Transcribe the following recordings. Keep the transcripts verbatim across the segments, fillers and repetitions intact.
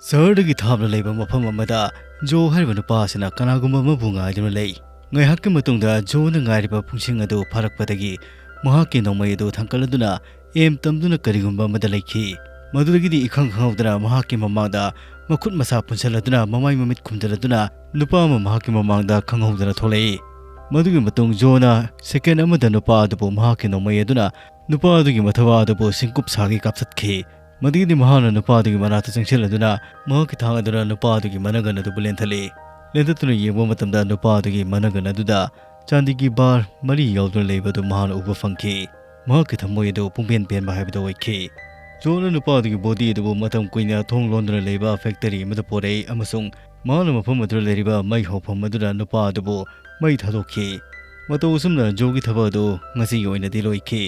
ꯁꯍꯔꯗꯒꯤ ꯊꯥꯞꯅ ꯂꯩꯕ ꯃꯐꯝ ꯑꯃꯗ ꯖꯣ ꯍꯥꯏꯔꯤꯕ ꯅꯨꯄꯥ ꯑꯁꯤꯅ ꯀꯅꯥꯒꯨꯝꯕ ꯑꯃꯕꯨ ꯉꯥꯏꯗꯨꯅ ꯂꯩ꯫ ꯉꯥꯏꯍꯥꯛꯀꯤ ꯃꯇꯨꯡꯗ ꯖꯣꯅ ꯉꯥꯏꯔꯤꯕ ꯄꯨꯡꯁꯤꯡ ꯑꯗꯨ ꯐꯥꯔꯛꯄꯗꯒꯤ ꯃꯍꯥꯛꯀꯤ ꯅꯣꯡꯃꯩ ꯑꯗꯨ ꯊꯥꯡꯒꯠꯂꯗꯨꯅ ꯑꯦꯝ ꯇꯝꯗꯨꯅ ꯀꯔꯤꯒꯨꯝꯕ ꯑꯃꯗ ꯂꯩꯈꯤ꯫ ꯃꯗꯨꯗꯒꯤꯗꯤ ꯏꯈꯪ ꯈꯪꯍꯧꯗꯅ ꯃꯍꯥꯛꯀꯤ ꯃꯃꯥꯡꯗ ꯃꯈꯨꯠ ꯃꯁꯥ ꯄꯨꯟꯁꯤꯜꯂꯗꯨꯅ ꯃꯃꯥꯏ ꯃꯃꯤꯠ ꯈꯨꯝꯖꯤꯜꯂꯗꯨꯅ ꯅꯨꯄꯥ ꯑꯃ ꯃꯍꯥꯛꯀꯤ ꯃꯃꯥꯡꯗ ꯈꯪꯍꯧꯗꯅ ꯊꯣꯛꯂꯛꯏ꯫ ꯃꯗꯨꯒꯤ ꯃꯇꯨꯡ ꯖꯣꯅ ꯁꯦꯀꯦꯟ ꯑꯃꯗ ꯅꯨꯄꯥ ꯑꯗꯨꯕꯨ ꯃꯍꯥꯛꯀꯤ ꯅꯣꯡꯃꯩ ꯑꯗꯨꯅ ꯅꯨꯄꯥ ꯑꯗꯨꯒꯤ ꯃꯊꯕꯥꯛ ꯑꯗꯨꯕꯨ ꯁꯤꯡꯀꯨꯞ ꯁꯥꯒꯤ ꯀꯥꯞꯊꯠꯈꯤ꯫ ꯃꯗꯨꯒꯤꯗꯤ ꯃꯍꯥꯛꯅ ꯅꯨꯄꯥ ꯑꯗꯨꯒꯤ ꯃꯅꯥꯛꯇ ꯆꯪꯁꯤꯜꯂꯗꯨꯅ ꯃꯍꯥꯛꯀꯤ ꯊꯥꯡ ꯑꯗꯨꯅ ꯅꯨꯄꯥ ꯑꯗꯨꯒꯤ ꯃꯅꯒꯟ ꯑꯗꯨꯕꯨ ꯂꯦꯟꯊꯠꯂꯤ꯫ ꯂꯦꯟꯊꯠꯇꯨꯅ ꯌꯦꯡꯕ ꯃꯇꯝꯗ ꯅꯨꯄꯥ ꯑꯗꯨꯒꯤ ꯃꯅꯒꯟ ꯑꯗꯨꯗ ꯆꯥꯟꯗꯤꯒꯤ ꯕꯥꯔ ꯃꯔꯤ ꯌꯥꯎꯗꯨꯅ ꯂꯩꯕ ꯑꯗꯨ ꯃꯍꯥꯛꯅ ꯎꯕ ꯐꯪꯈꯤ꯫ ꯃꯍꯥꯛꯀꯤ ꯊꯃꯣꯏ ꯑꯗꯨ ꯄꯨꯡꯄꯦꯟ ꯄꯦꯟꯕ ꯍꯥꯏꯕꯗꯨ ꯑꯣꯏꯈꯤ꯫ ꯖꯣꯟꯅ ꯅꯨꯄꯥ ꯑꯗꯨꯒꯤ ꯕꯣꯗꯤ ꯑꯗꯨꯕꯨ ꯃꯇꯝ ꯀꯨꯏꯅ ꯊꯣꯡ ꯂꯣꯟꯗꯨꯅ ꯂꯩꯕ ꯐꯦꯛꯇꯔꯤ ꯑꯃꯗ ꯄꯨꯔꯛꯏ ꯑꯃꯁꯨꯡ ꯃꯍꯥꯛꯅ ꯃꯐꯝ ꯑꯗꯨꯗ ꯂꯩꯔꯤꯕ ꯃꯩ ꯍꯧꯐꯝ ꯑꯗꯨꯗ ꯅꯨꯄꯥ ꯑꯗꯨꯕꯨ ꯃꯩ ꯊꯥꯗꯣꯛꯈꯤ꯫ ꯃꯇꯧ ꯑꯁꯨꯝꯅ ꯖꯣꯒꯤ ꯊꯕꯛ ꯑꯗꯨ ꯉꯁꯤꯒꯤ ꯑꯣꯏꯅꯗꯤ ꯂꯣꯏꯈꯤ꯫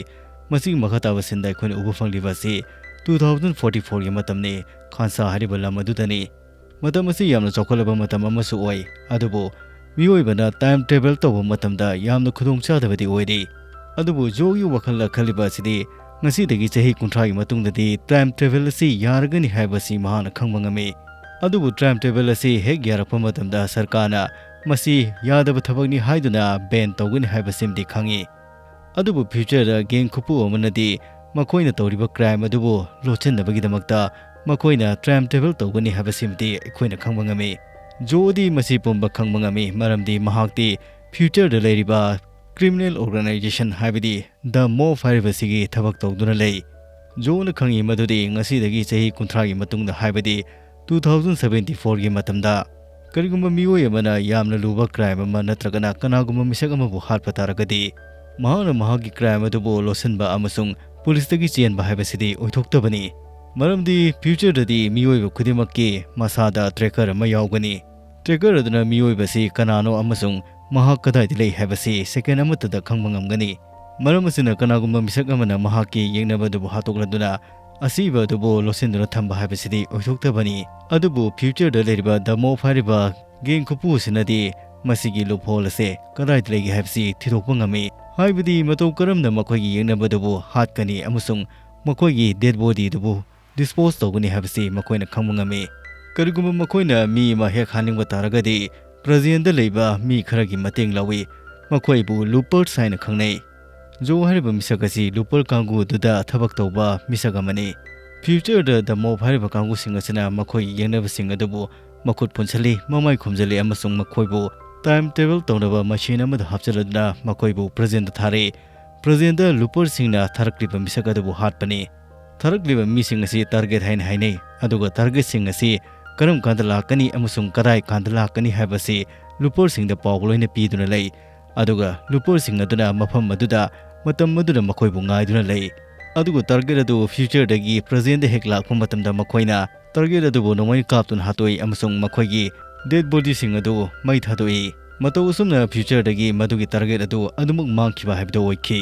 ꯃꯁꯤꯒꯤ ꯃꯈꯥ ꯇꯥꯕ ꯁꯤꯟꯗ ꯑꯩꯈꯣꯏꯅ ꯎꯕ ꯐꯪꯂꯤꯕ ꯑꯁꯤ two thousand forty fourꯒꯤ ꯃꯇꯝꯅꯤ꯫ ꯈꯥꯟꯁꯥ ꯍꯥꯏꯔꯤꯕ ꯂꯝ ꯑꯗꯨꯗꯅꯤ꯫ ꯃꯇꯝ ꯑꯁꯤ ꯌꯥꯝꯅ ꯆꯥꯎꯈꯠꯂꯕ ꯃꯇꯝ ꯑꯃꯁꯨ ꯑꯣꯏ, ꯑꯗꯨꯕꯨ ꯃꯤꯑꯣꯏꯕꯅ ꯇꯥꯏꯝ ꯇ꯭ꯔꯦꯚꯦꯜ ꯇꯧꯕ ꯃꯇꯝꯗ ꯌꯥꯝꯅ ꯈꯨꯗꯣꯡꯆꯥꯗꯕꯗꯤ ꯑꯣꯏꯔꯤ꯫ ꯑꯗꯨꯕꯨ ꯖꯣꯒꯤ ꯋꯥꯈꯜꯗ ꯈꯜꯂꯤꯕ ꯑꯁꯤꯗꯤ ꯉꯁꯤꯗꯒꯤ ꯆꯍꯤ ꯀꯨꯟꯊ꯭ꯔꯥꯒꯤ ꯃꯇꯨꯡꯗꯗꯤ ꯇꯥꯏꯝ ꯇ꯭ꯔꯦꯚꯦꯜ ꯑꯁꯤ ꯌꯥꯔꯒꯅꯤ ꯍꯥꯏꯕꯁꯤ ꯃꯍꯥꯛꯅ ꯈꯪꯕ ꯉꯝꯃꯤ꯫ ꯑꯗꯨꯕꯨ ꯇꯥꯏꯝ ꯇ꯭ꯔꯦꯚꯦꯜ ꯑꯁꯤ ꯍꯦꯛ ꯌꯥꯔꯛꯄ ꯃꯇꯝꯗ ꯁꯔꯀꯥꯔꯅ ꯃꯁꯤ ꯌꯥꯗꯕ ꯊꯕꯛꯅꯤ ꯍꯥꯏꯗꯨꯅ ꯕꯦꯟ ꯇꯧꯒꯅꯤ ꯍꯥꯏꯕꯁꯤꯃꯗꯤ ꯈꯪꯉꯤ꯫ ꯑꯗꯨꯕꯨ ꯐ꯭ꯌꯨꯆꯔꯗ ꯒꯦꯡ ꯈꯨꯄꯨ ꯑꯃꯅꯗꯤ ꯃꯈꯣꯏꯅ ꯇꯧꯔꯤꯕ ꯀ꯭ꯔꯥꯏꯝ ꯑꯗꯨꯕꯨ ꯂꯣꯠꯁꯤꯟꯅꯕꯒꯤꯗꯃꯛꯇ ꯃꯈꯣꯏꯅ ꯇꯥꯏꯝ ꯇ꯭ꯔꯦꯚꯦꯜ ꯇꯧꯒꯅꯤ ꯍꯥꯏꯕꯁꯤꯃꯗꯤ ꯑꯩꯈꯣꯏꯅ ꯈꯪꯕ ꯉꯝꯃꯤ꯫ ꯖꯣꯗꯤ ꯃꯁꯤ ꯄꯨꯝꯕ ꯈꯪꯕ ꯉꯝꯃꯤ, ꯃꯔꯝꯗꯤ ꯃꯍꯥꯛꯇꯤ ꯐ꯭ꯌꯨꯆꯔꯗ ꯂꯩꯔꯤꯕ ꯀ꯭ꯔꯤꯃꯤꯅꯦꯜ ꯑꯣꯔꯒꯅꯥꯏꯖꯦꯁꯟ ꯍꯥꯏꯕꯗꯤ ꯗ ꯃꯣꯐ ꯍꯥꯏꯔꯤꯕꯁꯤꯒꯤ ꯊꯕꯛ ꯇꯧꯗꯨꯅ ꯂꯩ꯫ ꯖꯣꯅ ꯈꯪꯉꯤ ꯃꯗꯨꯗꯤ ꯉꯁꯤꯗꯒꯤ ꯆꯍꯤ ꯀꯨꯟꯊ꯭ꯔꯥꯒꯤ ꯃꯇꯨꯡꯗ, ꯍꯥꯏꯕꯗꯤ two thousand seventy fourꯒꯤ ꯃꯇꯝꯗ ꯀꯔꯤꯒꯨꯝꯕ ꯃꯤꯑꯣꯏ ꯑꯃꯅ ꯌꯥꯝꯅ ꯂꯨꯕ ꯀ꯭ꯔꯥꯏꯝ ꯑꯃ ꯅꯠꯇ꯭ꯔꯒꯅ ꯀꯅꯥꯒꯨꯝꯕ ꯃꯤꯁꯛ ꯑꯃꯕꯨ ꯍꯥꯠꯄ ꯇꯥꯔꯒꯗꯤ, ꯃꯍꯥꯛꯅ ꯃꯍꯥꯛꯀꯤ ꯀ꯭ꯔꯥꯏꯝ ꯑꯗꯨꯕꯨ ꯂꯣꯠꯁꯤꯟꯕ ꯑꯃꯁꯨꯡ ꯄꯨꯂꯤꯁꯇꯒꯤ ꯆꯦꯟꯕ ꯍꯥꯏꯕꯁꯤꯗꯤ ꯑꯣꯏꯊꯣꯛꯇꯕꯅꯤ꯫ ꯃꯔꯝꯗꯤ ꯐ꯭ꯌꯨꯆꯔꯗꯗꯤ ꯃꯤꯑꯣꯏꯕ ꯈꯨꯗꯤꯡꯃꯛꯀꯤ ꯃꯁꯥꯗ ꯇ꯭ꯔꯦꯀꯔ ꯑꯃ ꯌꯥꯎꯒꯅꯤ꯫ ꯇ꯭ꯔꯦꯀꯔ ꯑꯗꯨꯅ ꯃꯤꯑꯣꯏꯕ ꯑꯁꯤ ꯀꯅꯥꯅꯣ ꯑꯃꯁꯨꯡ ꯃꯍꯥꯛ ꯀꯗꯥꯏꯗ ꯂꯩ ꯍꯥꯏꯕꯁꯤ ꯁꯦꯀꯦꯟ ꯑꯃꯠꯇꯗ ꯈꯪꯕ ꯉꯝꯒꯅꯤ꯫ ꯃꯔꯝ ꯑꯁꯤꯅ ꯀꯅꯥꯒꯨꯝꯕ ꯃꯤꯁꯛ ꯑꯃꯅ ꯃꯍꯥꯛꯀꯤ ꯌꯦꯛꯅꯕ ꯑꯗꯨꯕꯨ ꯍꯥꯠꯇꯣꯛꯂꯗꯨꯅ ꯑꯁꯤꯕ ꯑꯗꯨꯕꯨ ꯂꯣꯠꯁꯤꯟꯗꯨꯅ ꯊꯝꯕ ꯍꯥꯏꯕꯁꯤꯗꯤ ꯑꯣꯏꯊꯣꯛꯇꯕꯅꯤ꯫ ꯑꯗꯨꯕꯨ ꯐ꯭ꯌꯨꯆꯔꯗ ꯂꯩꯔꯤꯕ ꯗ ꯃꯣꯐ ꯍꯥꯏꯔꯤꯕ ꯒꯦꯡ ꯈꯨꯄꯨ ꯑꯁꯤꯅꯗꯤ ꯃꯁꯤꯒꯤ ꯂꯨꯞꯍꯣꯜ ꯑꯁꯦ ꯀꯗꯥꯏꯗ ꯂꯩꯒꯦ ꯍꯥꯏꯕꯁꯤ ꯊꯤꯗꯣꯛꯄ ꯉꯝꯃꯤ꯫ ꯍꯥꯏꯕꯗꯤ ꯃꯇꯧ ꯀꯔꯝꯅ ꯃꯈꯣꯏꯒꯤ ꯌꯦꯛꯅꯕ ꯑꯗꯨꯕꯨ ꯍꯥꯠꯀꯅꯤ ꯑꯃꯁꯨꯡ ꯃꯈꯣꯏꯒꯤ ꯗꯦꯗ ꯕꯣꯗꯤ ꯑꯗꯨꯕꯨ ꯗꯤꯁꯄꯣꯖ ꯇꯧꯒꯅꯤ ꯍꯥꯏꯕꯁꯤ ꯃꯈꯣꯏꯅ ꯈꯪꯕ ꯉꯝꯃꯤ꯫ ꯀꯔꯤꯒꯨꯝꯕ ꯃꯈꯣꯏꯅ ꯃꯤ ꯑꯃ ꯍꯦꯛ ꯍꯥꯠꯅꯤꯡꯕ ꯇꯥꯔꯒꯗꯤ, ꯄ꯭ꯔꯖꯦꯟꯗ ꯂꯩꯕ ꯃꯤ ꯈꯔꯒꯤ ꯃꯇꯦꯡ ꯂꯧꯏ꯫ ꯃꯈꯣꯏꯕꯨ ꯂꯨꯄꯔꯁ ꯍꯥꯏꯅ ꯈꯪꯅꯩ꯫ ꯖꯣ ꯍꯥꯏꯔꯤꯕ ꯃꯤꯁꯛ ꯑꯁꯤ ꯂꯨꯄꯔ ꯀꯥꯡꯕꯨ ꯑꯗꯨꯗ ꯊꯕꯛ ꯇꯧꯕ ꯃꯤꯁꯛ ꯑꯃꯅꯤ꯫ ꯐ꯭ꯌꯨꯆꯔꯗ ꯗ ꯃꯣꯕ ꯍꯥꯏꯔꯤꯕ ꯀꯥꯡꯕꯨꯁꯤꯡ ꯑꯁꯤꯅ ꯃꯈꯣꯏꯒꯤ ꯌꯦꯡꯅꯕꯁꯤꯡ ꯑꯗꯨꯕꯨ ꯃꯈꯨꯠ ꯄꯨꯟꯁꯤꯜꯂꯤ, ꯃꯃꯥꯏ ꯈꯨꯝꯖꯤꯜꯂꯤ ꯑꯃꯁꯨꯡ ꯃꯈꯣꯏꯕꯨ ꯇꯥꯏꯝ ꯇ꯭ꯔꯦꯚꯦꯜ ꯇꯧꯅꯕ ꯃꯦꯁꯤꯟ ꯑꯃꯗ ꯍꯥꯞꯆꯤꯜꯂꯗꯨꯅ ꯃꯈꯣꯏꯕꯨ ꯄ꯭ꯔꯖꯦꯟꯗ ꯊꯥꯔꯛꯏ꯫ ꯄ꯭ꯔꯖꯦꯟꯗ ꯂꯨꯄꯔꯁꯤꯡꯅ ꯊꯥꯔꯛꯂꯤꯕ ꯃꯤꯁꯛ ꯑꯗꯨꯕꯨ ꯍꯥꯠꯄꯅꯤ꯫ ꯊꯥꯔꯛꯂꯤꯕ ꯃꯤꯁꯤꯡ ꯑꯁꯤ ꯇꯥꯔꯒꯦꯠ ꯍꯥꯏꯅ ꯍꯥꯏꯅꯩ, ꯑꯗꯨꯒ ꯇꯥꯔꯒꯦꯠꯁꯤꯡ ꯑꯁꯤ ꯀꯔꯝ ꯀꯥꯟꯗ ꯂꯥꯛꯀꯅꯤ ꯑꯃꯁꯨꯡ ꯀꯗꯥꯏ ꯀꯥꯟꯗ ꯂꯥꯛꯀꯅꯤ ꯍꯥꯏꯕꯁꯤ ꯂꯨꯄꯔꯁꯤꯡꯗ ꯄꯥꯎ ꯂꯣꯏꯅ ꯄꯤꯗꯨꯅ ꯂꯩ꯫ ꯑꯗꯨꯒ ꯂꯨꯄꯔꯁꯤꯡ ꯑꯗꯨꯅ ꯃꯐꯝ ꯑꯗꯨꯗ ꯃꯇꯝ ꯑꯗꯨꯗ ꯃꯈꯣꯏꯕꯨ ꯉꯥꯏꯗꯨꯅ ꯂꯩ꯫ ꯑꯗꯨꯒ ꯇꯥꯔꯒꯦꯠ ꯑꯗꯨ ꯐ꯭ꯌꯨꯆꯔꯗꯒꯤ ꯄ꯭ꯔꯖꯦꯟꯗ ꯍꯦꯛ ꯂꯥꯛꯄ ꯃꯇꯝꯗ ꯃꯈꯣꯏꯅ ꯇꯥꯔꯒꯦꯠ ꯑꯗꯨꯕꯨ ꯅꯣꯡꯃꯩꯅ ꯀꯥꯞꯇꯨꯅ ꯍꯥꯠꯇꯣꯛꯏ ꯑꯃꯁꯨꯡ ꯃꯈꯣꯏꯒꯤ ꯗꯦꯗ ꯕꯣꯗꯤꯁꯤꯡ ꯑꯗꯨ ꯃꯩ ꯊꯥꯗꯣꯛꯏ꯫ ꯃꯇꯧ ꯑꯁꯨꯝꯅ ꯐ꯭ꯌꯨꯆꯔꯗꯒꯤ ꯃꯗꯨꯒꯤ ꯇꯥꯔꯒꯦꯠ ꯑꯗꯨ ꯑꯗꯨꯃꯛ ꯃꯥꯡꯈꯤꯕ ꯍꯥꯏꯕꯗꯨ ꯑꯣꯏꯈꯤ꯫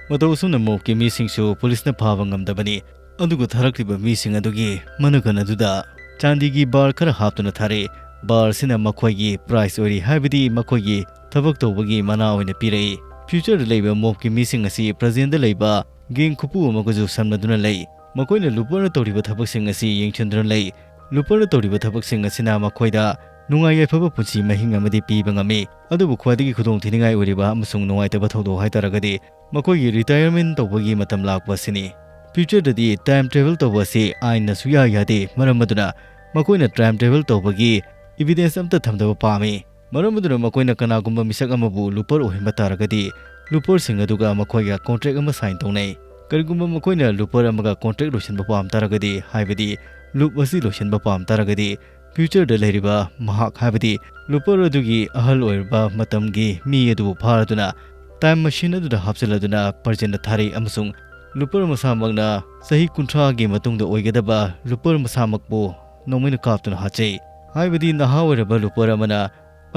ꯃꯇꯧ ꯑꯁꯨꯝꯅ ꯃꯣꯕꯀꯤ ꯃꯤꯁꯤꯡꯁꯨ ꯄꯨꯂꯤꯁꯅ ꯐꯥꯕ ꯉꯝꯗꯕꯅꯤ꯫ ꯑꯗꯨꯒ ꯊꯥꯔꯛꯂꯤꯕ ꯃꯤꯁꯤꯡ ꯑꯗꯨꯒꯤ ꯃꯅꯒꯟ ꯑꯗꯨꯗ ꯆꯥꯟꯗꯤꯒꯤ ꯕꯥꯔ ꯈꯔ ꯍꯥꯞꯇꯨꯅ ꯊꯥꯔꯛꯏ꯫ ꯕꯥꯔ ꯑꯁꯤꯅ ꯃꯈꯣꯏꯒꯤ ꯄ꯭ꯔꯥꯏꯖ ꯑꯣꯏꯔꯤ, ꯍꯥꯏꯕꯗꯤ ꯃꯈꯣꯏꯒꯤ ꯊꯕꯛ ꯇꯧꯕꯒꯤ ꯃꯅꯥ ꯑꯣꯏꯅ ꯄꯤꯔꯛꯏ꯫ ꯐ꯭ꯌꯨꯆꯔꯗ ꯂꯩꯕ ꯃꯣꯕꯀꯤ ꯃꯤꯁꯤꯡ ꯑꯁꯤ ꯄ꯭ꯔꯖꯦꯟꯗ ꯂꯩꯕ ꯒꯦꯡ ꯈꯨꯄꯨ ꯑꯃꯒꯁꯨ ꯁꯝꯅꯗꯨꯅ ꯂꯩ꯫ ꯃꯈꯣꯏꯅ ꯂꯨꯄꯔꯅ ꯇꯧꯔꯤꯕ ꯊꯕꯛꯁꯤꯡ ꯑꯁꯤ ꯌꯦꯡꯁꯤꯟꯗꯨꯅ ꯂꯩ꯫ ꯂꯨꯄꯔꯅ ꯇꯧꯔꯤꯕ ꯊꯕꯛꯁꯤꯡ ꯑꯁꯤꯅ ꯃꯈꯣꯏꯗ ꯅꯨꯡꯉꯥꯏ ꯌꯥꯏꯐꯕ ꯄꯨꯟꯁꯤ ꯃꯍꯤꯡ ꯑꯃꯗꯤ ꯄꯤꯕ ꯉꯝꯃꯤ, ꯑꯗꯨꯕꯨ ꯈ꯭ꯋꯥꯏꯗꯒꯤ ꯈꯨꯗꯣꯡꯊꯤꯅꯤꯡꯉꯥꯏ ꯑꯣꯏꯔꯤꯕ ꯑꯃꯁꯨꯡ ꯅꯨꯡꯉꯥꯏꯇꯕ ꯊꯧꯗꯣꯛ ꯍꯥꯏꯇꯥꯔꯒꯗꯤ ꯃꯈꯣꯏꯒꯤ ꯔꯤꯇꯥꯌꯔꯃꯦꯟ ꯇꯧꯕꯒꯤ ꯃꯇꯝ ꯂꯥꯛꯄ ꯑꯁꯤꯅꯤ꯫ ꯐ꯭ꯌꯨꯆꯔꯗꯗꯤ ꯇꯥꯏꯝ ꯇ꯭ꯔꯦꯚꯦꯜ ꯇꯧꯕ ꯑꯁꯤ ꯑꯥꯏꯟꯅ ꯁꯨꯛꯌꯥ ꯌꯥꯗꯦ, ꯃꯔꯝ ꯑꯗꯨꯅ ꯃꯈꯣꯏꯅ ꯇꯥꯏꯝ ꯇ꯭ꯔꯦꯚꯦꯜ ꯇꯧꯕꯒꯤ ꯏꯚꯤꯗꯦꯟꯁ ꯑꯃꯠꯇ ꯊꯝꯗꯕ ꯄꯥꯝꯃꯤ꯫ ꯃꯔꯝ ꯑꯗꯨꯅ ꯃꯈꯣꯏꯅ ꯀꯅꯥꯒꯨꯝꯕ ꯃꯤꯁꯛ ꯑꯃꯕꯨ ꯂꯨꯄꯔ ꯑꯣꯏꯍꯟꯕ ꯇꯥꯔꯒꯗꯤ, ꯂꯨꯄꯔꯁꯤꯡ ꯑꯗꯨꯒ ꯃꯈꯣꯏꯒ ꯀꯣꯟꯇ꯭ꯔꯦꯛ ꯑꯃ ꯁꯥꯏꯟ ꯇꯧꯅꯩ꯫ ꯀꯔꯤꯒꯨꯝꯕ ꯃꯈꯣꯏꯅ ꯂꯨꯄꯔ ꯑꯃꯒ ꯀꯣꯟꯇ꯭ꯔꯦꯛ ꯂꯣꯏꯁꯤꯟꯕ ꯄꯥꯝ ꯇꯥꯔꯒꯗꯤ, ꯍꯥꯏꯕꯗꯤ ꯂꯨꯞ ꯑꯁꯤ ꯂꯣꯏꯁꯤꯟꯕ ꯄꯥꯝ ꯇꯥꯔꯒꯗꯤ, ꯐ꯭ꯌꯨꯆꯔꯗ ꯂꯩꯔꯤꯕ ꯃꯍꯥꯛ, ꯍꯥꯏꯕꯗꯤ ꯂꯨꯄꯔ ꯑꯗꯨꯒꯤ ꯑꯍꯜ ꯑꯣꯏꯔꯕ ꯃꯇꯝꯒꯤ ꯃꯤ ꯑꯗꯨꯕꯨ ꯐꯥꯔꯗꯨꯅ ꯇꯥꯏꯝ ꯃꯦꯁꯤꯟ ꯑꯗꯨꯗ ꯍꯥꯞꯆꯤꯜꯂꯗꯨꯅ ꯄ꯭ꯔꯖꯦꯟꯗ ꯊꯥꯔꯛꯏ ꯑꯃꯁꯨꯡ ꯂꯨꯄꯔ ꯃꯁꯥꯃꯛꯅ ꯆꯍꯤ ꯀꯨꯟꯊ꯭ꯔꯥꯒꯤ ꯃꯇꯨꯡꯗ ꯑꯣꯏꯒꯗꯕ ꯂꯨꯄꯔ ꯃꯁꯥꯃꯛꯄꯨ ꯅꯣꯡꯃꯩꯅ ꯀꯥꯞꯇꯨꯅ ꯍꯥꯠꯆꯩ꯫ ꯍꯥꯏꯕꯗꯤ ꯅꯍꯥ ꯑꯣꯏꯔꯕ ꯂꯨꯄꯔ ꯑꯃꯅ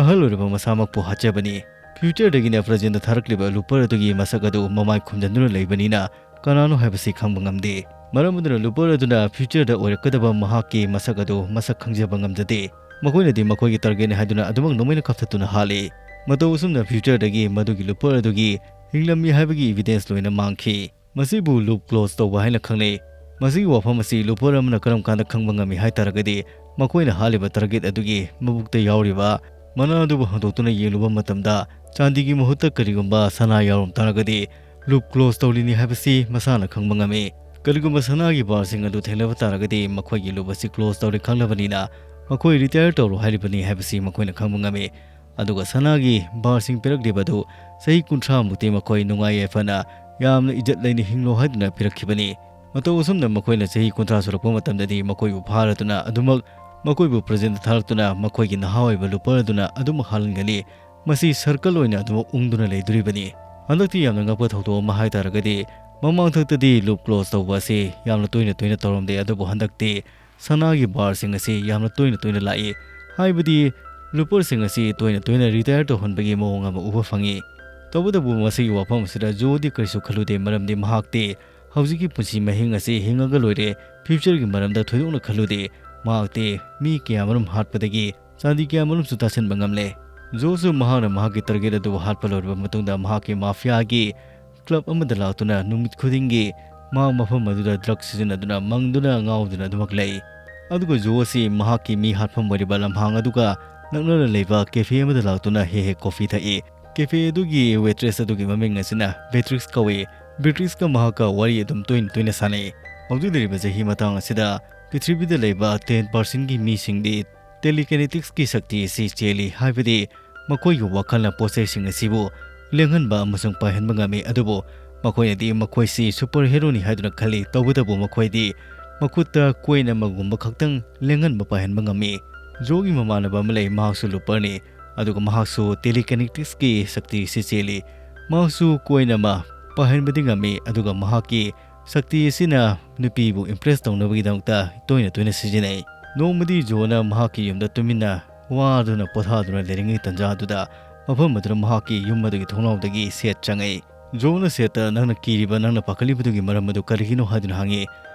ꯑꯍꯜ ꯑꯣꯏꯔꯕ ꯃꯁꯥꯃꯛꯄꯨ ꯍꯥꯠꯆꯕꯅꯤ꯫ ꯐ꯭ꯌꯨꯆꯔꯗꯒꯤꯅ ꯄ꯭ꯔꯖꯦꯟꯗ ꯊꯥꯔꯛꯂꯤꯕ ꯂꯨꯄꯔ ꯑꯗꯨꯒꯤ ꯃꯁꯛ ꯑꯗꯨ ꯃꯃꯥꯏ ꯈꯨꯝꯖꯤꯟꯗꯨꯅ ꯂꯩꯕꯅꯤꯅ ꯀꯅꯥꯅꯣ ꯍꯥꯏꯕꯁꯤ ꯈꯪꯕ ꯉꯝꯗꯦ꯫ ꯃꯔꯝ ꯑꯗꯨꯅ ꯂꯨꯄꯔ ꯑꯗꯨꯅ ꯐ꯭ꯌꯨꯆꯔꯗ ꯑꯣꯏꯔꯛꯀꯗꯕ ꯃꯍꯥꯛꯀꯤ ꯃꯁꯛ ꯑꯗꯨ ꯃꯁꯛ ꯈꯪꯖꯕ ꯉꯝꯖꯗꯦ꯫ ꯃꯈꯣꯏꯅꯗꯤ ꯃꯈꯣꯏꯒꯤ ꯇꯥꯔꯒꯦꯠꯅꯤ ꯍꯥꯏꯗꯨꯅ ꯑꯗꯨꯃꯛ ꯅꯣꯡꯃꯩꯅ ꯀꯥꯞꯊꯠꯇꯨꯅ ꯍꯥꯠꯂꯤ꯫ ꯃꯇꯧ ꯑꯁꯨꯝꯅ ꯐ꯭ꯌꯨꯆꯔꯗꯒꯤ ꯃꯗꯨꯒꯤ ꯂꯨꯄꯔ ꯑꯗꯨꯒꯤ ꯍꯤꯡꯂꯝꯃꯤ ꯍꯥꯏꯕꯒꯤ ꯏꯚꯤꯗꯦꯟꯁ ꯂꯣꯏꯅ ꯃꯥꯡꯈꯤ꯫ ꯃꯁꯤꯕꯨ ꯂꯨꯞ ꯀ꯭ꯂꯣꯖ ꯇꯧꯕ ꯍꯥꯏꯅ ꯈꯪꯅꯩ꯫ ꯃꯁꯤꯒꯤ ꯋꯥꯐꯝ ꯑꯁꯤ ꯂꯨꯄꯔ ꯑꯃꯅ ꯀꯔꯝ ꯀꯥꯟꯗ ꯈꯪꯕ ꯉꯝꯃꯤ ꯍꯥꯏ ꯇꯥꯔꯒꯗꯤ, ꯃꯈꯣꯏꯅ ꯍꯥꯠꯂꯤꯕ target ꯑꯗꯨꯒꯤ ꯃꯕꯨꯛꯇ ꯌꯥꯎꯔꯤꯕ ꯃꯅꯥ ꯑꯗꯨꯕꯨ ꯍꯥꯡꯗꯣꯛꯇꯨꯅ ꯌꯦꯡꯂꯨꯕ ꯃꯇꯝꯗ, ꯆꯥꯟꯗꯤꯒꯤ ꯃꯍꯨꯠꯇ ꯀꯔꯤꯒꯨꯝꯕ ꯁꯅꯥ ꯌꯥꯎꯔꯝ ꯇꯥꯔꯒꯗꯤ, loop close ꯇꯧꯔꯤꯅꯤ ꯍꯥꯏꯕꯁꯤ ꯃꯁꯥꯅ ꯈꯪꯕ ꯉꯝꯃꯤ꯫ ꯀꯔꯤꯒꯨꯝꯕ ꯁꯅꯥꯒꯤ barꯁꯤꯡ ꯑꯗꯨ ꯊꯦꯡꯅꯕ ꯇꯥꯔꯒꯗꯤ, ꯃꯈꯣꯏꯒꯤ loop ꯑꯁꯤ close ꯇꯧꯔꯦ ꯈꯪꯂꯕꯅꯤꯅ, ꯃꯈꯣꯏ retire ꯇꯧꯔꯣ ꯍꯥꯏꯔꯤꯕꯅꯤ ꯍꯥꯏꯕꯁꯤ ꯃꯈꯣꯏꯅ ꯈꯪꯕ ꯉꯝꯃꯤ꯫ ꯑꯗꯨꯒ ꯁꯅꯥꯒꯤ barꯁꯤꯡ ꯄꯤꯔꯛꯂꯤꯕ ꯑꯗꯨ ꯆꯍꯤ ꯀꯨꯟꯊ꯭ꯔꯥ ꯃꯨꯛꯇꯤ ꯃꯈꯣꯏ ꯅꯨꯡꯉꯥꯏ ꯌꯥꯏꯐꯅ ꯌꯥꯝꯅ ꯏꯖꯠ ꯂꯩꯅ ꯍꯤꯡꯂꯣ ꯍꯥꯏꯗꯨꯅ ꯄꯤꯔꯛꯈꯤꯕꯅꯤ꯫ ꯃꯇꯧ ꯑꯁꯨꯝꯅ ꯃꯈꯣꯏꯅ ꯆꯍꯤ ꯀꯨꯟꯊ꯭ꯔꯥ ꯁꯨꯔꯛꯄ ꯃꯇꯝꯗꯗꯤ, ꯃꯈꯣꯏꯕꯨ ꯐꯥꯔꯗꯨꯅ ꯑꯗꯨꯃꯛ ꯃꯈꯣꯏꯕꯨ prison ꯊꯥꯔꯛꯇꯨꯅ ꯃꯈꯣꯏꯒꯤ ꯅꯍꯥ ꯑꯣꯏꯕ ꯂꯨꯄꯔ ꯑꯗꯨꯅ ꯑꯗꯨꯃꯛ ꯍꯥꯜꯍꯟꯒꯅꯤ꯫ ꯃꯁꯤ circle ꯑꯣꯏꯅ ꯑꯗꯨꯃꯛ ꯎꯪꯗꯨꯅ ꯂꯩꯗꯣꯔꯤꯕꯅꯤ꯫ ꯍꯟꯗꯛꯇꯤ ꯌꯥꯝꯅ ꯉꯛꯄ ꯊꯧꯗꯣꯛ ꯑꯃ ꯍꯥꯏ ꯇꯥꯔꯒꯗꯤ, ꯃꯃꯥꯡꯊꯛꯇꯗꯤ loop close ꯇꯧꯕ ꯑꯁꯤ ꯌꯥꯝꯅ ꯇꯣꯏꯅ ꯇꯣꯏꯅ ꯇꯧꯔꯝꯗꯦ, ꯑꯗꯨꯕꯨ ꯍꯟꯗꯛꯇꯤ ꯁꯅꯥꯒꯤ barꯁꯤꯡ ꯑꯁꯤ ꯌꯥꯝꯅ ꯇꯣꯏꯅ ꯇꯣꯏꯅ ꯂꯥꯛꯏ꯫ ꯍꯥꯏꯕꯗꯤ, looperꯁꯤꯡ ꯑꯁꯤ ꯇꯣꯏꯅ ꯇꯣꯏꯅ retire ꯇꯧꯍꯟꯕꯒꯤ ꯃꯑꯣꯡ ꯑꯃ ꯎꯕ ꯐꯪꯏ꯫ ꯇꯧꯕꯇꯕꯨ, ꯃꯁꯤꯒꯤ ꯋꯥꯐꯝ ꯑꯁꯤꯗ ꯖꯣꯗꯤ ꯀꯔꯤꯁꯨ ꯈꯜꯂꯨꯗꯦ, ꯃꯔꯝꯗꯤ ꯃꯍꯥꯛꯇꯤ ꯍꯧꯖꯤꯛꯀꯤ ꯄꯨꯟꯁꯤ ꯃꯍꯤꯡ ꯑꯁꯤ ꯍꯤꯡꯉꯒ ꯂꯣꯏꯔꯦ, futureꯒꯤ ꯃꯔꯝꯗ ꯊꯣꯏꯗꯣꯛꯅ ꯈꯜꯂꯨꯗꯦ꯫ ꯃꯍꯥꯛꯇꯤ ꯃꯤ ꯀꯌꯥꯃꯔꯨꯝ ꯍꯥꯠꯄꯗꯒꯤ ꯆꯥꯟꯗꯤ ꯀꯌꯥꯃꯔꯨꯝꯁꯨ ꯇꯥꯁꯤꯟꯕ ꯉꯝꯂꯦ꯫ ꯖꯣꯁꯨ ꯃꯍꯥꯛꯅ ꯃꯍꯥꯛꯀꯤ target ꯑꯗꯨꯕꯨ ꯍꯥꯠꯄ ꯂꯣꯏꯔꯕ ꯃꯇꯨꯡꯗ, ꯃꯍꯥꯛꯀꯤ mafiaꯒꯤ club ꯑꯃꯗ ꯂꯥꯛꯇꯨꯅ ꯅꯨꯃꯤꯠ ꯈꯨꯗꯤꯡꯒꯤ ꯃꯍꯥꯛ ꯃꯐꯝ ꯑꯗꯨꯗ drug ꯁꯤꯖꯤꯟꯅꯗꯨꯅ ꯃꯪꯗꯨꯅ ꯉꯥꯎꯗꯨꯅ ꯑꯗꯨꯃꯛ ꯂꯩ꯫ ꯑꯗꯨꯒ ꯖꯣ ꯑꯁꯤ ꯃꯍꯥꯛꯀꯤ ꯃꯤ ꯍꯥꯠꯐꯝ ꯑꯣꯏꯔꯤꯕ ꯂꯝꯍꯥꯡ ꯑꯗꯨꯒ ꯅꯛꯅꯅ ꯂꯩꯕ cafe ꯑꯃꯗ ꯂꯥꯛꯇꯨꯅ ꯍꯦꯛ ꯍꯦꯛ coffee ꯊꯛꯏ꯫ Cafe ꯑꯗꯨꯒꯤ waitress ꯑꯗꯨꯒꯤ ꯃꯃꯤꯡ ꯑꯁꯤꯅ Beatrix ꯀꯧꯏ꯫ Beatrixꯀ ꯃꯍꯥꯛꯀ ꯋꯥꯔꯤ ꯑꯗꯨꯝ ꯇꯣꯏꯅ ꯇꯣꯏꯅ ꯁꯥꯟꯅꯩ꯫ ꯍꯧꯖꯤꯛ ꯂꯩꯔꯤꯕ ꯆꯍꯤ ꯃꯇꯥꯡ ꯑꯁꯤꯗ ꯄ꯭ꯔꯤꯊꯤꯕꯤꯗ ꯂꯩꯕ ten percentꯀꯤ ꯃꯤꯁꯤꯡꯗꯤ telekineticꯁꯀꯤ ꯁꯛꯇꯤ ꯑꯁꯤ ꯆꯦꯜꯂꯤ, ꯍꯥꯏꯕꯗꯤ ꯃꯈꯣꯏꯒꯤ ꯋꯥꯈꯜꯅ ꯄꯣꯠꯆꯩꯁꯤꯡ ꯑꯁꯤꯕꯨ ꯂꯦꯡꯍꯟꯕ ꯑꯃꯁꯨꯡ ꯄꯥꯏꯍꯟꯕ ꯉꯝꯃꯤ, ꯑꯗꯨꯕꯨ ꯃꯈꯣꯏꯅꯗꯤ ꯃꯈꯣꯏꯁꯤ superheroꯅꯤ ꯍꯥꯏꯗꯨꯅ ꯈꯜꯂꯤ꯫ ꯇꯧꯕꯇꯕꯨ ꯃꯈꯣꯏꯗꯤ ꯃꯈꯨꯠꯇ coin ꯑꯃꯒꯨꯝꯕ ꯈꯛꯇꯪ ꯂꯦꯡꯍꯟꯕ ꯄꯥꯏꯍꯟꯕ ꯉꯝꯃꯤ꯫ ꯖꯣꯒꯤ ꯃꯃꯥꯟꯅꯕ ꯑꯃ ꯂꯩ, ꯃꯍꯥꯛꯁꯨ looperꯅꯤ, ꯑꯗꯨꯒ ꯃꯍꯥꯛꯁꯨ telekineticꯁꯀꯤ ꯁꯛꯇꯤ ꯑꯁꯤ ꯆꯦꯜꯂꯤ꯫ ꯃꯍꯥꯛꯁꯨ coin ꯑꯃ ꯄꯥꯏꯍꯟꯕꯗꯤ ꯉꯝꯃꯤ, ꯑꯗꯨꯒ ꯃꯍꯥꯛꯀꯤ ꯁꯛꯇꯤ ꯑꯁꯤꯅ ꯅꯨꯄꯤꯕꯨ impress ꯇꯧꯅꯕꯒꯤꯗꯃꯛꯇ ꯇꯣꯏꯅ ꯇꯣꯏꯅ ꯁꯤꯖꯤꯟꯅꯩ꯫ ꯅꯣꯡꯃꯗꯤ ꯖꯣꯅ ꯃꯍꯥꯛꯀꯤ ꯌꯨꯝꯗ ꯇꯨꯃꯤꯟꯅ ꯋꯥꯗꯨꯅ ꯄꯣꯊꯥꯗꯨꯅ ꯂꯩꯔꯤꯉꯩ ꯇꯟꯖꯥꯗꯨꯗ, ꯃꯐꯝ ꯑꯗꯨꯗ ꯃꯍꯥꯛꯀꯤ ꯌꯨꯝ ꯑꯗꯨꯒꯤ ꯊꯣꯡꯅꯥꯎꯗꯒꯤ ꯁꯦꯠ ꯆꯪꯉꯛꯏ꯫ ꯖꯣꯅ ꯁꯦꯠꯇ "ꯅꯪꯅ ꯀꯤꯔꯤꯕ, ꯅꯪꯅ ꯄꯥꯈꯠꯂꯤꯕꯗꯨꯒꯤ ꯃꯔꯝ ꯑꯗꯨ ꯀꯔꯤꯒꯤꯅꯣ?" ꯍꯥꯏꯗꯨꯅ ꯍꯪꯉꯤ꯫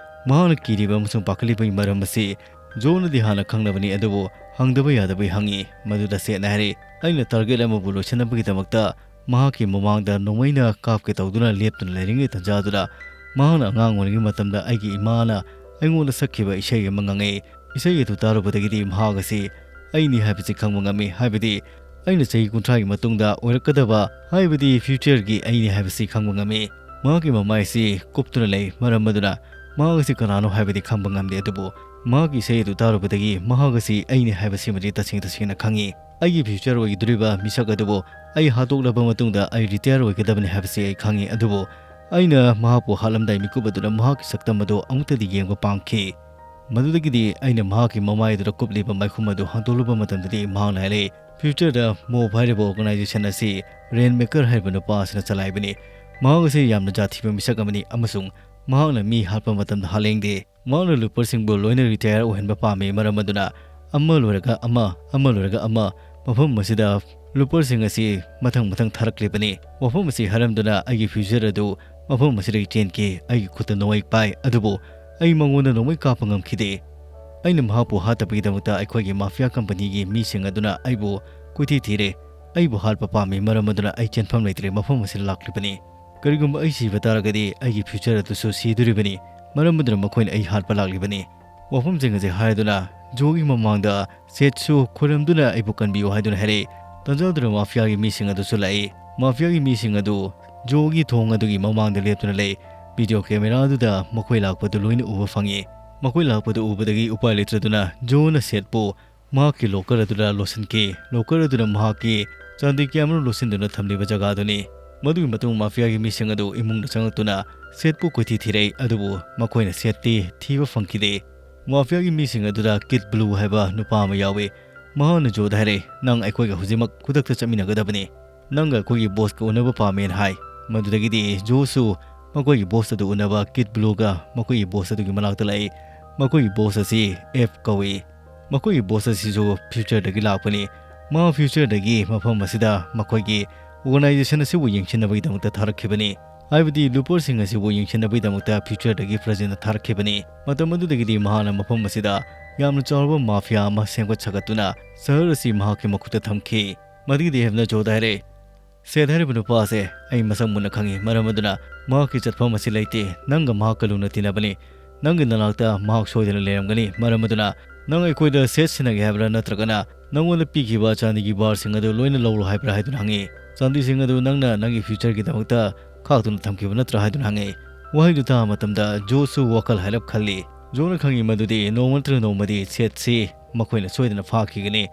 ꯃꯍꯥꯛꯅ ꯀꯤꯔꯤꯕ ꯑꯃꯁꯨꯡ ꯄꯥꯈꯠꯂꯤꯕꯒꯤ ꯃꯔꯝ ꯑꯁꯤ ꯖꯣꯅꯗꯤ ꯍꯥꯟꯅ ꯈꯪꯂꯕꯅꯤ, ꯑꯗꯨꯕꯨ ꯍꯪꯗꯕ ꯌꯥꯗꯕꯒꯤ ꯍꯪꯉꯤ꯫ ꯃꯗꯨꯗ ꯁꯦꯠꯅ ꯍꯥꯏꯔꯤ, "ꯑꯩꯅ target ꯑꯃꯕꯨ ꯂꯣꯏꯁꯤꯟꯅꯕꯒꯤꯗꯃꯛꯇ ꯃꯍꯥꯛꯀꯤ ꯃꯃꯥꯡꯗ ꯅꯣꯡꯃꯩꯅ ꯀꯥꯞꯀꯦ ꯇꯧꯗꯨꯅ ꯂꯦꯞꯇꯨꯅ ꯂꯩꯔꯤꯉꯩ ꯇꯟꯖꯥꯗꯨꯗ ꯃꯍꯥꯛꯅ ꯑꯉꯥꯡ ꯑꯣꯏꯔꯤꯉꯩ ꯃꯇꯝꯗ ꯑꯩꯒꯤ ꯏꯃꯥꯅ ꯑꯩꯉꯣꯟꯗ ꯁꯛꯈꯤꯕ ꯏꯁꯩ ꯑꯃ ꯉꯪꯉꯛꯏ꯫ ꯏꯁꯩ ꯑꯗꯨ ꯇꯥꯔꯨꯕꯗꯒꯤꯗꯤ ꯃꯍꯥꯛ ꯑꯁꯤ ꯑꯩꯅꯤ ꯍꯥꯏꯕꯁꯤ ꯈꯪꯕ ꯉꯝꯃꯤ, ꯍꯥꯏꯕꯗꯤ ꯑꯩꯅ ꯆꯍꯤ ꯀꯨꯟꯊ꯭ꯔꯥꯒꯤ ꯃꯇꯨꯡꯗ ꯑꯣꯏꯔꯛꯀꯗꯕ, ꯍꯥꯏꯕꯗꯤ future ꯒꯤ ꯑꯩꯅꯤ ꯍꯥꯏꯕꯁꯤ ꯈꯪꯕ ꯉꯝꯃꯤ꯫ ꯃꯍꯥꯛꯀꯤ ꯃꯃꯥꯏ ꯑꯁꯤ ꯀꯨꯞꯇꯨꯅ ꯂꯩ, ꯃꯔꯝ ꯑꯗꯨꯅ ꯃꯍꯥꯛ ꯑꯁꯤ ꯀꯅꯥꯅꯣ ꯍꯥꯏꯕꯗꯤ ꯈꯪꯕ ꯉꯝꯗꯦ, ꯑꯗꯨꯕꯨ ꯃꯍꯥꯛꯀꯤ ꯏꯁꯩ ꯑꯗꯨ ꯇꯥꯔꯨꯕꯗꯒꯤ ꯃꯍꯥꯛ ꯑꯁꯤ ꯑꯩꯅꯤ ꯍꯥꯏꯕꯁꯤꯃꯗꯤ ꯇꯁꯦꯡ ꯇꯁꯦꯡꯅ ꯈꯪꯉꯤ꯫ ꯑꯩꯒꯤ future ꯑꯣꯏꯒꯗꯧꯔꯤꯕ ꯃꯤꯁꯛ ꯑꯗꯨꯕꯨ ꯑꯩ ꯍꯥꯠꯇꯣꯛꯂꯕ ꯃꯇꯨꯡꯗ ꯑꯩ retire ꯑꯣꯏꯒꯗꯕꯅꯤ ꯍꯥꯏꯕꯁꯤ ꯑꯩ ꯈꯪꯉꯤ, ꯑꯗꯨꯕꯨ ꯑꯩꯅ ꯃꯍꯥꯛꯄꯨ ꯍꯥꯠꯂꯝꯗꯥꯏ ꯃꯤꯀꯨꯞ ꯑꯗꯨꯗ ꯃꯍꯥꯛꯀꯤ ꯁꯛꯇꯝ ꯑꯗꯨ ꯑꯃꯨꯛꯇꯗꯤ ꯌꯦꯡꯕ ꯄꯥꯝꯈꯤ꯫ ꯃꯗꯨꯗꯒꯤꯗꯤ ꯑꯩꯅ ꯃꯍꯥꯛꯀꯤ ꯃꯃꯥꯏ ꯑꯗꯨꯗ ꯀꯨꯞꯂꯤꯕ ꯃꯩꯈꯨꯝ ꯑꯗꯨ ꯍꯥꯡꯗꯣꯛꯂꯨꯕ ꯃꯇꯝꯗꯗꯤ ꯃꯍꯥꯛꯅ ꯍꯥꯏꯔꯛꯏ, future ꯗ MOB ꯍꯥꯏꯔꯤꯕ organization ꯑꯁꯤ Rainmaker ꯍꯥꯏꯔꯤꯕ ꯅꯨꯄꯥ ꯑꯁꯤꯅ ꯆꯂꯥꯏꯕꯅꯤ꯫ ꯃꯍꯥꯛ ꯑꯁꯤ ꯌꯥꯝꯅ ꯖꯥꯠ ꯊꯤꯕ ꯃꯤꯁꯛ ꯑꯃꯅꯤ ꯑꯃꯁꯨꯡ ꯃꯍꯥꯛꯅ ꯃꯤ ꯍꯥꯠꯄ ꯃꯇꯝꯗ ꯍꯥꯠꯂꯦꯡꯗꯦ꯫ ꯃꯍꯥꯛꯅ Looper ꯁꯤꯡꯕꯨ ꯂꯣꯏꯅ retire ꯑꯣꯏꯍꯟꯕ ꯄꯥꯝꯃꯤ, ꯃꯔꯝ ꯑꯗꯨꯅ ꯑꯃ ꯂꯣꯏꯔꯒ ꯑꯃ, ꯑꯃ ꯂꯣꯏꯔꯒ ꯑꯃ, ꯃꯐꯝ ꯑꯁꯤꯗ Looper ꯁꯤꯡ ꯑꯁꯤ ꯃꯊꯪ ꯃꯊꯪ ꯊꯥꯔꯛꯂꯤꯕꯅꯤ꯫ ꯋꯥꯐꯝ ꯑꯁꯤ ꯍꯥꯏꯔꯝꯗꯨꯅ ꯑꯩꯒꯤ future ꯑꯗꯨ ꯃꯐꯝ ꯑꯁꯤꯗꯒꯤ ꯆꯦꯟꯈꯤ꯫ ꯑꯩꯒꯤ ꯈꯨꯠꯇ ꯅꯣꯡꯃꯩ ꯄꯥꯏ, ꯑꯗꯨꯕꯨ ꯑꯩ ꯃꯉꯣꯟꯗ ꯅꯣꯡꯃꯩ ꯀꯥꯞꯄ ꯉꯝꯈꯤꯗꯦ꯫ ꯑꯩꯅ ꯃꯍꯥꯛꯄꯨ ꯍꯥꯠꯇꯕꯒꯤꯗꯃꯛꯇ ꯑꯩꯈꯣꯏꯒꯤ mafia company ꯒꯤ ꯃꯤꯁꯤꯡ ꯑꯗꯨꯅ ꯑꯩꯕꯨ ꯀꯣꯏꯊꯤ ꯊꯤꯔꯦ꯫ ꯑꯩꯕꯨ ꯍꯥꯠꯄ ꯄꯥꯝꯃꯤ, ꯃꯔꯝ ꯑꯗꯨꯅ ꯑꯩ ꯆꯦꯟꯐꯝ ꯂꯩꯇ꯭ꯔꯦ, ꯃꯐꯝ ꯑꯁꯤꯗ ꯂꯥꯛꯂꯤꯕꯅꯤ꯫ ꯀꯔꯤꯒꯨꯝꯕ ꯑꯩ ꯁꯤꯕ ꯇꯥꯔꯒꯗꯤ ꯑꯩꯒꯤ future ꯑꯗꯨꯁꯨ ꯁꯤꯗꯣꯔꯤꯕꯅꯤ, ꯃꯔꯝ ꯑꯗꯨꯅ ꯃꯈꯣꯏꯅ ꯑꯩ ꯍꯥꯠꯄ ꯂꯥꯛꯂꯤꯕꯅꯤ꯫ ꯋꯥꯐꯝꯁꯤꯡ ꯑꯁꯤ ꯍꯥꯏꯗꯨꯅ ꯖꯣꯒꯤ ꯃꯃꯥꯡꯗ ꯁꯦꯠꯁꯨ ꯈꯨꯔꯨꯝꯗꯨꯅ ꯑꯩꯕꯨ ꯀꯟꯕꯤꯌꯨ ꯍꯥꯏꯗꯨꯅ ꯍꯥꯏꯔꯛꯏ꯫ ꯇꯥꯟꯖꯥꯗꯨꯅ ꯃꯥꯐꯤꯌꯥꯒꯤ ꯃꯤꯁꯤꯡ ꯑꯗꯨꯁꯨ ꯂꯥꯛꯏ꯫ ꯃꯥꯐꯤꯌꯥꯒꯤ ꯃꯤꯁꯤꯡ ꯑꯗꯨ ꯖꯣꯒꯤ ꯊꯣꯡ ꯑꯗꯨꯒꯤ ꯃꯃꯥꯡꯗ ꯂꯦꯞꯇꯨꯅ ꯂꯩ꯫ ꯚꯤꯗꯤꯑꯣ ꯀꯦꯃꯦꯔꯥ ꯑꯗꯨꯗ ꯃꯈꯣꯏ ꯂꯥꯛꯄꯗꯨ ꯂꯣꯏꯅ ꯎꯕ ꯐꯪꯏ꯫ ꯃꯈꯣꯏ ꯂꯥꯛꯄꯗꯨ ꯎꯕꯗꯒꯤ ꯎꯄꯥꯏ ꯂꯩꯇ꯭ꯔꯗꯨꯅ ꯖꯣꯅ ꯁꯦꯠꯄꯨ ꯃꯍꯥꯛꯀꯤ ꯂꯣꯀꯔ ꯑꯗꯨꯗ ꯂꯣꯠꯁꯤꯟꯈꯤ꯫ ꯂꯣꯀꯔ ꯑꯗꯨꯗ ꯃꯍꯥꯛꯀꯤ ꯆꯥꯟꯗꯤ ꯀꯌꯥꯃꯔꯨꯝ ꯂꯣꯠꯁꯤꯟꯗꯨꯅ ꯊꯝꯂꯤꯕ ꯖꯒꯥꯗꯨꯅꯤ꯫ ꯃꯗꯨꯒꯤ ꯃꯇꯨꯡ ꯃꯥꯐꯤꯌꯥꯒꯤ ꯃꯤꯁꯤꯡ ꯑꯗꯨ ꯏꯃꯨꯡꯗ ꯆꯪꯂꯛꯇꯨꯅ ꯁꯦꯠꯄꯨ ꯀꯣꯏꯊꯤ ꯊꯤꯔꯛꯏ, ꯑꯗꯨꯕꯨ ꯃꯈꯣꯏꯅ ꯁꯦꯠꯇꯤ ꯊꯤꯕ ꯐꯪꯈꯤꯗꯦ꯫ ꯃꯥꯐꯤꯌꯥꯒꯤ ꯃꯤꯁꯤꯡ ꯑꯗꯨꯗ ꯀꯤꯠ ꯕ꯭ꯂꯨ ꯍꯥꯏꯕ ꯅꯨꯄꯥ ꯑꯃ ꯌꯥꯎꯏ꯫ ꯃꯍꯥꯛꯅ ꯖꯣꯗ ꯍꯥꯏꯔꯦ, "ꯅꯪ ꯑꯩꯈꯣꯏꯒ ꯍꯧꯖꯤꯛꯃꯛ ꯈꯨꯗꯛꯇ ꯆꯠꯃꯤꯟꯅꯒꯗꯕꯅꯤ꯫ ꯅꯪꯒ ꯑꯩꯈꯣꯏꯒꯤ ꯕꯣꯁꯀ ꯎꯅꯕ ꯄꯥꯝꯃꯦꯅ" ꯍꯥꯏ꯫ ꯃꯗꯨꯗꯒꯤꯗꯤ ꯖꯣꯁꯨ ꯃꯈꯣꯏꯒꯤ ꯕꯣꯁ ꯑꯗꯨ ꯎꯅꯕ ꯀꯤꯠ ꯕ꯭ꯂꯨꯒ ꯃꯈꯣꯏꯒꯤ ꯕꯣꯁ ꯑꯗꯨꯒꯤ ꯃꯅꯥꯛꯇ ꯂꯥꯛꯏ꯫ ꯃꯈꯣꯏꯒꯤ ꯕꯣꯁ ꯑꯁꯤ ꯑꯦꯐ ꯀꯧꯏ꯫ ꯃꯈꯣꯏꯒꯤ ꯕꯣꯁ ꯑꯁꯤꯁꯨ ꯐ꯭ꯌꯨꯆꯔꯗꯒꯤ ꯂꯥꯛꯄꯅꯤ꯫ ꯃꯥ ꯐ꯭ꯌꯨꯆꯔꯗꯒꯤ ꯃꯐꯝ ꯑꯁꯤꯗ ꯃꯈꯣꯏꯒꯤ ꯑꯣꯔꯒꯅꯥꯏꯖꯦꯁꯟ ꯑꯁꯤꯕꯨ ꯌꯦꯡꯁꯤꯟꯅꯕꯒꯤꯗꯃꯛꯇ ꯊꯥꯔꯛꯈꯤꯕꯅꯤ꯫ ꯍꯥꯏꯕꯗꯤ ꯂꯨꯄꯔꯁꯤꯡ ꯑꯁꯤꯕꯨ ꯌꯦꯡꯁꯤꯟꯅꯕꯒꯤꯗꯃꯛꯇ ꯐ꯭ꯌꯨꯆꯔꯗꯒꯤ ꯄ꯭ꯔꯖꯦꯟꯗ ꯊꯥꯔꯛꯈꯤꯕꯅꯤ꯫ ꯃꯇꯝ ꯑꯗꯨꯗꯒꯤꯗꯤ ꯃꯍꯥꯛꯅ ꯃꯐꯝ ꯑꯁꯤꯗ ꯌꯥꯝꯅ ꯆꯥꯎꯔꯕ ꯃꯥꯐꯤꯌꯥ ꯑꯃ ꯁꯦꯝꯒꯠ ꯁꯥꯒꯠꯇꯨꯅ ꯁꯍꯔ ꯑꯁꯤ ꯃꯍꯥꯛꯀꯤ ꯃꯈꯨꯠꯇ ꯊꯝꯈꯤ꯫ ꯃꯗꯨꯒꯤꯗꯤ ꯑꯦꯐꯅ ꯖꯣꯗ ꯍꯥꯏꯔꯦ, ꯁꯦꯠ ꯍꯥꯏꯔꯤꯕ ꯅꯨꯄꯥ ꯑꯁꯦ ꯑꯩ ꯃꯁꯛ ꯃꯨꯟꯅ ꯈꯪꯏ, ꯃꯔꯝ ꯑꯗꯨꯅ ꯃꯍꯥꯛꯀꯤ ꯆꯠꯐꯝ ꯑꯁꯤ ꯂꯩꯇꯦ꯫ ꯅꯪꯒ ꯃꯍꯥꯛꯀ ꯂꯨꯅ ꯇꯤꯟꯅꯕꯅꯤ꯫ ꯅꯪꯒꯤ ꯅꯅꯥꯛꯇ ꯃꯍꯥꯛ ꯁꯣꯏꯗꯅ ꯂꯩꯔꯝꯒꯅꯤ, ꯃꯔꯝ ꯑꯗꯨꯅ ꯅꯪ ꯑꯩꯈꯣꯏꯗ ꯁꯦꯠ ꯁꯤꯟꯅꯒꯦ ꯍꯥꯏꯕ꯭ꯔꯥ, ꯅꯠꯇ꯭ꯔꯒꯅ ꯅꯪꯉꯣꯟꯗ ꯄꯤꯈꯤꯕ ꯆꯥꯟꯗꯤꯒꯤ ꯕꯥꯔꯁꯤꯡ ꯑꯗꯨ ꯂꯣꯏꯅ ꯂꯧꯔꯣ ꯍꯥꯏꯕ꯭ꯔꯥ ꯍꯥꯏꯗꯨꯅ ꯍꯪꯉꯤ꯫ ꯆꯥꯟꯗꯤꯁꯤꯡ ꯑꯗꯨ ꯅꯪꯅ ꯅꯪꯒꯤ ꯐ꯭ꯌꯨꯆꯔꯒꯤꯗꯃꯛꯇ ꯈꯥꯛꯇꯨꯅ ꯊꯝꯈꯤꯕ ꯅꯠꯇ꯭ꯔꯥ ꯍꯥꯏꯗꯨꯅ ꯍꯪꯉꯤ꯫ ꯋꯥꯍꯩꯗꯨ ꯇꯥꯕ ꯃꯇꯝꯗ ꯖꯣꯁꯨ ꯋꯥꯈꯜ ꯍꯥꯏꯔꯞ ꯈꯜꯂꯤ꯫ ꯖꯣꯅ ꯈꯪꯏ ꯃꯗꯨꯗꯤ ꯅꯣꯡꯃ ꯅꯠꯇ꯭ꯔꯒ ꯅꯣꯡꯃꯗꯤ ꯁꯦꯠꯁꯤ ꯃꯈꯣꯏꯅ ꯁꯣꯏꯗꯅ ꯐꯥꯈꯤꯒꯅꯤ꯫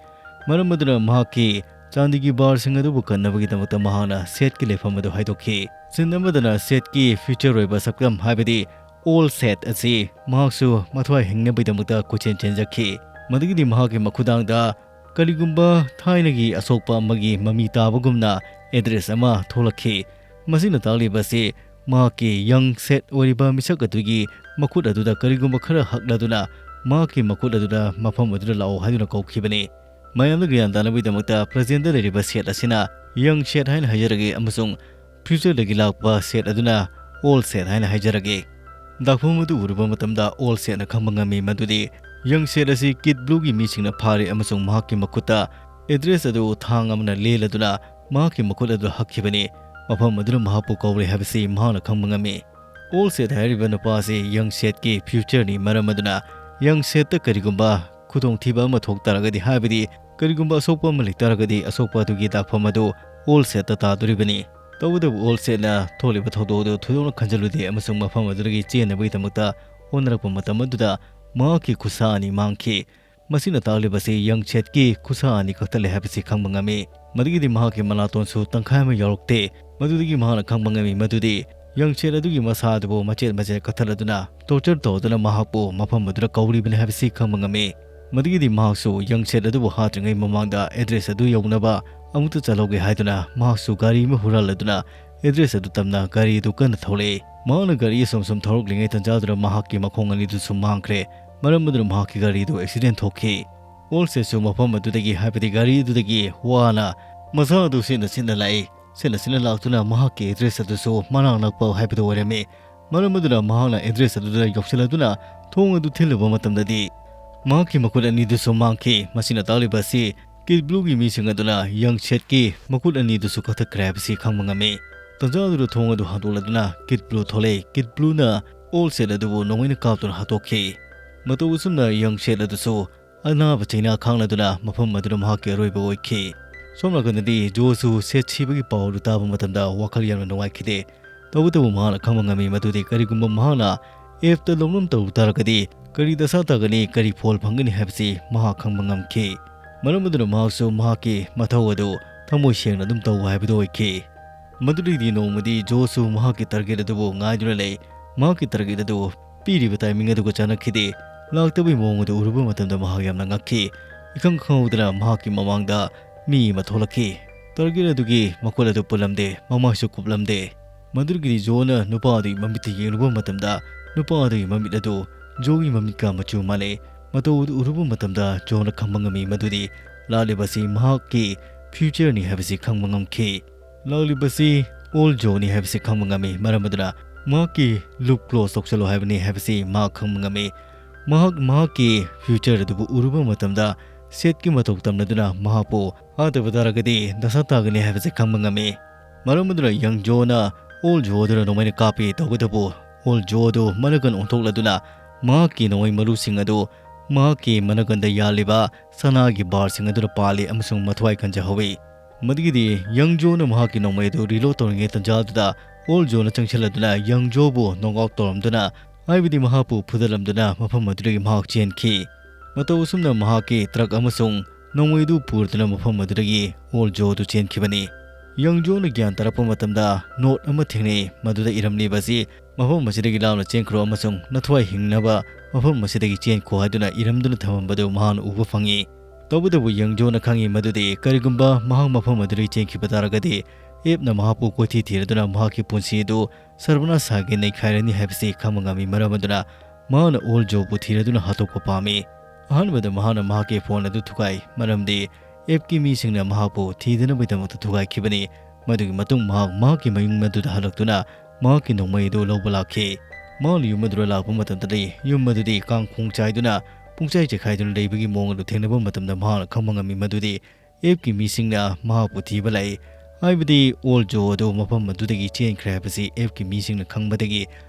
ꯃꯔꯝ ꯑꯗꯨꯅ ꯃꯍꯥꯛꯀꯤ ꯆꯥꯟꯗꯤꯒꯤ ꯕꯥꯔꯁꯤꯡ ꯑꯗꯨꯕꯨ ꯀꯟꯅꯕꯒꯤꯗꯃꯛꯇ ꯃꯍꯥꯛꯅ ꯁꯦꯠꯀꯤ ꯂꯩꯐꯝ ꯑꯗꯨ ꯍꯥꯏꯗꯣꯛꯈꯤ꯫ ꯁꯤꯟ ꯑꯃꯗꯅ ꯁꯦꯠꯀꯤ ꯐ꯭ꯌꯨꯆꯔ ꯑꯣꯏꯕ ꯁꯛꯇꯝ, ꯍꯥꯏꯕꯗꯤ ꯑꯣꯜ ꯁꯦꯠ ꯑꯁꯤ ꯃꯍꯥꯛꯁꯨ ꯃꯊ꯭ꯋꯥꯏ ꯍꯤꯡꯅꯕꯒꯤꯗꯃꯛꯇ ꯀꯣꯏꯆꯦꯟ ꯆꯦꯟꯖꯈꯤ꯫ ꯃꯗꯨꯒꯤꯗꯤ ꯃꯍꯥꯛꯀꯤ ꯃꯈꯨꯗꯥꯡꯗ ꯀꯔꯤꯒꯨꯝꯕ ꯊꯥꯏꯅꯒꯤ ꯑꯁꯣꯛꯄ ꯑꯃꯒꯤ ꯃꯃꯤ ꯇꯥꯕꯒꯨꯝꯅ ꯑꯦꯗ꯭ꯔꯦꯁ ꯑꯃ ꯊꯣꯛꯂꯛꯈꯤ꯫ ꯃꯁꯤꯅ ꯇꯥꯛꯂꯤꯕ ꯑꯁꯤ ꯃꯍꯥꯛꯀꯤ ꯌꯪ ꯁꯦꯠ ꯑꯣꯏꯔꯤꯕ ꯃꯤꯁꯛ ꯑꯗꯨꯒꯤ ꯃꯈꯨꯠ ꯑꯗꯨꯗ ꯀꯔꯤꯒꯨꯝꯕ ꯈꯔ ꯍꯛꯂꯗꯨꯅ ꯃꯍꯥꯛꯀꯤ ꯃꯈꯨꯠ ꯑꯗꯨꯗ ꯃꯐꯝ ꯑꯗꯨꯗ ꯂꯥꯛꯑꯣ ꯍꯥꯏꯗꯨꯅ ꯀꯧꯈꯤꯕꯅꯤ꯫ ꯃꯌꯥꯝꯗ ꯒ꯭ꯌꯥꯟ ꯇꯥꯅꯕꯒꯤꯗꯃꯛꯇ ꯄ꯭ꯔꯖꯦꯟꯗ ꯂꯩꯔꯤꯕ ꯁꯦꯠ ꯑꯁꯤꯅ ꯌꯪ ꯁꯦꯠ ꯍꯥꯏꯅ ꯍꯥꯏꯖꯔꯒꯦ ꯑꯃꯁꯨꯡ ꯐ꯭ꯌꯨꯆꯔꯗꯒꯤ ꯂꯥꯛꯄ ꯁꯦꯠ ꯑꯗꯨꯅ ꯑꯣꯜ ꯁꯦꯠ ꯍꯥꯏꯅ ꯍꯥꯏꯖꯔꯒꯦ꯫ ꯗꯥꯛꯐꯝ ꯑꯗꯨ ꯎꯔꯨꯕ ꯃꯇꯝꯗ ꯑꯣꯜ ꯁꯦꯠꯅ ꯈꯪꯕ ꯉꯝꯃꯤ ꯃꯗꯨꯗꯤ ꯌꯪ ꯁꯦꯠ ꯑꯁꯤ ꯀꯤꯠ ꯕ꯭ꯂꯨꯒꯤ ꯃꯤꯁꯤꯡꯅ ꯐꯥꯔꯤ ꯑꯃꯁꯨꯡ ꯃꯍꯥꯛꯀꯤ ꯃꯈꯨꯠꯇ ꯑꯦꯗ꯭ꯔꯦꯁ ꯑꯗꯨ ꯊꯥꯡ ꯑꯃꯅ ꯂꯦꯜꯂꯗꯨꯅ ꯃꯍꯥꯛꯀꯤ ꯃꯈꯨꯠ ꯑꯗꯨ ꯍꯛꯈꯤꯕꯅꯤ꯫ ꯃꯐꯝ ꯑꯗꯨꯅ ꯃꯍꯥꯛꯄꯨ ꯀꯧꯔꯦ ꯍꯥꯏꯕꯁꯤ ꯃꯍꯥꯛꯅ ꯈꯪꯕ ꯉꯝꯃꯤ꯫ ꯑꯣꯜ ꯁꯦꯠ ꯍꯥꯏꯔꯤꯕ ꯅꯨꯄꯥ ꯑꯁꯤ ꯌꯪ ꯁꯦꯠꯀꯤ ꯐ꯭ꯌꯨꯆꯔꯅꯤ, ꯃꯔꯝ ꯑꯗꯨꯅ ꯌꯪ ꯁꯦꯠꯇ ꯀꯔꯤꯒꯨꯝꯕ ꯈꯨꯗꯣꯡꯊꯤꯕ ꯑꯃ ꯊꯣꯛ ꯇꯥꯔꯒꯗꯤ, ꯍꯥꯏꯕꯗꯤ ꯀꯔꯤꯒꯨꯝꯕ ꯑꯁꯣꯛꯄ ꯑꯃ ꯂꯩ ꯇꯥꯔꯒꯗꯤ, ꯑꯁꯣꯛꯄ ꯑꯗꯨꯒꯤ ꯗꯥꯛꯐꯝ ꯑꯗꯨ ꯑꯣꯜ ꯁꯦꯠꯇ ꯇꯥꯗꯣꯔꯤꯕꯅꯤ꯫ ꯇꯧꯕꯇꯕꯨ ꯑꯣꯜ ꯁꯦꯠꯅ ꯊꯣꯛꯂꯤꯕ ꯊꯧꯗꯣꯛ ꯑꯗꯨ ꯊꯣꯏꯗꯣꯛꯅ ꯈꯟꯖꯤꯜꯂꯨꯗꯦ ꯑꯃꯁꯨꯡ ꯃꯐꯝ ꯑꯗꯨꯗꯒꯤ ꯆꯦꯟꯅꯕꯒꯤꯗꯃꯛꯇ ꯍꯣꯠꯅꯔꯛꯄ ꯃꯇꯝ ꯑꯗꯨꯗ ꯃꯍꯥꯛꯀꯤ ꯈꯨꯠꯁꯥ ꯑꯅꯤ ꯃꯥꯡꯈꯤ꯫ ꯃꯁꯤꯅ ꯇꯥꯛꯂꯤꯕꯁꯤ ꯌꯪ ꯁꯦꯠꯀꯤ ꯈꯨꯠꯁꯥ ꯑꯅꯤ ꯈꯛꯇ ꯂꯩ ꯍꯥꯏꯕꯁꯤ ꯈꯪꯕ ꯉꯝꯃꯤ꯫ ꯃꯗꯨꯒꯤꯗꯤ ꯃꯍꯥꯛꯀꯤ ꯃꯅꯥꯇꯣꯟꯁꯨ ꯇꯪꯈꯥꯏ ꯑꯃ ꯌꯥꯎꯔꯛꯇꯦ꯫ ꯃꯗꯨꯗꯒꯤ ꯃꯍꯥꯛꯅ ꯈꯪꯕ ꯉꯝꯃꯤ ꯃꯗꯨꯗꯤ ꯌꯪ ꯁꯦꯠ ꯑꯗꯨꯒꯤ ꯃꯁꯥ ꯑꯗꯨꯕꯨ ꯃꯆꯦꯠ ꯃꯆꯦꯠ ꯀꯛꯊꯠꯂꯗꯨꯅ ꯇꯣꯔꯆꯔ ꯇꯧꯗꯨꯅ ꯃꯍꯥꯛꯄꯨ ꯃꯐꯝ ꯑꯗꯨꯗ ꯀꯧꯔꯤꯕꯅꯤ ꯍꯥꯏꯕꯁꯤ ꯈꯪꯕ ꯉꯝꯃꯤ꯫ ꯃꯗꯨꯒꯤꯗꯤ ꯃꯍꯥꯛꯁꯨ ꯌꯪ ꯁꯦꯠ ꯑꯗꯨꯕꯨ ꯍꯥꯠꯇ꯭ꯔꯤꯉꯩ ꯃꯃꯥꯡꯗ ꯑꯦꯗ꯭ꯔꯦꯁ ꯑꯗꯨ ꯌꯧꯅꯕ ꯑꯃꯨꯛꯇ ꯆꯠꯍꯧꯒꯦ ꯍꯥꯏꯗꯨꯅ ꯃꯍꯥꯛꯁꯨ ꯒꯥꯔꯤ ꯑꯃ ꯍꯨꯔꯥꯜꯂꯗꯨꯅ ꯑꯦꯗ꯭ꯔꯦꯁ ꯑꯗꯨ ꯇꯝꯅ ꯒꯥꯔꯤ ꯑꯗꯨ ꯀꯟꯅ ꯊꯧꯔꯛꯏ꯫ ꯃꯍꯥꯛꯅ ꯒꯥꯔꯤ ꯑꯁꯨꯝ ꯁꯨꯝ ꯊꯧꯔꯛꯂꯤꯉꯩ ꯇꯟꯖꯥꯗꯨꯗ ꯃꯍꯥꯛꯀꯤ ꯃꯈꯣꯡ ꯑꯅꯤꯗꯨꯁꯨ ꯃꯥꯡꯈ꯭ꯔꯦ꯫ ꯃꯔꯝ ꯑꯗꯨꯅ ꯃꯍꯥꯛꯀꯤ ꯒꯥꯔꯤ ꯑꯗꯨ ꯑꯦꯛꯁꯤꯗꯦꯟ ꯊꯣꯛꯈꯤ꯫ ꯑꯣꯜ ꯁꯦꯠꯁꯨ ꯃꯐꯝ ꯑꯗꯨꯗꯒꯤ, ꯍꯥꯏꯕꯗꯤ ꯒꯥꯔꯤ ꯑꯗꯨꯗꯒꯤ ꯋꯥꯅ ꯃꯁꯥ ꯑꯗꯨ ꯁꯤꯠꯅ ꯁꯤꯠꯅ ꯂꯥꯛꯏ꯫ ꯁꯤꯠꯅ ꯁꯤꯠꯅ ꯂꯥꯛꯇꯨꯅ ꯃꯍꯥꯛꯀꯤ ꯑꯦꯗ꯭ꯔꯦꯁ ꯑꯗꯨꯁꯨ ꯃꯅꯥꯛ ꯅꯛꯄ ꯍꯥꯏꯕꯗꯨ ꯑꯣꯏꯔꯝꯃꯤ꯫ ꯃꯔꯝ ꯑꯗꯨꯅ ꯃꯍꯥꯛꯅ ꯑꯦꯗ꯭ꯔꯦꯁ ꯑꯗꯨꯗ ꯌꯧꯁꯤꯜꯂꯗꯨꯅ ꯊꯣꯡ ꯑꯗꯨ ꯊꯤꯜꯂꯨꯕ ꯃꯇꯝꯗꯗꯤ ꯃꯍꯥꯛꯀꯤ ꯃꯈꯨꯠ ꯑꯅꯤꯗꯨꯁꯨ ꯃꯥꯡꯈꯤ꯫ ꯃꯁꯤꯅ ꯇꯥꯛꯂꯤꯕ ꯑꯁꯤ ꯀꯤꯠ ꯕ꯭ꯂꯨꯒꯤ ꯃꯤꯁꯤꯡ ꯑꯗꯨꯅ ꯌꯪ ꯁꯦꯠꯀꯤ ꯃꯈꯨꯠ ꯑꯅꯤꯗꯨꯁꯨ ꯀꯛꯊꯠꯈ꯭ꯔꯦ ꯍꯥꯏꯕꯁꯤ ꯈꯪꯕ ꯉꯝꯃꯤ꯫ ꯇꯟꯖꯥꯗꯨꯗ ꯊꯣꯡ ꯑꯗꯨ ꯍꯥꯡꯗꯣꯛꯂꯗꯨꯅ ꯀꯤꯠ ꯕ꯭ꯂꯨ ꯊꯣꯛꯂꯛꯏ꯫ ꯀꯤꯠ ꯕ꯭ꯂꯨꯅ ꯑꯣꯜ ꯁꯦꯠ ꯑꯗꯨꯕꯨ ꯅꯣꯡꯃꯩꯅ ꯀꯥꯞꯇꯨꯅ ꯍꯥꯠꯇꯣꯛꯈꯤ꯫ ꯃꯇꯧ ꯑꯁꯨꯝꯅ ꯌꯪ ꯁꯦꯠ ꯑꯗꯨꯁꯨ ꯑꯅꯥꯕ ꯆꯩꯅꯥ ꯈꯥꯡꯂꯗꯨꯅ ꯃꯐꯝ ꯑꯗꯨꯗ ꯃꯍꯥꯛꯀꯤ ꯑꯔꯣꯏꯕ ꯑꯣꯏꯈꯤ꯫ ꯁꯣꯝ ꯅꯥꯀꯟꯗꯗꯤ ꯖꯣꯁꯨ ꯁꯦꯠ ꯁꯤꯕꯒꯤ ꯄꯥꯎ ꯑꯗꯨ ꯇꯥꯕ ꯃꯇꯝꯗ ꯋꯥꯈꯜ ꯌꯥꯝꯅ ꯅꯨꯡꯉꯥꯏꯈꯤꯗꯦ꯫ ꯇꯧꯕꯇꯕꯨ ꯃꯍꯥꯛꯅ ꯈꯪꯕ ꯉꯝꯃꯤ ꯃꯗꯨꯗꯤ ꯀꯔꯤꯒꯨꯝꯕ ꯃꯍꯥꯛꯅ ꯑꯦꯞꯇ ꯂꯧꯅꯝ ꯇꯧ ꯇꯥꯔꯒꯗꯤ ꯀꯔꯤ ꯗꯁꯥ ꯇꯥꯒꯅꯤ, ꯀꯔꯤ ꯐꯣꯜ ꯐꯪꯒꯅꯤ ꯍꯥꯏꯕꯁꯤ ꯃꯍꯥꯛ ꯈꯪꯕ ꯉꯝꯈꯤ꯫ ꯃꯔꯝ ꯑꯗꯨꯅ ꯃꯍꯥꯛꯁꯨ ꯃꯍꯥꯛꯀꯤ ꯃꯊꯧ ꯑꯗꯨ ꯊꯃꯣꯏ ꯁꯦꯡꯅ ꯑꯗꯨꯝ ꯇꯧ ꯍꯥꯏꯕꯗꯨ ꯑꯣꯏꯈꯤ꯫ ꯃꯗꯨꯗꯒꯤꯗꯤ ꯅꯣꯡꯃꯗꯤ ꯖꯣꯁꯨ ꯃꯍꯥꯛꯀꯤ ꯇꯥꯔꯒꯦꯠ ꯑꯗꯨꯕꯨ ꯉꯥꯏꯗꯨꯅ ꯂꯩ꯫ ꯃꯍꯥꯛꯀꯤ ꯇꯥꯔꯒꯦꯠ ꯑꯗꯨ ꯄꯤꯔꯤꯕ ꯇꯥꯏꯃꯤꯡ ꯑꯗꯨꯒ ꯆꯥꯟꯅꯈꯤꯗꯦ꯫ ꯂꯥꯛꯇꯕꯒꯤ ꯃꯑꯣꯡ ꯑꯗꯨ ꯎꯔꯨꯕ ꯃꯇꯝꯗ ꯃꯍꯥꯛ ꯌꯥꯝꯅ ꯉꯛꯈꯤ꯫ ꯏꯈꯪ ꯈꯪꯍꯧꯗꯅ ꯃꯍꯥꯛꯀꯤ ꯃꯃꯥꯡꯗ ꯃꯤ ꯑꯃ ꯊꯣꯛꯂꯛꯈꯤ꯫ ꯇꯥꯔꯒꯦꯠ ꯑꯗꯨꯒꯤ ꯃꯈꯨꯠ ꯑꯗꯨ ꯄꯨꯜꯂꯝꯗꯦ, ꯃꯃꯥꯏꯁꯨ ꯀꯨꯞꯂꯝꯗꯦ꯫ ꯃꯗꯨꯗꯒꯤꯗꯤ ꯖꯣꯅ ꯅꯨꯄꯥ ꯑꯗꯨꯒꯤ ꯃꯃꯤꯠꯇ ꯌꯦꯡꯂꯨꯕ ꯃꯇꯝꯗ ꯅꯨꯄꯥ ꯑꯗꯨꯒꯤ ꯃꯃꯤꯠ ꯑꯗꯨ ꯖꯣꯒꯤ ꯃꯃꯤꯠꯀ ꯃꯆꯨ ꯃꯥꯟꯅꯩ꯫ ꯃꯇꯧ ꯑꯗꯨ ꯎꯔꯨꯕ ꯃꯇꯝꯗ ꯖꯣꯅ ꯈꯪꯕ ꯉꯝꯃꯤ ꯃꯗꯨꯗꯤ ꯂꯥꯛꯂꯤꯕꯁꯤ ꯃꯍꯥꯛꯀꯤ ꯐ꯭ꯌꯨꯆꯔꯅꯤ ꯍꯥꯏꯕꯁꯤ ꯈꯪꯕ ꯉꯝꯈꯤ꯫ ꯂꯥꯛꯂꯤꯕꯁꯤ ꯑꯣꯜ ꯖꯣꯅꯤ ꯍꯥꯏꯕꯁꯤ ꯈꯪꯕ ꯉꯝꯃꯤ꯫ ꯃꯔꯝ ꯑꯗꯨꯅ ꯃꯍꯥꯛꯀꯤ ꯂꯨꯞ ꯀ꯭ꯂꯣꯖ ꯇꯧꯁꯜꯂꯣ ꯍꯥꯏꯕꯅꯤ ꯍꯥꯏꯕꯁꯤ ꯃꯍꯥꯛ ꯈꯪꯕ ꯉꯝꯃꯤ꯫ ꯃꯍꯥꯛ ꯃꯍꯥꯛꯀꯤ ꯐ꯭ꯌꯨꯆꯔ ꯑꯗꯨꯕꯨ ꯎꯔꯨꯕ ꯃꯇꯝꯗ ꯁꯦꯠꯀꯤ ꯃꯇꯧ ꯇꯝꯅꯗꯨꯅ ꯃꯍꯥꯛꯄꯨ ꯍꯥꯠꯇꯕ ꯇꯥꯔꯒꯗꯤ ꯗꯁꯥ ꯇꯥꯒꯅꯤ ꯍꯥꯏꯕꯁꯤ ꯈꯪꯕ ꯉꯝꯃꯤ꯫ ꯃꯔꯝ ꯑꯗꯨꯅ ꯌꯪ ꯖꯣꯅ ꯑꯣꯜ ꯖꯣ ꯑꯗꯨꯅ ꯅꯣꯡꯃꯩꯅ ꯀꯥꯞꯄꯤ꯫ ꯇꯧꯕꯇꯕꯨ ꯑꯣꯜ ꯖꯣ ꯑꯗꯨ ꯃꯅꯒꯟ ꯑꯣꯟꯊꯣꯛꯂꯗꯨꯅ ꯃꯍꯥꯛꯀꯤ ꯅꯣꯡꯃꯩ ꯃꯔꯨꯁꯤꯡ ꯑꯗꯨ ꯃꯍꯥꯛꯀꯤ ꯃꯅꯒꯟꯗ ꯌꯥꯜꯂꯤꯕ ꯁꯅꯥꯒꯤ ꯕꯥꯔꯁꯤꯡ ꯑꯗꯨꯗ ꯄꯥꯜꯂꯤ ꯑꯃꯁꯨꯡ ꯃꯊ꯭ꯋꯥꯏ ꯀꯟꯖꯍꯧꯏ꯫ ꯃꯗꯨꯒꯤꯗꯤ ꯌꯪ ꯖꯣꯅ ꯃꯍꯥꯛꯀꯤ ꯅꯣꯡꯃꯩ ꯑꯗꯨ ꯔꯤꯂꯣꯗ ꯇꯧꯔꯤꯉꯩ ꯇꯟꯖꯥꯗꯨꯗ ꯑꯣꯜ ꯖꯣꯅ ꯆꯪꯁꯤꯜꯂꯗꯨꯅ ꯌꯪ ꯖꯣꯕꯨ ꯅꯣꯛ ꯑꯥꯎꯠ ꯇꯧꯔꯝꯗꯨꯅ, ꯍꯥꯏꯕꯗꯤ ꯃꯍꯥꯛꯄꯨ ꯐꯨꯗꯠꯂꯝꯗꯨꯅ ꯃꯐꯝ ꯑꯗꯨꯗꯒꯤ ꯃꯍꯥꯛ ꯆꯦꯟꯈꯤ꯫ ꯃꯇꯧ ꯑꯁꯨꯝꯅ ꯃꯍꯥꯛꯀꯤ ꯇ꯭ꯔꯛ ꯑꯃꯁꯨꯡ ꯅꯣꯡꯃꯩꯗꯨ ꯄꯨꯔꯗꯨꯅ ꯃꯐꯝ ꯑꯗꯨꯗꯒꯤ ꯑꯣꯜ ꯖꯣ ꯑꯗꯨ ꯆꯦꯟꯈꯤꯕꯅꯤ꯫ ꯌꯪ ꯖꯣꯅ ꯒ꯭ꯌꯥꯟ ꯇꯥꯔꯛꯄ ꯃꯇꯝꯗ ꯅꯣꯠ ꯑꯃ ꯊꯦꯡꯅꯩ, ꯃꯗꯨꯗ ꯏꯔꯝꯂꯤꯕ ꯑꯁꯤ "ꯃꯐꯝ ꯑꯁꯤꯗꯒꯤ ꯂꯥꯞꯅ ꯆꯦꯟꯈ꯭ꯔꯣ ꯑꯃꯁꯨꯡ ꯅꯊ꯭ꯋꯥꯏ ꯍꯤꯡꯅꯕ ꯃꯐꯝ ꯑꯁꯤꯗꯒꯤ ꯆꯦꯟꯈꯣ" ꯍꯥꯏꯗꯨꯅ ꯏꯔꯝꯗꯨꯅ ꯊꯝꯃꯝꯕꯗꯨ ꯃꯍꯥꯛꯅ ꯎꯕ ꯐꯪꯏ꯫ ꯇꯧꯕꯇꯕꯨ ꯌꯪ ꯖꯣꯅ ꯈꯪꯏ ꯃꯗꯨꯗꯤ ꯀꯔꯤꯒꯨꯝꯕ ꯃꯍꯥꯛ ꯃꯐꯝ ꯑꯗꯨꯗꯒꯤ ꯆꯦꯟꯈꯤꯕ ꯇꯥꯔꯒꯗꯤ ꯑꯦꯞꯅ ꯃꯍꯥꯛꯄꯨ ꯀꯣꯏꯊꯤ ꯊꯤꯔꯗꯨꯅ ꯃꯍꯥꯛꯀꯤ ꯄꯨꯟꯁꯤ ꯑꯗꯨ ꯁꯔꯕꯅꯥꯁꯥꯒꯤ ꯅꯩꯈꯥꯏꯔꯅꯤ ꯍꯥꯏꯕꯁꯤ ꯈꯪꯕ ꯉꯝꯃꯤ꯫ ꯃꯔꯝ ꯑꯗꯨꯅ ꯃꯍꯥꯛꯅ ꯑꯣꯜ ꯖꯣꯕꯨ ꯊꯤꯔꯗꯨꯅ ꯍꯥꯠꯇꯣꯛꯄ ꯄꯥꯝꯃꯤ꯫ ꯑꯍꯥꯟꯕꯗ ꯃꯍꯥꯛꯅ ꯃꯍꯥꯛꯀꯤ ꯐꯣꯟ ꯑꯗꯨ ꯊꯨꯒꯥꯏ, ꯃꯔꯝꯗꯤ ꯑꯦꯞꯀꯤ ꯃꯤꯁꯤꯡꯅ ꯃꯍꯥꯛꯄꯨ ꯊꯤꯗꯅꯕꯒꯤꯗꯃꯛꯇ ꯊꯨꯒꯥꯏꯈꯤꯕꯅꯤ꯫ ꯃꯗꯨꯒꯤ ꯃꯇꯨꯡ ꯃꯍꯥꯛ ꯃꯍꯥꯛꯀꯤ ꯃꯌꯨꯝ ꯑꯗꯨꯗ ꯍꯜꯂꯛꯇꯨꯅ ꯃꯍꯥꯛꯀꯤ ꯅꯣꯡꯃꯩ ꯑꯗꯨ ꯂꯧꯕ ꯂꯥꯛꯈꯤ꯫ ꯃꯍꯥꯛꯅ ꯌꯨꯝ ꯑꯗꯨꯗ ꯂꯥꯛꯄ ꯃꯇꯝꯗꯗꯤ ꯌꯨꯝ ꯑꯗꯨꯗꯤ ꯀꯥꯡꯈꯣꯡ ꯆꯥꯏꯗꯨꯅ ꯄꯨꯡꯆꯥꯏ ꯆꯥꯏꯈꯥꯏꯗꯨꯅ ꯂꯩꯕꯒꯤ ꯃꯑꯣꯡ ꯑꯗꯨ ꯊꯦꯡꯅꯕ ꯃꯇꯝꯗ ꯃꯍꯥꯛꯅ ꯈꯪꯕ ꯉꯝꯃꯤ ꯃꯗꯨꯗꯤ ꯑꯦꯞꯀꯤ ꯃꯤꯁꯤꯡꯅ ꯃꯍꯥꯛꯄꯨ ꯊꯤꯕ ꯂꯥꯛꯏ ꯍꯥꯏꯕꯗꯤ ꯑꯣꯜ ꯖꯣ ꯑꯗꯨ ꯃꯐꯝ ꯑꯗꯨꯗꯒꯤ ꯆꯦꯟꯈ꯭ꯔꯦ ꯍꯥꯏꯕꯁꯤ ꯑꯦꯞꯀꯤ ꯃꯤꯁꯤꯡꯅ ꯈꯪꯕꯗꯒꯤ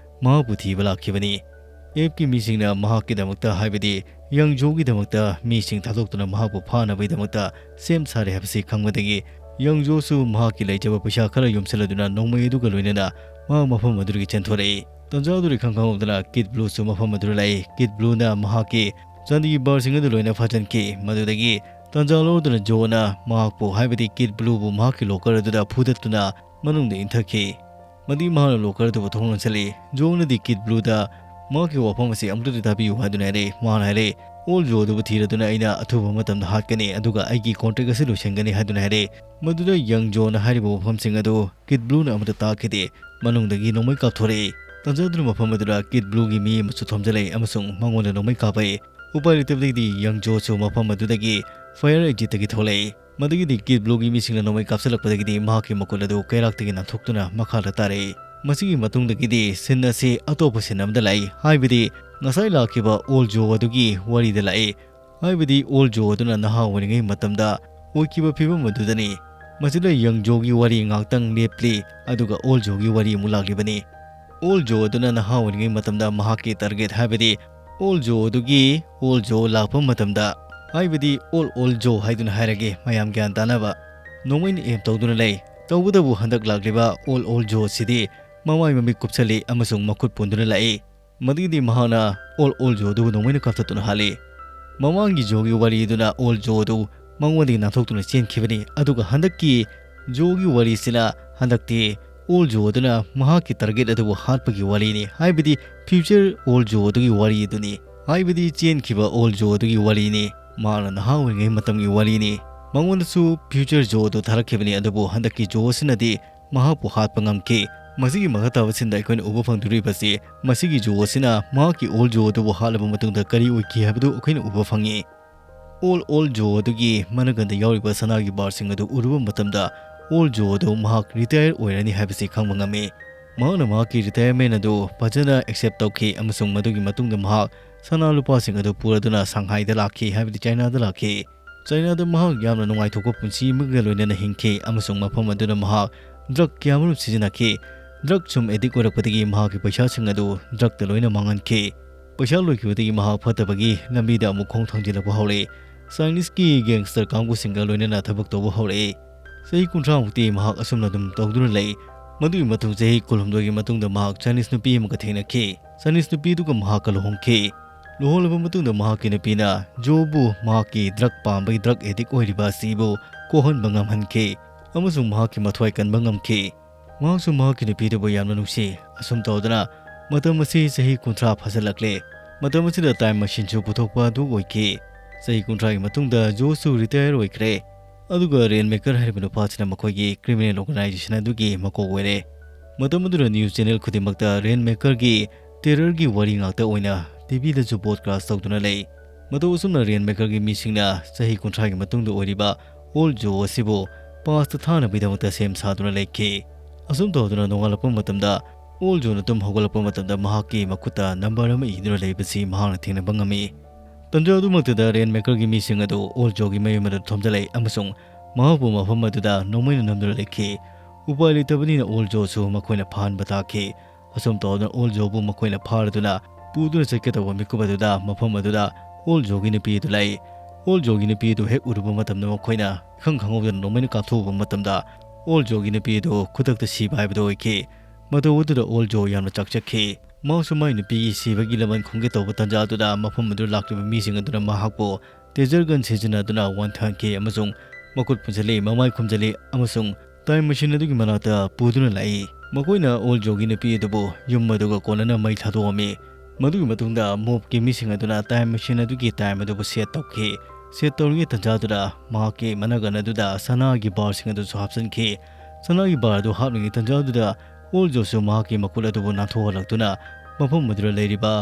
ꯃꯍꯥꯛꯄꯨ ꯊꯤꯕ ꯂꯥꯛꯈꯤꯕꯅꯤ꯫ ꯑꯦꯞꯀꯤ ꯃꯤꯁꯤꯡꯅ ꯃꯍꯥꯛꯀꯤꯗꯃꯛꯇ ꯍꯥꯏꯕꯗꯤ ꯌꯪ ꯖꯣꯒꯤꯗꯃꯛꯇ ꯃꯤꯁꯤꯡ ꯊꯥꯗꯣꯛꯇꯨꯅ ꯃꯍꯥꯛꯄꯨ ꯐꯥꯅꯕꯒꯤꯗꯃꯛꯇ ꯁꯦꯝ ꯁꯥꯔꯦ ꯍꯥꯏꯕꯁꯤ ꯈꯪꯕꯗꯒꯤ ꯌꯪ ꯖꯣꯁꯨ ꯃꯍꯥꯛꯀꯤ ꯂꯩꯖꯕ ꯄꯩꯁꯥ ꯈꯔ ꯌꯣꯝꯁꯤꯜꯂꯗꯨꯅ ꯅꯣꯡꯃꯩ ꯑꯗꯨꯒ ꯂꯣꯏꯅꯅ ꯃꯍꯥꯛ ꯃꯐꯝ ꯑꯗꯨꯗꯒꯤ ꯆꯦꯟꯊꯣꯔꯛꯏ꯫ ꯇꯟꯖꯥ ꯑꯗꯨ ꯏꯈꯪ ꯈꯪꯍꯧꯗꯅ ꯀꯤꯠ ꯕ꯭ꯂꯨꯁꯨ ꯃꯐꯝ ꯑꯗꯨꯗ ꯂꯥꯛꯏ꯫ ꯀꯤꯠ ꯕ꯭ꯂꯨꯅ ꯃꯍꯥꯛꯀꯤ ꯆꯥꯟꯗꯤꯒꯤ ꯕꯥꯔꯁꯤꯡ ꯑꯗꯨ ꯂꯣꯏꯅ ꯐꯥꯖꯤꯟꯈꯤ꯫ ꯃꯗꯨꯗꯒꯤ ꯇꯟꯖꯥ ꯂꯧꯗꯨꯅ ꯖꯣꯅ ꯃꯍꯥꯛꯄꯨ ꯍꯥꯏꯕꯗꯤ ꯀꯤꯠ ꯕ꯭ꯂꯨꯕꯨ ꯃꯍꯥꯛꯀꯤ ꯂꯣꯀꯔ ꯑꯗꯨꯗ ꯐꯨꯗꯠꯇꯨꯅ ꯃꯅꯨꯡꯗ ꯏꯟꯊꯈꯤ꯫ ꯃꯗꯨꯒꯤ ꯃꯍꯥꯛꯅ ꯂꯣꯀꯔ ꯑꯗꯨꯕꯨ ꯊꯣꯡ ꯂꯣꯟꯁꯤꯜꯂꯤ꯫ ꯖꯣꯅꯗꯤ ꯀꯤꯠ ꯕ꯭ꯂꯨꯗ ꯃꯍꯥꯛꯀꯤ ꯋꯥꯐꯝ ꯑꯁꯤ ꯑꯃꯨꯛꯇꯗꯤ ꯇꯥꯕꯤꯌꯨ ꯍꯥꯏꯗꯨꯅ ꯍꯥꯏꯔꯛꯏ꯫ ꯃꯍꯥꯛꯅ ꯍꯥꯏꯔꯛꯏ, "ꯑꯣꯜ ꯖꯣ ꯑꯗꯨꯕꯨ ꯊꯤꯔꯗꯨꯅ ꯑꯩꯅ ꯑꯊꯨꯕ ꯃꯇꯝꯗ ꯍꯥꯠꯀꯅꯤ, ꯑꯗꯨꯒ ꯑꯩꯒꯤ ꯀꯣꯟꯇ꯭ꯔꯦꯛ ꯑꯁꯤ ꯂꯣꯏꯁꯤꯟꯒꯅꯤ" ꯍꯥꯏꯗꯨꯅ ꯍꯥꯏꯔꯛꯏ꯫ ꯃꯗꯨꯗ ꯌꯪ ꯖꯣꯅ ꯍꯥꯏꯔꯤꯕ ꯋꯥꯐꯝꯁꯤꯡ ꯑꯗꯨ ꯀꯤꯠ ꯕ꯭ꯂꯨꯅ ꯑꯃꯠꯇ ꯇꯥꯈꯤꯗꯦ꯫ ꯃꯅꯨꯡꯗꯒꯤ ꯅꯣꯡꯃꯩ ꯀꯥꯞꯊꯣꯔꯛꯏ꯫ ꯇꯟꯖꯥ ꯑꯗꯨꯅ ꯃꯐꯝ ꯑꯗꯨꯗ ꯀꯤꯠ ꯕ꯭ꯂꯨꯒꯤ ꯃꯤ ꯑꯃꯁꯨ ꯊꯣꯝꯖꯤꯜꯂꯛꯏ ꯑꯃꯁꯨꯡ ꯃꯉꯣꯟꯗ ꯅꯣꯡꯃꯩ ꯀꯥꯞꯄꯛꯏ꯫ ꯎꯄꯥꯏ ꯂꯩꯇꯕꯗꯒꯤꯗꯤ ꯌꯪ ꯖꯣꯁꯨ ꯃꯐꯝ ꯑꯗꯨꯗꯒꯤ ꯐꯥꯌꯔ ꯑꯦꯛꯖꯤꯠꯇꯒꯤ ꯊꯣꯛꯂꯛꯏ꯫ ꯃꯗꯨꯒꯤꯗꯤ ꯀꯤꯠ ꯕ꯭ꯂꯨꯒꯤ ꯃꯤꯁꯤꯡꯅ ꯅꯣꯡꯃꯩ ꯀꯥꯞꯁꯤꯜꯂꯛꯄꯗꯒꯤꯗꯤ ꯃꯍꯥꯛꯀꯤ ꯃꯈꯨꯠ ꯑꯗꯨ ꯀꯩꯔꯥꯛꯇꯒꯤ ꯅꯥꯟꯊꯣꯛꯇꯨꯅ ꯃꯈꯥꯗ ꯇꯥꯔꯛꯏ꯫ ꯃꯁꯤꯒꯤ ꯃꯇꯨꯡꯗꯒꯤꯗꯤ ꯁꯤꯟ ꯑꯁꯤ ꯑꯇꯣꯞꯄ ꯁꯤꯟ ꯑꯃꯗ ꯂꯥꯛꯏ, ꯍꯥꯏꯕꯗꯤ ꯉꯁꯥꯏ ꯂꯥꯛꯈꯤꯕ ꯑꯣꯜ ꯖꯣ ꯑꯗꯨꯒꯤ ꯋꯥꯔꯤꯗ ꯂꯥꯛꯏ꯫ ꯍꯥꯏꯕꯗꯤ ꯑꯣꯜ ꯖꯣ ꯑꯗꯨꯅ ꯅꯍꯥ ꯑꯣꯏꯔꯤꯉꯩ ꯃꯇꯝꯗ ꯑꯣꯏꯈꯤꯕ ꯐꯤꯕꯝ ꯑꯗꯨꯗꯅꯤ꯫ ꯃꯁꯤꯗ ꯌꯪ ꯖꯣꯒꯤ ꯋꯥꯔꯤ ꯉꯥꯛꯇꯪ ꯂꯦꯞꯂꯤ, ꯑꯗꯨꯒ ꯑꯣꯜ ꯖꯣꯒꯤ ꯋꯥꯔꯤ ꯑꯃꯨꯛ ꯂꯥꯛꯂꯤꯕꯅꯤ꯫ ꯑꯣꯜ ꯖꯣ ꯑꯗꯨꯅ ꯅꯍꯥ ꯑꯣꯏꯔꯤꯉꯩ ꯃꯇꯝꯗ ꯃꯍꯥꯛꯀꯤ ꯇꯥꯔꯒꯦꯠ, ꯍꯥꯏꯕꯗꯤ ꯑꯣꯜ ꯖꯣ ꯑꯗꯨꯒꯤ ꯑꯣꯜ ꯖꯣ ꯂꯥꯛꯄ ꯃꯇꯝꯗ, ꯍꯥꯏꯕꯗꯤ ꯑꯣꯜ ꯑꯣꯜ ꯖꯣ ꯍꯥꯏꯗꯨꯅ ꯍꯥꯏꯔꯒꯦ ꯃꯌꯥꯝ ꯒ꯭ꯌꯥꯟ ꯇꯥꯅꯕ, ꯅꯣꯡꯃꯩꯅ ꯑꯦꯝ ꯇꯧꯗꯨꯅ ꯂꯩ꯫ ꯇꯧꯕꯇꯕꯨ ꯍꯟꯗꯛ ꯂꯥꯛꯂꯤꯕ ꯑꯣꯜ ꯑꯣꯜ ꯖꯣ ꯑꯁꯤꯗꯤ ꯃꯃꯥꯏ ꯃꯃꯤꯠ ꯀꯨꯞꯁꯜꯂꯤ ꯑꯃꯁꯨꯡ ꯃꯈꯨꯠ ꯄꯨꯟꯗꯨꯅ ꯂꯥꯛꯏ꯫ ꯃꯗꯨꯒꯤꯗꯤ ꯃꯍꯥꯛꯅ ꯑꯣꯜ ꯑꯣꯜ ꯖꯣ ꯑꯗꯨꯕꯨ ꯅꯣꯡꯃꯩꯅ ꯀꯥꯞꯊꯠꯇꯨꯅ ꯍꯥꯠꯂꯤ꯫ ꯃꯃꯥꯡꯒꯤ ꯖꯣꯒꯤ ꯋꯥꯔꯤ ꯑꯗꯨꯅ ꯑꯣꯜ ꯖꯣ ꯑꯗꯨ ꯃꯉꯣꯟꯗꯒꯤ ꯅꯥꯟꯊꯣꯛꯇꯨꯅ ꯆꯦꯟꯈꯤꯕꯅꯤ, ꯑꯗꯨꯒ ꯍꯟꯗꯛꯀꯤ ꯖꯣꯒꯤ ꯋꯥꯔꯤꯁꯤꯅ ꯍꯟꯗꯛꯇꯤ ꯑꯣꯜ ꯖꯣ ꯑꯗꯨꯅ ꯃꯍꯥꯛꯀꯤ ꯇꯥꯔꯒꯦꯠ ꯑꯗꯨꯕꯨ ꯍꯥꯠꯄꯒꯤ ꯋꯥꯔꯤꯅꯤ, ꯍꯥꯏꯕꯗꯤ ꯐ꯭ꯌꯨꯆꯔ ꯑꯣꯜ ꯖꯣ ꯑꯗꯨꯒꯤ ꯋꯥꯔꯤ ꯑꯗꯨꯅꯤ꯫ ꯍꯥꯏꯕꯗꯤ ꯆꯦꯟꯈꯤꯕ ꯑꯣꯜ ꯖꯣ ꯑꯗꯨꯒꯤ ꯋꯥꯔꯤꯅꯤ꯫ ꯃꯍꯥꯛꯅ ꯅꯍꯥ ꯑꯣꯏꯔꯤꯉꯩ ꯃꯇꯝꯒꯤ ꯋꯥꯔꯤꯅꯤ꯫ ꯃꯉꯣꯟꯗꯁꯨ ꯐ꯭ꯌꯨꯆꯔ ꯖꯣ ꯑꯗꯨ ꯊꯥꯔꯛꯈꯤꯕꯅꯤ, ꯑꯗꯨꯕꯨ ꯍꯟꯗꯛꯀꯤ ꯖꯣ ꯑꯁꯤꯅꯗꯤ ꯃꯍꯥꯛꯄꯨ ꯍꯥꯠꯄ ꯉꯝꯈꯤ꯫ ꯃꯁꯤꯒꯤ ꯃꯈꯥ ꯇꯥꯕꯁꯤꯡꯗ ꯑꯩꯈꯣꯏꯅ ꯎꯕ ꯐꯪꯗꯣꯔꯤꯕꯁꯤ ꯃꯁꯤꯒꯤ ꯖꯣ ꯑꯁꯤꯅ ꯃꯍꯥꯛꯀꯤ ꯑꯣꯜ ꯖꯣ ꯑꯗꯨꯕꯨ ꯍꯥꯠꯂꯕ ꯃꯇꯨꯡꯗ ꯀꯔꯤ ꯑꯣꯏꯈꯤ ꯍꯥꯏꯕꯗꯨ ꯑꯩꯈꯣꯏꯅ ꯎꯕ ꯐꯪꯉꯤ꯫ ꯑꯣꯜ ꯑꯣꯜ ꯖꯣ ꯑꯗꯨꯒꯤ ꯃꯅꯒꯟꯗ ꯌꯥꯎꯔꯤꯕ ꯁꯅꯥꯒꯤ ꯕꯥꯔꯁꯤꯡ ꯑꯗꯨ ꯎꯔꯨꯕ ꯃꯇꯝꯗ ꯑꯣꯜ ꯖꯣ ꯑꯗꯨ ꯃꯍꯥꯛ ꯔꯤꯇꯥꯌꯔ ꯑꯣꯏꯔꯅꯤ ꯍꯥꯏꯕꯁꯤ ꯈꯪꯕ ꯉꯝꯃꯤ꯫ ꯃꯍꯥꯛꯅ ꯃꯍꯥꯛꯀꯤ ꯔꯤꯇꯥꯌꯔꯃꯦꯟ ꯑꯗꯨ ꯐꯖꯅ ꯑꯦꯛꯁꯦꯞ ꯇꯧꯈꯤ ꯑꯃꯁꯨꯡ ꯃꯗꯨꯒꯤ ꯃꯇꯨꯡꯗ ꯃꯍꯥꯛ ꯁꯅꯥ ꯂꯨꯄꯥꯁꯤꯡ ꯑꯗꯨ ꯄꯨꯔꯗꯨꯅ ꯁꯪꯍꯥꯏꯗ ꯂꯥꯛꯈꯤ, ꯍꯥꯏꯕꯗꯤ ꯆꯥꯏꯅꯥꯗ ꯂꯥꯛꯈꯤ꯫ ꯆꯥꯏꯅꯥꯗ ꯃꯍꯥꯛ ꯌꯥꯝꯅ ꯅꯨꯡꯉꯥꯏꯊꯣꯛꯄ ꯄꯨꯟꯁꯤ ꯑꯃꯒ ꯂꯣꯏꯅꯅ ꯍꯤꯡꯈꯤ ꯑꯃꯁꯨꯡ ꯃꯐꯝ ꯑꯗꯨꯗ ꯃꯍꯥꯛ ꯗ꯭ꯔꯒ ꯀꯌꯥꯃꯔꯨꯝ ꯁꯤꯖꯤꯟꯅꯈꯤ꯫ ꯗ꯭ꯔꯒ ꯁꯨꯝ ꯑꯦꯗꯤꯛ ꯑꯣꯏꯔꯛꯄꯗꯒꯤ ꯃꯍꯥꯛꯀꯤ ꯄꯩꯁꯥꯁꯤꯡ ꯑꯗꯨ ꯗ꯭ꯔꯒꯇ ꯂꯣꯏꯅ ꯃꯥꯡꯍꯟꯈꯤ꯫ ꯄꯩꯁꯥ ꯂꯣꯏꯈꯤꯕꯗꯒꯤ ꯃꯍꯥꯛ ꯐꯠꯇꯕꯒꯤ ꯂꯝꯕꯤꯗ ꯑꯃꯨꯛ ꯈꯣꯡ ꯊꯥꯡꯖꯤꯜꯂꯛꯄ ꯍꯧꯔꯛꯏ꯫ ꯆꯥꯏꯅꯤꯁꯀꯤ ꯒꯦꯡꯁꯇꯔ ꯀꯥꯡꯕꯨꯁꯤꯡꯒ ꯂꯣꯏꯅꯅ ꯊꯕꯛ ꯇꯧꯕ ꯍꯧꯔꯛꯏ꯫ ꯆꯍꯤ ꯀꯨꯟꯊ꯭ꯔꯥ ꯃꯨꯛꯇꯤ ꯃꯍꯥꯛ ꯑꯁꯨꯝꯅ ꯑꯗꯨꯝ ꯇꯧꯗꯨꯅ ꯂꯩ꯫ ꯃꯗꯨꯒꯤ ꯃꯇꯨꯡ ꯆꯍꯤ ꯀꯨꯟꯍꯨꯝꯗꯣꯏꯒꯤ ꯃꯇꯨꯡꯗ ꯃꯍꯥꯛ ꯆꯥꯏꯅꯤꯁ ꯅꯨꯄꯤ ꯑꯃꯒ ꯊꯦꯡꯅꯈꯤ꯫ ꯆꯥꯏꯅꯤꯁ ꯅꯨꯄꯤꯗꯨꯒ ꯃꯍꯥꯛꯀ ꯂꯨꯍꯣꯡꯈꯤ꯫ ꯂꯨꯍꯣꯡꯂꯕ ꯃꯇꯨꯡꯗ ꯃꯍꯥꯛꯀꯤ ꯅꯨꯄꯤꯅ ꯖꯣꯕꯨ ꯃꯍꯥꯛꯀꯤ ꯗ꯭ꯔꯒ ꯄꯥꯝꯕꯒꯤ ꯗ꯭ꯔꯒ ꯑꯦꯗꯤꯛ ꯑꯣꯏꯔꯤꯕ ꯑꯁꯤꯕꯨ ꯀꯣꯛꯍꯟꯕ ꯉꯝꯍꯟꯈꯤ ꯑꯃꯁꯨꯡ ꯃꯍꯥꯛꯀꯤ ꯃꯊ꯭ꯋꯥꯏ ꯀꯟꯕ ꯉꯝꯈꯤ꯫ ꯃꯍꯥꯛꯁꯨ ꯃꯍꯥꯛꯀꯤ ꯅꯨꯄꯤꯗꯨꯕꯨ ꯌꯥꯝꯅ ꯅꯨꯡꯁꯤ꯫ ꯑꯁꯨꯝ ꯇꯧꯗꯅ ꯃꯇꯝ ꯑꯁꯤ ꯆꯍꯤ ꯀꯨꯟꯊ꯭ꯔꯥ ꯐꯥꯖꯤꯜꯂꯛꯂꯦ꯫ ꯃꯇꯝ ꯑꯁꯤꯗ ꯇꯥꯏꯝ ꯃꯦꯁꯤꯟꯁꯨ ꯄꯨꯊꯣꯛꯄ ꯑꯗꯨ ꯑꯣꯏꯈꯤ꯫ ꯆꯍꯤ ꯀꯨꯟꯊ꯭ꯔꯥꯒꯤ ꯃꯇꯨꯡꯗ ꯖꯣꯁꯨ ꯔꯤꯇꯥꯌꯔ ꯑꯣꯏꯈ꯭ꯔꯦ꯫ ꯑꯗꯨꯒ ꯔꯦꯟꯃꯦꯀꯔ ꯍꯥꯏꯔꯤꯕ ꯅꯨꯄꯥꯁꯤꯅ ꯃꯈꯣꯏꯒꯤ ꯀ꯭ꯔꯤꯃꯤꯅꯦꯜ ꯑꯣꯔꯒꯅꯥꯏꯖꯦꯁꯟ ꯑꯗꯨꯒꯤ ꯃꯀꯣꯛ ꯑꯣꯏꯔꯦ꯫ ꯃꯇꯝ ꯑꯗꯨꯗ ꯅ꯭ꯌꯨꯁ ꯆꯦꯅꯦꯜ ꯈꯨꯗꯤꯡꯃꯛꯇ ꯔꯦꯟꯃꯦꯀꯔꯒꯤ ꯇꯦꯔꯔꯒꯤ ꯋꯥꯔꯤ ꯉꯥꯛꯇ ꯑꯣꯏꯅ ꯇꯤꯚꯤꯗꯁꯨ ꯕ꯭ꯔꯣꯗꯀꯥꯁ ꯇꯧꯗꯨꯅ ꯂꯩ꯫ ꯃꯇꯧ ꯑꯁꯨꯝꯅ ꯔꯦꯟꯃꯦꯀꯔꯒꯤ ꯃꯤꯁꯤꯡꯅ ꯆꯍꯤ ꯀꯨꯟꯊ꯭ꯔꯥꯒꯤ ꯃꯇꯨꯡꯗ ꯑꯣꯏꯔꯤꯕ ꯑꯣꯜ ꯖꯣ ꯑꯁꯤꯕꯨ ꯄꯥꯁꯇ ꯊꯥꯅꯕꯒꯤꯗꯃꯛꯇ ꯁꯦꯝ ꯁꯥꯗꯨꯅ ꯂꯩꯈꯤ꯫ ꯑꯁꯨꯝ ꯇꯧꯗꯨꯅ ꯅꯣꯡꯉꯥꯜꯂꯛꯄ ꯃꯇꯝꯗ ꯑꯣꯜ ꯖꯣꯅ ꯇꯨꯝ ꯍꯧꯒꯠꯂꯛꯄ ꯃꯇꯝꯗ ꯃꯍꯥꯛꯀꯤ ꯃꯈꯨꯠꯇ ꯅꯝꯕꯔ ꯑꯃ ꯏꯗꯨꯅ ꯂꯩꯕꯁꯤ ꯃꯍꯥꯛꯅ ꯊꯦꯡꯅꯕ ꯉꯝꯃꯤ꯫ ꯇꯟꯖꯥ ꯑꯗꯨꯃꯛꯇꯗ ꯔꯦꯟꯃꯦꯀꯔꯒꯤ ꯃꯤꯁꯤꯡ ꯑꯗꯨ ꯑꯣꯜ ꯖꯣꯒꯤ ꯃꯌꯨꯝ ꯑꯗꯨ ꯊꯣꯝꯖꯤꯜꯂꯛꯏ ꯑꯃꯁꯨꯡ ꯃꯍꯥꯛꯄꯨ ꯃꯐꯝ ꯑꯗꯨꯗ ꯅꯣꯡꯃꯩꯅ ꯅꯝꯗꯨꯅ ꯂꯩꯈꯤ꯫ ꯎꯄꯥꯏ ꯂꯩꯇꯕꯅꯤꯅ ꯑꯣꯜ ꯖꯣꯁꯨ ꯃꯈꯣꯏꯅ ꯐꯥꯍꯟꯕ ꯇꯥꯈꯤ꯫ ꯑꯁꯨꯝ ꯇꯧꯗꯨꯅ ꯑꯣꯜ ꯖꯣꯕꯨ ꯃꯈꯣꯏꯅ ꯐꯥꯔꯗꯨꯅ ꯄꯨꯗꯨꯅ ꯆꯠꯀꯗꯧꯕ ꯃꯤꯀꯨꯞ ꯑꯗꯨꯗ ꯃꯐꯝ ꯑꯗꯨꯗ ꯑꯣꯜ ꯖꯣꯒꯤ ꯅꯨꯄꯤ ꯑꯗꯨ ꯂꯥꯛꯏ꯫ ꯑꯣꯜ ꯖꯣꯒꯤ ꯅꯨꯄꯤ ꯑꯗꯨ ꯍꯦꯛ ꯎꯔꯨꯕ ꯃꯇꯝꯗ ꯃꯈꯣꯏꯅ ꯏꯈꯪ ꯈꯪꯍꯧꯗꯅ ꯅꯣꯡꯃꯩꯅ ꯀꯥꯞꯊꯣꯛꯎꯕ ꯃꯇꯝꯗ ꯑꯣꯜ ꯖꯣꯒꯤ ꯅꯨꯄꯤ ꯑꯗꯨ ꯈꯨꯗꯛꯇ ꯁꯤꯕ ꯍꯥꯏꯕꯗꯨ ꯑꯣꯏꯈꯤ꯫ ꯃꯇꯧ ꯑꯗꯨꯗ ꯑꯣꯜ ꯖꯣ ꯌꯥꯝꯅ ꯆꯥꯛꯆꯈꯤ꯫ ꯃꯍꯥꯛꯁꯨ ꯃꯥꯏ ꯅꯨꯄꯤꯒꯤ ꯁꯤꯕꯒꯤ ꯂꯃꯟ ꯈꯨꯝꯒꯦ ꯇꯧꯕ ꯇꯥꯟꯖꯥ ꯑꯗꯨꯗ ꯃꯐꯝ ꯑꯗꯨꯗ ꯂꯥꯛꯂꯤꯕ ꯃꯤꯁꯤꯡ ꯑꯗꯨꯅ ꯃꯍꯥꯛꯄꯨ ꯇꯦꯖꯔ ꯒꯟ ꯁꯤꯖꯤꯟꯅꯗꯨꯅ ꯋꯥꯟꯊꯍꯟꯈꯤ ꯑꯃꯁꯨꯡ ꯃꯈꯨꯠ ꯄꯨꯟꯁꯤꯜꯂꯤ, ꯃꯃꯥꯏ ꯈꯨꯝꯖꯤꯜꯂꯤ ꯑꯃꯁꯨꯡ ꯇꯥꯏꯝ ꯃꯦꯁꯤꯟ ꯑꯗꯨꯒꯤ ꯃꯅꯥꯛꯇ ꯄꯨꯗꯨꯅ ꯂꯥꯛꯏ꯫ ꯃꯈꯣꯏꯅ ꯑꯣꯜ ꯖꯣꯒꯤ ꯅꯨꯄꯤ ꯑꯗꯨꯕꯨ ꯌꯨꯝ ꯑꯗꯨꯒ ꯀꯣꯟꯅꯅ ꯃꯩ ꯊꯥꯗꯣꯛꯑꯝꯃꯤ꯫ ꯃꯗꯨꯒꯤ ꯃꯇꯨꯡꯗ ꯃꯣꯞꯀꯤ ꯃꯤꯁꯤꯡ ꯑꯗꯨꯅ ꯇꯥꯏꯝ ꯃꯦꯁꯤꯟ ꯑꯗꯨꯒꯤ ꯇꯥꯏꯝ ꯑꯗꯨꯕꯨ ꯁꯦꯠ ꯇꯧꯈꯤ꯫ ꯁꯦꯠ ꯇꯧꯔꯤꯉꯩ ꯇꯟꯖꯥꯗꯨꯗ ꯃꯍꯥꯛꯀꯤ ꯃꯅꯒꯟ ꯑꯗꯨꯗ ꯁꯅꯥꯒꯤ ꯕꯥꯔꯁꯤꯡ ꯑꯗꯨꯁꯨ ꯍꯥꯞꯆꯤꯟꯈꯤ꯫ ꯁꯅꯥꯒꯤ ꯕꯥꯔ ꯑꯗꯨ ꯍꯥꯞꯂꯤꯉꯩ ꯇꯟꯖꯥꯗꯨꯗ ꯑꯣꯜ ꯖꯣꯁꯨ ꯃꯍꯥꯛꯀꯤ ꯃꯈꯨꯠ ꯑꯗꯨꯕꯨ ꯅꯥꯟꯊꯣꯛꯍꯜꯂꯛꯇꯨꯅ ꯃꯐꯝ ꯑꯗꯨꯗ ꯂꯩꯔꯤꯕ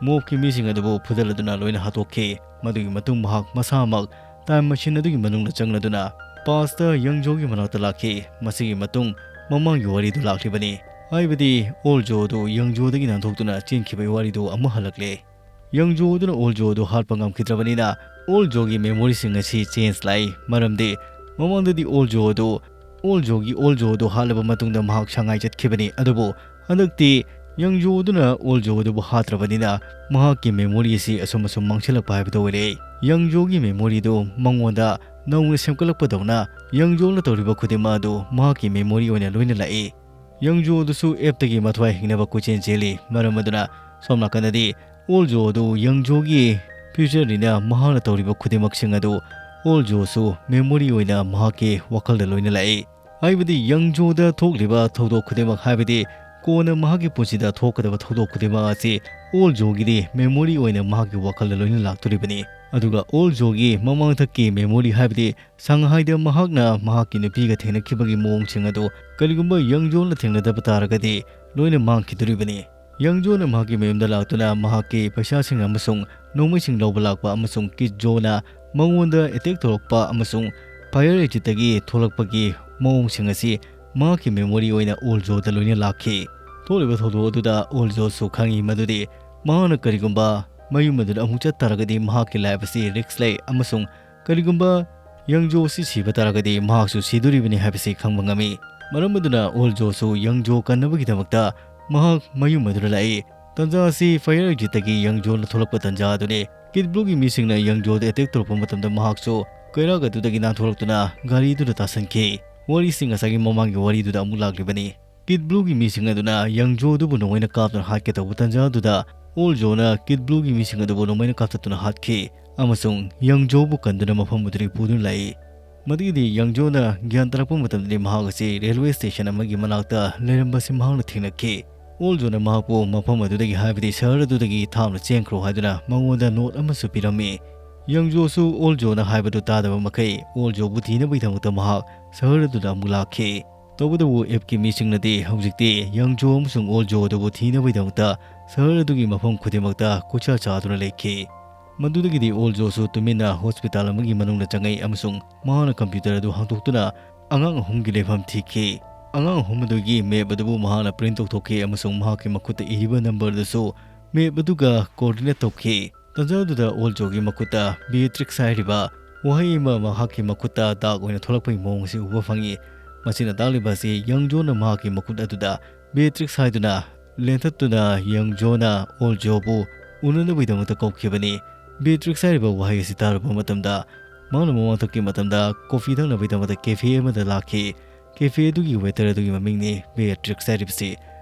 ꯃꯣꯞꯀꯤ ꯃꯤꯁꯤꯡ ꯑꯗꯨꯕꯨ ꯐꯨꯗꯠꯂꯗꯨꯅ ꯂꯣꯏꯅ ꯍꯥꯠꯇꯣꯛꯈꯤ꯫ ꯃꯗꯨꯒꯤ ꯃꯇꯨꯡ ꯃꯍꯥꯛ ꯃꯁꯥꯃꯛ ꯇꯥꯏꯝ ꯃꯦꯁꯤꯟ ꯑꯗꯨꯒꯤ ꯃꯅꯨꯡꯗ ꯆꯪꯂꯗꯨꯅ ꯄꯥꯁꯇ ꯌꯪꯖꯣꯒꯤ ꯃꯅꯥꯛꯇ ꯂꯥꯛꯈꯤ꯫ ꯃꯁꯤꯒꯤ ꯃꯇꯨꯡ ꯃꯃꯥꯡꯒꯤ ꯋꯥꯔꯤꯗꯨ ꯂꯥꯛꯂꯤꯕꯅꯤ, ꯍꯥꯏꯕꯗꯤ ꯑꯣꯜ ꯖꯣ ꯑꯗꯨ ꯌꯪꯖꯣꯗꯒꯤ ꯅꯥꯟꯊꯣꯛꯇꯨꯅ ꯆꯦꯟꯈꯤꯕꯒꯤ ꯋꯥꯔꯤꯗꯨ ꯑꯃꯨꯛ ꯍꯜꯂꯛꯂꯦ꯫ ꯌꯪꯖꯣ ꯑꯗꯨꯅ ꯑꯣꯜ ꯖꯣ ꯑꯗꯨ ꯍꯥꯠꯄ ꯉꯝꯈꯤꯗ꯭ꯔꯕꯅꯤꯅ ꯑꯣꯜ ꯖꯣꯒꯤ ꯃꯦꯃꯣꯔꯤꯁꯤꯡ ꯑꯁꯤ ꯆꯦꯟꯖ ꯂꯥꯛꯏ꯫ ꯃꯔꯝꯗꯤ ꯃꯃꯥꯡꯗꯗꯤ ꯑꯣꯜ ꯖꯣ ꯑꯗꯨ ꯑꯣꯜ ꯖꯣꯒꯤ ꯑꯣꯜ ꯖꯣ ꯑꯗꯨ ꯍꯥꯠꯂꯕ ꯃꯇꯨꯡꯗ ꯃꯍꯥꯛ ꯁꯉꯥꯏ ꯆꯠꯈꯤꯕꯅꯤ꯫ ꯑꯗꯨꯕꯨ ꯍꯟꯗꯛꯇꯤ ꯌꯪꯖꯣ ꯑꯗꯨꯅ ꯑꯣꯜ ꯖꯣ ꯑꯗꯨꯕꯨ ꯍꯥꯠꯇ꯭ꯔꯕꯅꯤꯅ ꯃꯍꯥꯛꯀꯤ ꯃꯦꯃꯣꯔꯤ ꯑꯁꯤ ꯑꯁꯨꯝ ꯑꯁꯨꯝ ꯃꯥꯡꯁꯤꯜꯂꯛꯄ ꯍꯥꯏꯕꯗꯨ ꯑꯣꯏꯔꯦ꯫ ꯌꯪꯖꯣꯒꯤ ꯃꯦꯃꯣꯔꯤꯗꯨ ꯃꯉꯣꯟꯗ ꯅꯧꯅ ꯁꯦꯝꯒꯠꯂꯛꯄꯗꯧꯅ ꯌꯪꯖꯣꯅ ꯇꯧꯔꯤꯕ ꯈꯨꯗꯤꯡꯃꯛ ꯑꯗꯨ ꯃꯍꯥꯛꯀꯤ ꯃꯦꯃꯣꯔꯤ ꯑꯣꯏꯅ ꯂꯣꯏꯅ ꯂꯥꯛꯏ꯫ ꯌꯪꯖꯣ ꯑꯗꯨꯁꯨ ꯑꯦꯞꯇꯒꯤ ꯃꯊ꯭ꯋꯥꯏ ꯍꯤꯡꯅꯕ ꯀꯣꯏꯆꯦꯟ ꯆꯦꯜꯂꯤ꯫ ꯃꯔꯝ ꯑꯗꯨꯅ ꯁꯣꯝ ꯅꯥꯀꯟꯗꯗꯤ ꯑꯣꯜ ꯖꯣ ꯑꯗꯨ ꯌꯪꯖꯣꯒꯤ ꯐ꯭ꯌꯨꯆꯔꯅꯤꯅ ꯃꯍꯥꯛꯅ ꯇꯧꯔꯤꯕ ꯈꯨꯗꯤꯡꯃꯛꯁꯤꯡ ꯑꯗꯨ ꯑꯣꯜ ꯖꯣꯁꯨ ꯃꯦꯃꯣꯔꯤ ꯑꯣꯏꯅ ꯃꯍꯥꯛꯀꯤ ꯋꯥꯈꯜꯗ ꯂꯣꯏꯅ ꯂꯥꯛꯏ꯫ ꯍꯥꯏꯕꯗꯤ ꯌꯪꯖꯣꯗ ꯊꯣꯛꯂꯤꯕ ꯊꯧꯗꯣꯛ ꯈꯨꯗꯤꯡꯃꯛ, ꯍꯥꯏꯕꯗꯤ ꯀꯣꯟꯅ ꯃꯍꯥꯛꯀꯤ ꯄꯨꯟꯁꯤꯗ ꯊꯣꯛꯀꯗꯕ ꯊꯧꯗꯣꯛ ꯈꯨꯗꯤꯡꯃꯛ ꯑꯁꯤ ꯑꯣꯜ ꯖꯣꯒꯤꯗꯤ ꯃꯦꯃꯣꯔꯤ ꯑꯣꯏꯅ ꯃꯍꯥꯛꯀꯤ ꯋꯥꯈꯜꯗ ꯂꯣꯏꯅ ꯂꯥꯛꯇꯣꯔꯤꯕꯅꯤ꯫ ꯑꯗꯨꯒ ꯑꯣꯜ ꯖꯣꯒꯤ ꯃꯃꯥꯡꯊꯛꯀꯤ ꯃꯦꯃꯣꯔꯤ, ꯍꯥꯏꯕꯗꯤ ꯁꯪꯍꯥꯏꯗ ꯃꯍꯥꯛꯅ ꯃꯍꯥꯛꯀꯤ ꯅꯨꯄꯤꯒ ꯊꯦꯡꯅꯈꯤꯕꯒꯤ ꯃꯑꯣꯡꯁꯤꯡ ꯑꯗꯨ ꯀꯔꯤꯒꯨꯝꯕ ꯌꯪꯖꯣꯅ ꯊꯦꯡꯅꯗꯕ ꯇꯥꯔꯒꯗꯤ ꯂꯣꯏꯅ ꯃꯥꯡꯈꯤꯗꯣꯔꯤꯕꯅꯤ꯫ ꯌꯪꯖꯣꯅ ꯃꯍꯥꯛꯀꯤ ꯃꯌꯨꯝꯗ ꯂꯥꯛꯇꯨꯅ ꯃꯍꯥꯛꯀꯤ ꯄꯩꯁꯥꯁꯤꯡ ꯑꯃꯁꯨꯡ ꯅꯣꯡꯃꯩꯁꯤꯡ ꯂꯧꯕ ꯂꯥꯛꯄ ꯑꯃꯁꯨꯡ ꯀꯤꯠ ꯖꯣꯅ ꯃꯉꯣꯟꯗ ꯑꯦꯇꯦꯛ ꯇꯧꯔꯛꯄ ꯑꯃꯁꯨꯡ ꯐꯥꯌꯔ ꯑꯦꯛꯖꯤꯠꯇꯒꯤ ꯊꯣꯛꯂꯛꯄꯒꯤ ꯃꯑꯣꯡꯁꯤꯡ ꯑꯁꯤ ꯃꯍꯥꯛꯀꯤ ꯃꯦꯃꯣꯔꯤ ꯑꯣꯏꯅ ꯑꯣꯜ ꯖꯣꯗ ꯂꯣꯏꯅ ꯂꯥꯛꯈꯤ꯫ ꯊꯣꯛꯂꯤꯕ ꯊꯧꯗꯣꯛ ꯑꯗꯨꯗ ꯑꯣꯜ ꯖꯣꯁꯨ ꯈꯪꯏ ꯃꯗꯨꯗꯤ ꯃꯍꯥꯛꯅ ꯀꯔꯤꯒꯨꯝꯕ ꯃꯌꯨꯝ ꯑꯗꯨꯗ ꯑꯃꯨꯛ ꯆꯠꯇꯥꯔꯒꯗꯤ ꯃꯍꯥꯛꯀꯤ ꯂꯥꯏꯐ ꯑꯁꯤ ꯔꯤꯛꯁ ꯂꯩ ꯑꯃꯁꯨꯡ ꯀꯔꯤꯒꯨꯝꯕ ꯌꯪꯖꯣ ꯑꯁꯤ ꯁꯤꯕ ꯇꯥꯔꯒꯗꯤ ꯃꯍꯥꯛꯁꯨ ꯁꯤꯗꯣꯔꯤꯕꯅꯤ ꯍꯥꯏꯕꯁꯤ ꯈꯪꯕ ꯉꯝꯃꯤ꯫ ꯃꯔꯝ ꯑꯗꯨꯅ ꯑꯣꯜ ꯖꯣꯁꯨ ꯌꯪꯖꯣ ꯀꯟꯅꯕꯒꯤꯗꯃꯛꯇ ꯃꯍꯥꯛ ꯃꯌꯨꯝ ꯑꯗꯨꯗ ꯂꯥꯛꯏ꯫ ꯇꯟꯖꯥ ꯑꯁꯤ ꯐꯥꯌꯔ ꯑꯦꯛꯖꯤꯠꯇꯒꯤ ꯌꯪꯖꯣꯅ ꯊꯣꯛꯂꯛꯄ ꯇꯟꯖꯥ ꯑꯗꯨꯅꯤ꯫ ꯀꯤꯠ ꯕ꯭ꯂꯨꯒꯤ ꯃꯤꯁꯤꯡꯅ ꯌꯪꯖꯣꯗ ꯑꯦꯇꯦꯛ ꯇꯧꯔꯛꯄ ꯃꯇꯝꯗ ꯃꯍꯥꯛꯁꯨ ꯀꯩꯔꯥꯛ ꯑꯗꯨꯗꯒꯤ ꯅꯥꯟꯊꯣꯔꯛꯇꯨꯅ ꯒꯥꯔꯤꯗꯨꯗ ꯇꯥꯁꯟꯈꯤ꯫ ꯋꯥꯔꯤꯁꯤ ꯉꯁꯥꯏꯒꯤ ꯃꯃꯥꯡꯒꯤ ꯋꯥꯔꯤꯗꯨꯗ ꯑꯃꯨꯛ ꯂꯥꯛꯂꯤꯕꯅꯤ꯫ ꯀꯤꯠ ꯕ꯭ꯂꯨꯒꯤ ꯃꯤꯁꯤꯡ ꯑꯗꯨꯅ ꯌꯪꯖꯣ ꯑꯗꯨꯕꯨ ꯅꯣꯡꯃꯩꯅ ꯀꯥꯞꯇꯨꯅ ꯍꯥꯠꯀꯦ ꯇꯧꯕ ꯇꯟꯖꯥ ꯑꯗꯨꯗ ꯑꯣꯜ ꯖꯣꯅ ꯀꯤꯠ ꯕ꯭ꯂꯨꯒꯤ ꯃꯤꯁꯤꯡ ꯑꯗꯨꯕꯨ ꯅꯣꯡꯃꯩꯅ ꯀꯥꯞꯊꯠꯇꯨꯅ ꯍꯥꯠꯈꯤ ꯑꯃꯁꯨꯡ ꯌꯪꯖꯣꯕꯨ ꯀꯟꯗꯨꯅ ꯃꯐꯝ ꯑꯗꯨꯗꯒꯤ ꯄꯨꯗꯨꯅ ꯂꯥꯛꯏ꯫ ꯃꯗꯨꯒꯤꯗꯤ ꯌꯪꯖꯣꯅ ꯒ꯭ꯌꯥꯟ ꯇꯥꯔꯛꯄ ꯃꯇꯝꯗꯗꯤ ꯃꯍꯥꯛ ꯑꯁꯤ ꯔꯦꯜꯋꯦ ꯁ꯭ꯇꯦꯁꯟ ꯑꯃꯒꯤ ꯃꯅꯥꯛꯇ ꯂꯩꯔꯝꯕꯁꯤ ꯃꯍꯥꯛꯅ ꯊꯦꯡꯅꯈꯤ꯫ ꯑꯣꯜ ꯖꯣꯅ ꯃꯍꯥꯛꯄꯨ ꯃꯐꯝ ꯑꯗꯨꯗꯒꯤ, ꯍꯥꯏꯕꯗꯤ ꯁꯍꯔ ꯑꯗꯨꯗꯒꯤ ꯊꯥꯞꯅ ꯆꯦꯟꯈ꯭ꯔꯣ ꯍꯥꯏꯗꯨꯅ ꯃꯉꯣꯟꯗ ꯅꯣꯠ ꯑꯃꯁꯨ ꯄꯤꯔꯝꯃꯤ꯫ ꯌꯪꯖꯣꯁꯨ ꯑꯣꯜ ꯖꯣꯅ ꯍꯥꯏꯕꯗꯨ ꯇꯥꯗꯕ ꯃꯈꯩ ꯑꯣꯜ ꯖꯣꯕꯨ ꯊꯤꯅꯕꯒꯤꯗꯃꯛꯇ ꯃꯍꯥꯛ ꯁꯍꯔ ꯑꯗꯨꯗ ꯑꯃꯨꯛ ꯂꯥꯛꯈꯤ꯫ ꯇꯧꯕꯇꯕꯨ ꯑꯦꯞꯀꯤ ꯃꯤꯁꯤꯡꯅꯗꯤ ꯍꯧꯖꯤꯛꯇꯤ ꯌꯪꯖꯣ ꯑꯃꯁꯨꯡ ꯑꯣꯜ ꯖꯣ ꯑꯗꯨꯕꯨ ꯊꯤꯅꯕꯒꯤꯗꯃꯛꯇ ꯁꯍꯔ ꯑꯗꯨꯒꯤ ꯃꯐꯝ ꯈꯨꯗꯤꯡꯃꯛꯇ ꯀꯣꯏꯆꯠ ꯆꯠꯇꯨꯅ ꯂꯩꯈꯤ꯫ ꯃꯗꯨꯗꯒꯤꯗꯤ ꯑꯣꯜ ꯖꯣꯁꯨ ꯇꯨꯃꯤꯟꯅ ꯍꯣꯁꯄꯤꯇꯥꯜ ꯑꯃꯒꯤ ꯃꯅꯨꯡꯗ ꯆꯪꯉꯛꯏ ꯑꯃꯁꯨꯡ ꯃꯍꯥꯛꯅ ꯀꯝꯄ꯭ꯌꯨꯇꯔ ꯑꯗꯨ ꯍꯥꯡꯗꯣꯛꯇꯨꯅ ꯑꯉꯥꯡ ꯑꯍꯨꯝꯒꯤ ꯂꯩꯐꯝ ꯊꯤꯈꯤ꯫ ꯑꯉꯥꯡ ꯑꯍꯨꯝ ꯑꯗꯨꯒꯤ ꯃꯦꯞ ꯑꯗꯨꯕꯨ ꯃꯍꯥꯛꯅ ꯄ꯭ꯔꯤꯟꯠ ꯇꯧꯊꯣꯛꯈꯤ ꯑꯃꯁꯨꯡ ꯃꯍꯥꯛꯀꯤ ꯃꯈꯨꯠꯇ ꯏꯔꯤꯕ ꯅꯝꯕꯔ ꯑꯗꯨꯁꯨ ꯃꯦꯞ ꯑꯗꯨꯒ ꯀꯣꯑꯣꯔꯗꯤꯅꯦꯠ ꯇꯧꯈꯤ꯫ ꯇꯟꯖꯥ ꯑꯗꯨꯗ ꯑꯣꯜꯖꯣꯒꯤ ꯃꯈꯨꯠꯇ ꯕꯤꯌꯦꯇ꯭ꯔꯤꯛꯁ ꯍꯥꯏꯔꯤꯕ ꯋꯥꯍꯩ ꯑꯃ ꯃꯍꯥꯛꯀꯤ ꯃꯈꯨꯠꯇ ꯗꯥꯛ ꯑꯣꯏꯅ ꯊꯣꯛꯂꯛꯄꯒꯤ ꯃꯑꯣꯡ ꯑꯁꯤ ꯎꯕ ꯐꯪꯉꯤ꯫ ꯃꯁꯤꯅ ꯇꯥꯛꯂꯤꯕ ꯑꯁꯤ ꯌꯪꯖꯣꯅ ꯃꯍꯥꯛꯀꯤ ꯃꯈꯨꯠ ꯑꯗꯨꯗ ꯕꯤꯌꯦꯇ꯭ꯔꯤꯛꯁ ꯍꯥꯏꯗꯨꯅ ꯂꯦꯟꯊꯠꯇꯨꯅ ꯌꯪꯖꯣꯅ ꯑꯣꯜꯖꯣꯕꯨ ꯎꯅꯅꯕꯒꯤꯗꯃꯛꯇ ꯀꯧꯈꯤꯕꯅꯤ꯫ ꯕꯤꯌꯦꯇ꯭ꯔꯤꯛꯁ ꯍꯥꯏꯔꯤꯕ ꯋꯥꯍꯩ ꯑꯁꯤ ꯇꯥꯔꯨꯕ ꯃꯇꯝꯗ ꯃꯍꯥꯛꯅ ꯃꯃꯥꯡꯊꯛꯀꯤ ꯃꯇꯝꯗ ꯀꯣꯐꯤ ꯊꯛꯅꯕꯒꯤꯗꯃꯛꯇ ꯀꯦꯐꯦ ꯑꯃꯗ ꯂꯥꯛꯈꯤ꯫ ꯀꯦꯐꯦ ꯑꯗꯨꯒꯤ ꯋꯦꯇꯔ ꯑꯗꯨꯒꯤ ꯃꯃꯤꯡꯅꯤ ꯕꯤꯌꯦꯇ꯭ꯔꯤꯛꯁ ꯍꯥꯏꯔꯤꯕꯁꯤ꯫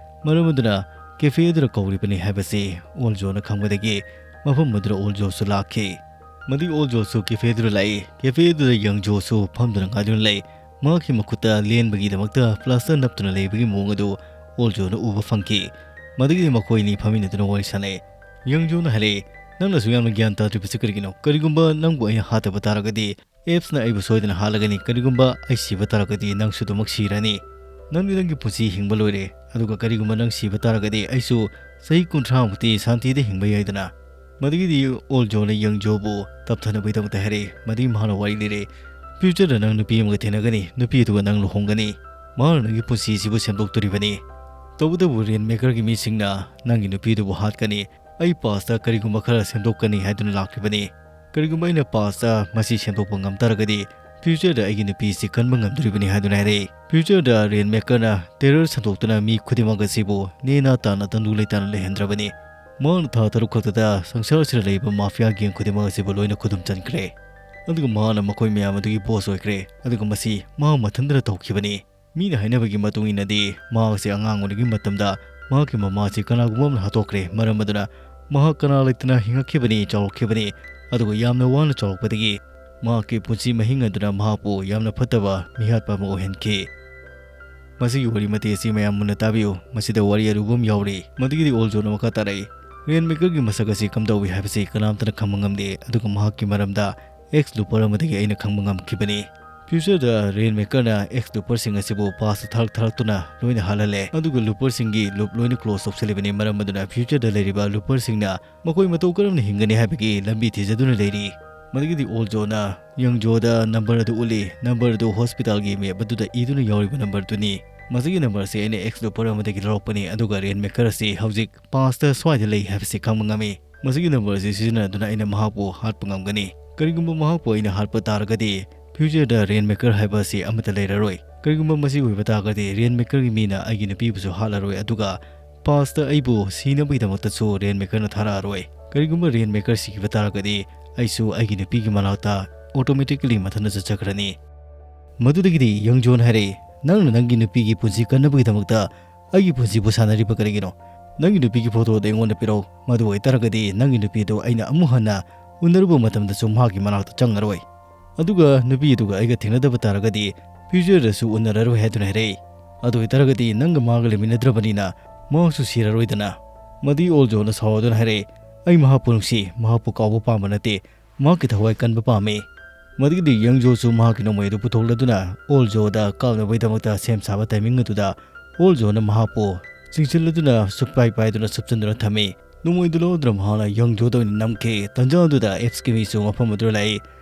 ꯃꯔꯝ ꯑꯗꯨꯅ ꯀꯦꯐꯦ ꯑꯗꯨꯗ ꯀꯧꯔꯤꯕꯅꯤ ꯍꯥꯏꯕꯁꯤ ꯑꯣꯜꯖꯣꯅ ꯈꯪꯕꯗꯒꯤ ꯃꯐꯝ ꯑꯗꯨꯗ ꯑꯣꯜꯖꯣꯁꯨ ꯂꯥꯛꯈꯤ꯫ ꯃꯗꯨꯒꯤ ꯑꯣꯜꯖꯣꯁꯨ ꯀꯦꯐꯦ ꯑꯗꯨꯗ ꯂꯥꯛꯏ꯫ ꯀꯦꯐꯦ ꯑꯗꯨꯗ ꯌꯪꯖꯣꯁꯨ ꯐꯝꯗꯨꯅ ꯉꯥꯏꯗꯨꯅ ꯂꯩ꯫ ꯃꯍꯥꯛꯀꯤ ꯃꯈꯨꯠꯇ ꯂꯦꯟꯕꯒꯤꯗꯃꯛꯇ ꯄ꯭ꯂꯥꯁꯇꯔ ꯅꯞꯇꯨꯅ ꯂꯩꯕꯒꯤ ꯃꯑꯣꯡ ꯑꯗꯨ ꯑꯣꯜꯖꯣꯅ ꯎꯕ ꯐꯪꯈꯤ꯫ ꯃꯗꯨꯒꯤꯗꯤ ꯃꯈꯣꯏ ꯑꯅꯤ ꯐꯝꯃꯤꯟꯅꯗꯨꯅ ꯋꯥꯔꯤ ꯁꯥꯟꯅꯩ꯫ ꯌꯪꯖꯣꯅ ꯍꯥꯏꯔꯛꯏ, "ꯅꯪꯅꯁꯨ ꯌꯥꯝꯅ ꯒ꯭ꯌꯥꯟ ꯇꯥꯗ꯭ꯔꯤꯕꯁꯤ ꯀꯔꯤꯒꯤꯅꯣ? ꯀꯔꯤꯒꯨꯝꯕ ꯅꯪꯕꯨ ꯑꯩꯅ ꯍꯥꯠꯇꯕ ꯇꯥꯔꯒꯗꯤ, ꯑꯦꯞꯁꯅ ꯑꯩꯕꯨ ꯁꯣꯏꯗꯅ ꯍꯥꯠꯂꯒꯅꯤ꯫ ꯀꯔꯤꯒꯨꯝꯕ ꯑꯩ ꯁꯤꯕ ꯇꯥꯔꯒꯗꯤ, ꯅꯪꯁꯨ ꯑꯗꯨꯃꯛ ꯁꯤꯔꯅꯤ꯫ ꯅꯪꯗꯤ ꯅꯪꯒꯤ ꯄꯨꯟꯁꯤ ꯍꯤꯡꯕ ꯂꯣꯏꯔꯦ, ꯑꯗꯨꯒ ꯀꯔꯤꯒꯨꯝꯕ ꯅꯪ ꯁꯤꯕ ꯇꯥꯔꯒꯗꯤ, ꯑꯩꯁꯨ ꯆꯍꯤ ꯀꯨꯟꯊ꯭ꯔꯥ ꯃꯨꯛꯇꯤ ꯁꯥꯟꯇꯤꯗ ꯍꯤꯡꯕ ꯌꯥꯏꯗꯅ?" ꯃꯗꯨꯒꯤꯗꯤ ꯑꯣꯜꯖꯣꯅ ꯌꯪꯖꯣꯕꯨ ꯇꯞꯊꯅꯕꯒꯤꯗꯃꯛꯇ ꯍꯥꯏꯔꯛꯏ꯫ ꯃꯗꯨꯒꯤ ꯃꯍꯥꯛꯅ ꯋꯥꯔꯤ ꯂꯤꯔꯦ, "ꯐ꯭ꯌꯨꯆꯔꯗ ꯅꯪ ꯅꯨꯄꯤ ꯑꯃꯒ ꯊꯦꯡꯅꯒꯅꯤ, ꯅꯨꯄꯤ ꯑꯗꯨꯒ ꯅꯪ ꯂꯨꯍꯣꯡꯒꯅꯤ꯫ ꯃꯍꯥꯛꯅ ꯅꯪꯒꯤ ꯄꯨꯟꯁꯤꯁꯤꯕꯨ ꯁꯦꯝꯗꯣꯛꯇꯣꯔꯤꯕꯅꯤ꯫ ꯇꯧꯕꯇꯕꯨ ꯔꯦꯟ ꯃꯦꯀꯔꯒꯤ ꯃꯤꯁꯤꯡꯅ ꯅꯪꯒꯤ ꯅꯨꯄꯤꯗꯨꯕꯨ ꯍꯥꯠꯀꯅꯤ꯫ ꯑꯩ ꯄꯥꯁꯇ ꯀꯔꯤꯒꯨꯝꯕ ꯈꯔ ꯁꯦꯝꯗꯣꯛꯀꯅꯤ ꯍꯥꯏꯗꯨꯅ ꯂꯥꯛꯂꯤꯕꯅꯤ꯫ ꯀꯔꯤꯒꯨꯝꯕ ꯑꯩꯅ ꯄꯥꯁꯇ ꯃꯁꯤ ꯁꯦꯝꯗꯣꯛꯄ ꯉꯝ ꯇꯥꯔꯒꯗꯤ, ꯐ꯭ꯌꯨꯆꯔꯗ ꯑꯩꯒꯤ ꯅꯨꯄꯤꯁꯤ ꯀꯟꯕ ꯉꯝꯗꯣꯔꯤꯕꯅꯤ" ꯍꯥꯏꯗꯨꯅ ꯍꯥꯏꯔꯛꯏ꯫ ꯐ꯭ꯌꯨꯆꯔꯗ ꯔꯦꯟ ꯃꯦꯀꯔꯅ ꯇꯦꯔꯔ ꯁꯟꯗꯣꯛꯇꯨꯅ ꯃꯤ ꯈꯨꯗꯤꯡꯃꯛ ꯑꯁꯤꯕꯨ ꯅꯦꯅꯥ ꯇꯥꯅ ꯇꯪꯗꯨ ꯂꯩꯇꯥꯅ ꯂꯩꯍꯟꯗ꯭ꯔꯕꯅꯤ꯫ ꯃꯍꯥꯛꯅ ꯊꯥ ꯇꯔꯨꯛ ꯈꯛꯇꯗ ꯁꯪꯁꯥꯔꯁꯤꯗ ꯂꯩꯕ ꯃꯥꯐꯤꯌꯥ ꯒꯦꯡ ꯈꯨꯗꯤꯡꯃꯛ ꯑꯁꯤꯕꯨ ꯂꯣꯏꯅ ꯈꯨꯗꯨꯝ ꯆꯟꯈ꯭ꯔꯦ꯫ ꯑꯗꯨꯒ ꯃꯍꯥꯛꯅ ꯃꯈꯣꯏ ꯃꯌꯥꯝ ꯑꯗꯨꯒꯤ ꯕꯣꯁ ꯑꯣꯏꯈ꯭ꯔꯦ꯫ ꯑꯗꯨꯒ ꯃꯁꯤ ꯃꯍꯥꯛ ꯃꯊꯟꯇꯅ ꯇꯧꯈꯤꯕꯅꯤ꯫ ꯃꯤꯅ ꯍꯥꯏꯅꯕꯒꯤ ꯃꯇꯨꯡ ꯏꯟꯅꯗꯤ, ꯃꯍꯥꯛ ꯑꯁꯤ ꯑꯉꯥꯡ ꯑꯣꯏꯔꯤꯉꯩ ꯃꯇꯝꯗ ꯃꯍꯥꯛꯀꯤ ꯃꯃꯥ ꯑꯁꯤ ꯀꯅꯥꯒꯨꯝꯕ ꯑꯃꯅ ꯍꯥꯠꯇꯣꯛꯈ꯭ꯔꯦ꯫ ꯃꯔꯝ ꯑꯗꯨꯅ ꯃꯍꯥꯛ ꯀꯅꯥ ꯂꯩꯇꯅ ꯍꯤꯡꯉꯛꯈꯤꯕꯅꯤ, ꯆꯥꯎꯔꯛꯈꯤꯕꯅꯤ꯫ ꯑꯗꯨꯒ ꯌꯥꯝꯅ ꯋꯥꯅ ꯆꯥꯎꯔꯛꯄꯗꯒꯤ ꯃꯍꯥꯛꯀꯤ ꯄꯨꯟꯁꯤ ꯃꯍꯤꯡ ꯑꯗꯨꯅ ꯃꯍꯥꯛꯄꯨ ꯌꯥꯝꯅ ꯐꯠꯇꯕ ꯃꯤꯍꯥꯠꯄ ꯑꯃ ꯑꯣꯏꯍꯟꯈꯤ꯫ ꯃꯁꯤꯒꯤ ꯋꯥꯔꯤ ꯃꯇꯦꯛ ꯑꯁꯤ ꯃꯌꯥꯝ ꯃꯨꯟꯅ ꯇꯥꯕꯤꯌꯨ꯫ ꯃꯁꯤꯗ ꯋꯥꯔꯤ ꯑꯔꯨꯕ ꯑꯃ ꯌꯥꯎꯔꯤ꯫ ꯃꯗꯨꯒꯤꯗꯤ ꯑꯣꯜꯖꯣꯅ ꯃꯈꯥ ꯇꯥꯔꯛꯏ, "ꯔꯦꯟ ꯃꯦꯀꯔꯒꯤ ꯃꯁꯛ ꯑꯁꯤ ꯀꯝꯗꯧꯏ ꯍꯥꯏꯕꯁꯤ ꯀꯅꯥꯝꯇꯅ ꯈꯪꯕ ꯉꯝꯗꯦ, ꯑꯗꯨꯒ ꯃꯍꯥꯛꯀꯤ ꯃꯔꯝꯗ ꯑꯦꯛꯁ ꯂꯨꯄꯔ ꯑꯃꯗꯒꯤ ꯑꯩꯅ ꯈꯪꯕ ꯉꯝꯈꯤꯕꯅꯤ꯫ ꯐ꯭ꯌꯨꯆꯔꯗ ꯔꯦꯟ ꯃꯦꯀꯔꯅ ꯑꯦꯛꯁ ꯂꯨꯄꯔꯁꯤꯡ ꯑꯁꯤꯕꯨ ꯄꯥꯁꯇ ꯊꯥꯔꯛ ꯊꯥꯔꯛꯇꯨꯅ ꯂꯣꯏꯅ ꯍꯥꯠꯍꯜꯂꯦ꯫ ꯑꯗꯨꯒ ꯂꯨꯄꯔꯁꯤꯡꯒꯤ ꯂꯨꯞ ꯂꯣꯏꯅ ꯀ꯭ꯂꯣꯖ ꯇꯧꯁꯤꯜꯂꯤꯕꯅꯤ꯫ ꯃꯔꯝ ꯑꯗꯨꯅ ꯐ꯭ꯌꯨꯆꯔꯗ ꯂꯩꯔꯤꯕ ꯂꯨꯄꯔꯁꯤꯡꯅ ꯃꯈꯣꯏ ꯃꯇꯧ ꯀꯔꯝꯅ ꯍꯤꯡꯒꯅꯤ ꯍꯥꯏꯕꯒꯤ ꯂꯝꯕꯤ ꯊꯤꯖꯗꯨꯅ ꯂꯩꯔꯤ꯫" ꯃꯗꯨꯒꯤꯗꯤ ꯑꯣꯜꯖꯣꯅ ꯌꯪꯖꯣꯗ ꯅꯝꯕꯔ ꯑꯗꯨ ꯎꯠꯂꯤ꯫ ꯅꯝꯕꯔ ꯑꯗꯨ ꯍꯣꯁꯄꯤꯇꯥꯜꯒꯤ ꯃꯦꯞ ꯑꯗꯨꯗ ꯏꯗꯨꯅ ꯌꯥꯎꯔꯤꯕ ꯅꯝꯕꯔꯗꯨꯅꯤ꯫ ꯃꯁꯤꯒꯤ ꯅꯝꯕꯔ ꯑꯁꯤ ꯑꯩꯅ ꯑꯦꯛꯁ ꯂꯨꯄꯔ ꯑꯃꯗꯒꯤ ꯂꯧꯔꯛꯄꯅꯤ, ꯑꯗꯨꯒ ꯔꯦꯟꯃꯦꯀꯔ ꯑꯁꯤ ꯍꯧꯖꯤꯛ ꯄꯥꯁꯇ ꯁ꯭ꯋꯥꯏꯗ ꯂꯩ ꯍꯥꯏꯕꯁꯤ ꯈꯪꯕ ꯉꯝꯃꯤ꯫ ꯃꯁꯤꯒꯤ ꯅꯝꯕꯔ ꯑꯁꯤ ꯁꯤꯖꯤꯟꯅꯗꯨꯅ ꯑꯩꯅ ꯃꯍꯥꯛꯄꯨ ꯍꯥꯠꯄ ꯉꯝꯒꯅꯤ꯫ ꯀꯔꯤꯒꯨꯝꯕ ꯃꯍꯥꯛꯄꯨ ꯑꯩꯅ ꯍꯥꯠꯄ ꯇꯥꯔꯒꯗꯤ, ꯐ꯭ꯌꯨꯆꯔꯗ ꯔꯦꯟꯃꯦꯀꯔ ꯍꯥꯏꯕ ꯑꯁꯤ ꯑꯃꯠꯇ ꯂꯩꯔꯔꯣꯏ꯫ ꯀꯔꯤꯒꯨꯝꯕ ꯃꯁꯤ ꯑꯣꯏꯕ ꯇꯥꯔꯒꯗꯤ, ꯔꯦꯟꯃꯦꯀꯔꯒꯤ ꯃꯤꯅ ꯑꯩꯒꯤ ꯅꯨꯄꯤꯕꯨꯁꯨ ꯍꯥꯠꯂꯔꯣꯏ, ꯑꯗꯨꯒ ꯄꯥꯁꯇ ꯑꯩꯕꯨ ꯁꯤꯅꯕꯒꯤꯗꯃꯛꯇꯁꯨ ꯔꯦꯟꯃꯦꯀꯔꯅ ꯊꯥꯔꯛꯑꯔꯣꯏ꯫ ꯀꯔꯤꯒꯨꯝꯕ ꯔꯦꯟꯃꯦꯀꯔ ꯁꯤꯈꯤꯕ ꯇꯥꯔꯒꯗꯤ, ꯑꯩꯁꯨ ꯑꯩꯒꯤ ꯅꯨꯄꯤꯒꯤ ꯃꯅꯥꯛꯇ ꯑꯣꯇꯣꯃꯦꯇꯤꯀꯦꯂꯤ ꯃꯊꯟꯇ ꯆꯠꯆꯈ꯭ꯔꯅꯤ꯫ ꯃꯗꯨꯗꯒꯤꯗꯤ ꯌꯪꯖꯣꯅ ꯍꯥꯏꯔꯛꯏ, "ꯅꯪꯅ ꯅꯪꯒꯤ ꯅꯨꯄꯤꯒꯤ ꯄꯨꯟꯁꯤ ꯀꯟꯅꯕꯒꯤꯗꯃꯛꯇ ꯑꯩꯒꯤ ꯄꯨꯟꯁꯤꯕꯨ ꯁꯥꯟꯅꯔꯤꯕ ꯀꯔꯤꯒꯤꯅꯣ? ꯅꯪꯒꯤ ꯅꯨꯄꯤꯒꯤ ꯐꯣꯇꯣ ꯑꯗꯨ ꯑꯩꯉꯣꯟꯗ ꯄꯤꯔꯛꯎ꯫ ꯃꯗꯨ ꯑꯣꯏꯇꯥꯔꯒꯗꯤ ꯅꯪꯒꯤ ꯅꯨꯄꯤ ꯑꯗꯨ ꯑꯩꯅ ꯑꯃꯨꯛ ꯍꯟꯅ ꯎꯅꯔꯨꯕ ꯃꯇꯝꯗꯁꯨ ꯃꯍꯥꯛꯀꯤ ꯃꯅꯥꯛꯇ ꯆꯪꯉꯔꯣꯏ꯫ ꯑꯗꯨꯒ ꯅꯨꯄꯤ ꯑꯗꯨꯒ ꯑꯩꯒ ꯊꯦꯡꯅꯗꯕ ꯇꯥꯔꯒꯗꯤ ꯐ꯭ꯌꯨꯆꯔꯗꯁꯨ ꯎꯅꯔꯔꯣꯏ" ꯍꯥꯏꯗꯨꯅ ꯍꯥꯏꯔꯛꯏ꯫ ꯑꯗꯨ ꯑꯣꯏꯇꯥꯔꯒꯗꯤ ꯅꯪꯒ ꯃꯥꯒ ꯂꯩꯃꯤꯟꯅꯗ꯭ꯔꯕꯅꯤꯅ ꯃꯍꯥꯛꯁꯨ ꯁꯤꯔꯔꯣꯏꯗꯅ꯫ ꯃꯗꯨꯒꯤ ꯑꯣꯜꯖꯣꯅ ꯁꯥꯎꯗꯨꯅ ꯍꯥꯏꯔꯛꯏ, "ꯑꯩ ꯃꯍꯥꯛꯄꯨ ꯅꯨꯡꯁꯤ, ꯃꯍꯥꯛꯄꯨ ꯀꯥꯎꯕ ꯄꯥꯝꯕ ꯅꯠꯇꯦ꯫ ꯃꯍꯥꯛꯀꯤ ꯊꯋꯥꯏ ꯀꯟꯕ ꯄꯥꯝꯃꯤ"꯫ ꯃꯗꯨꯒꯤꯗꯤ ꯌꯪꯖꯣꯁꯨ ꯃꯍꯥꯛꯀꯤ ꯅꯣꯡꯃꯩ ꯑꯗꯨ ꯄꯨꯊꯣꯛꯂꯗꯨꯅ ꯑꯣꯜꯖꯣꯗ ꯀꯥꯞꯅꯕꯒꯤꯗꯃꯛꯇ ꯁꯦꯝ ꯁꯥꯕ ꯇꯥꯏꯃꯤꯡ ꯑꯗꯨꯗ ꯑꯣꯜꯖꯣꯅ ꯃꯍꯥꯛꯄꯨ ꯆꯤꯡꯁꯤꯜꯂꯗꯨꯅ ꯁꯨꯛꯄꯥꯏ ꯄꯥꯏꯗꯨꯅ ꯁꯨꯞꯆꯟꯗꯨꯅ ꯊꯝꯃꯤ꯫ ꯅꯣꯡꯃꯩꯗꯨ ꯂꯧꯗꯨꯅ ꯃꯍꯥꯛꯅ ꯌꯪꯖꯣꯗ ꯑꯣꯏꯅ ꯅꯝꯈꯤ꯫ ꯇꯟꯖꯥ ꯑꯗꯨꯗ ꯑꯦꯞꯁꯀꯤ ꯃꯤꯁꯨ ꯃꯐꯝ ꯑꯗꯨꯗ ꯂꯥꯛꯏ꯫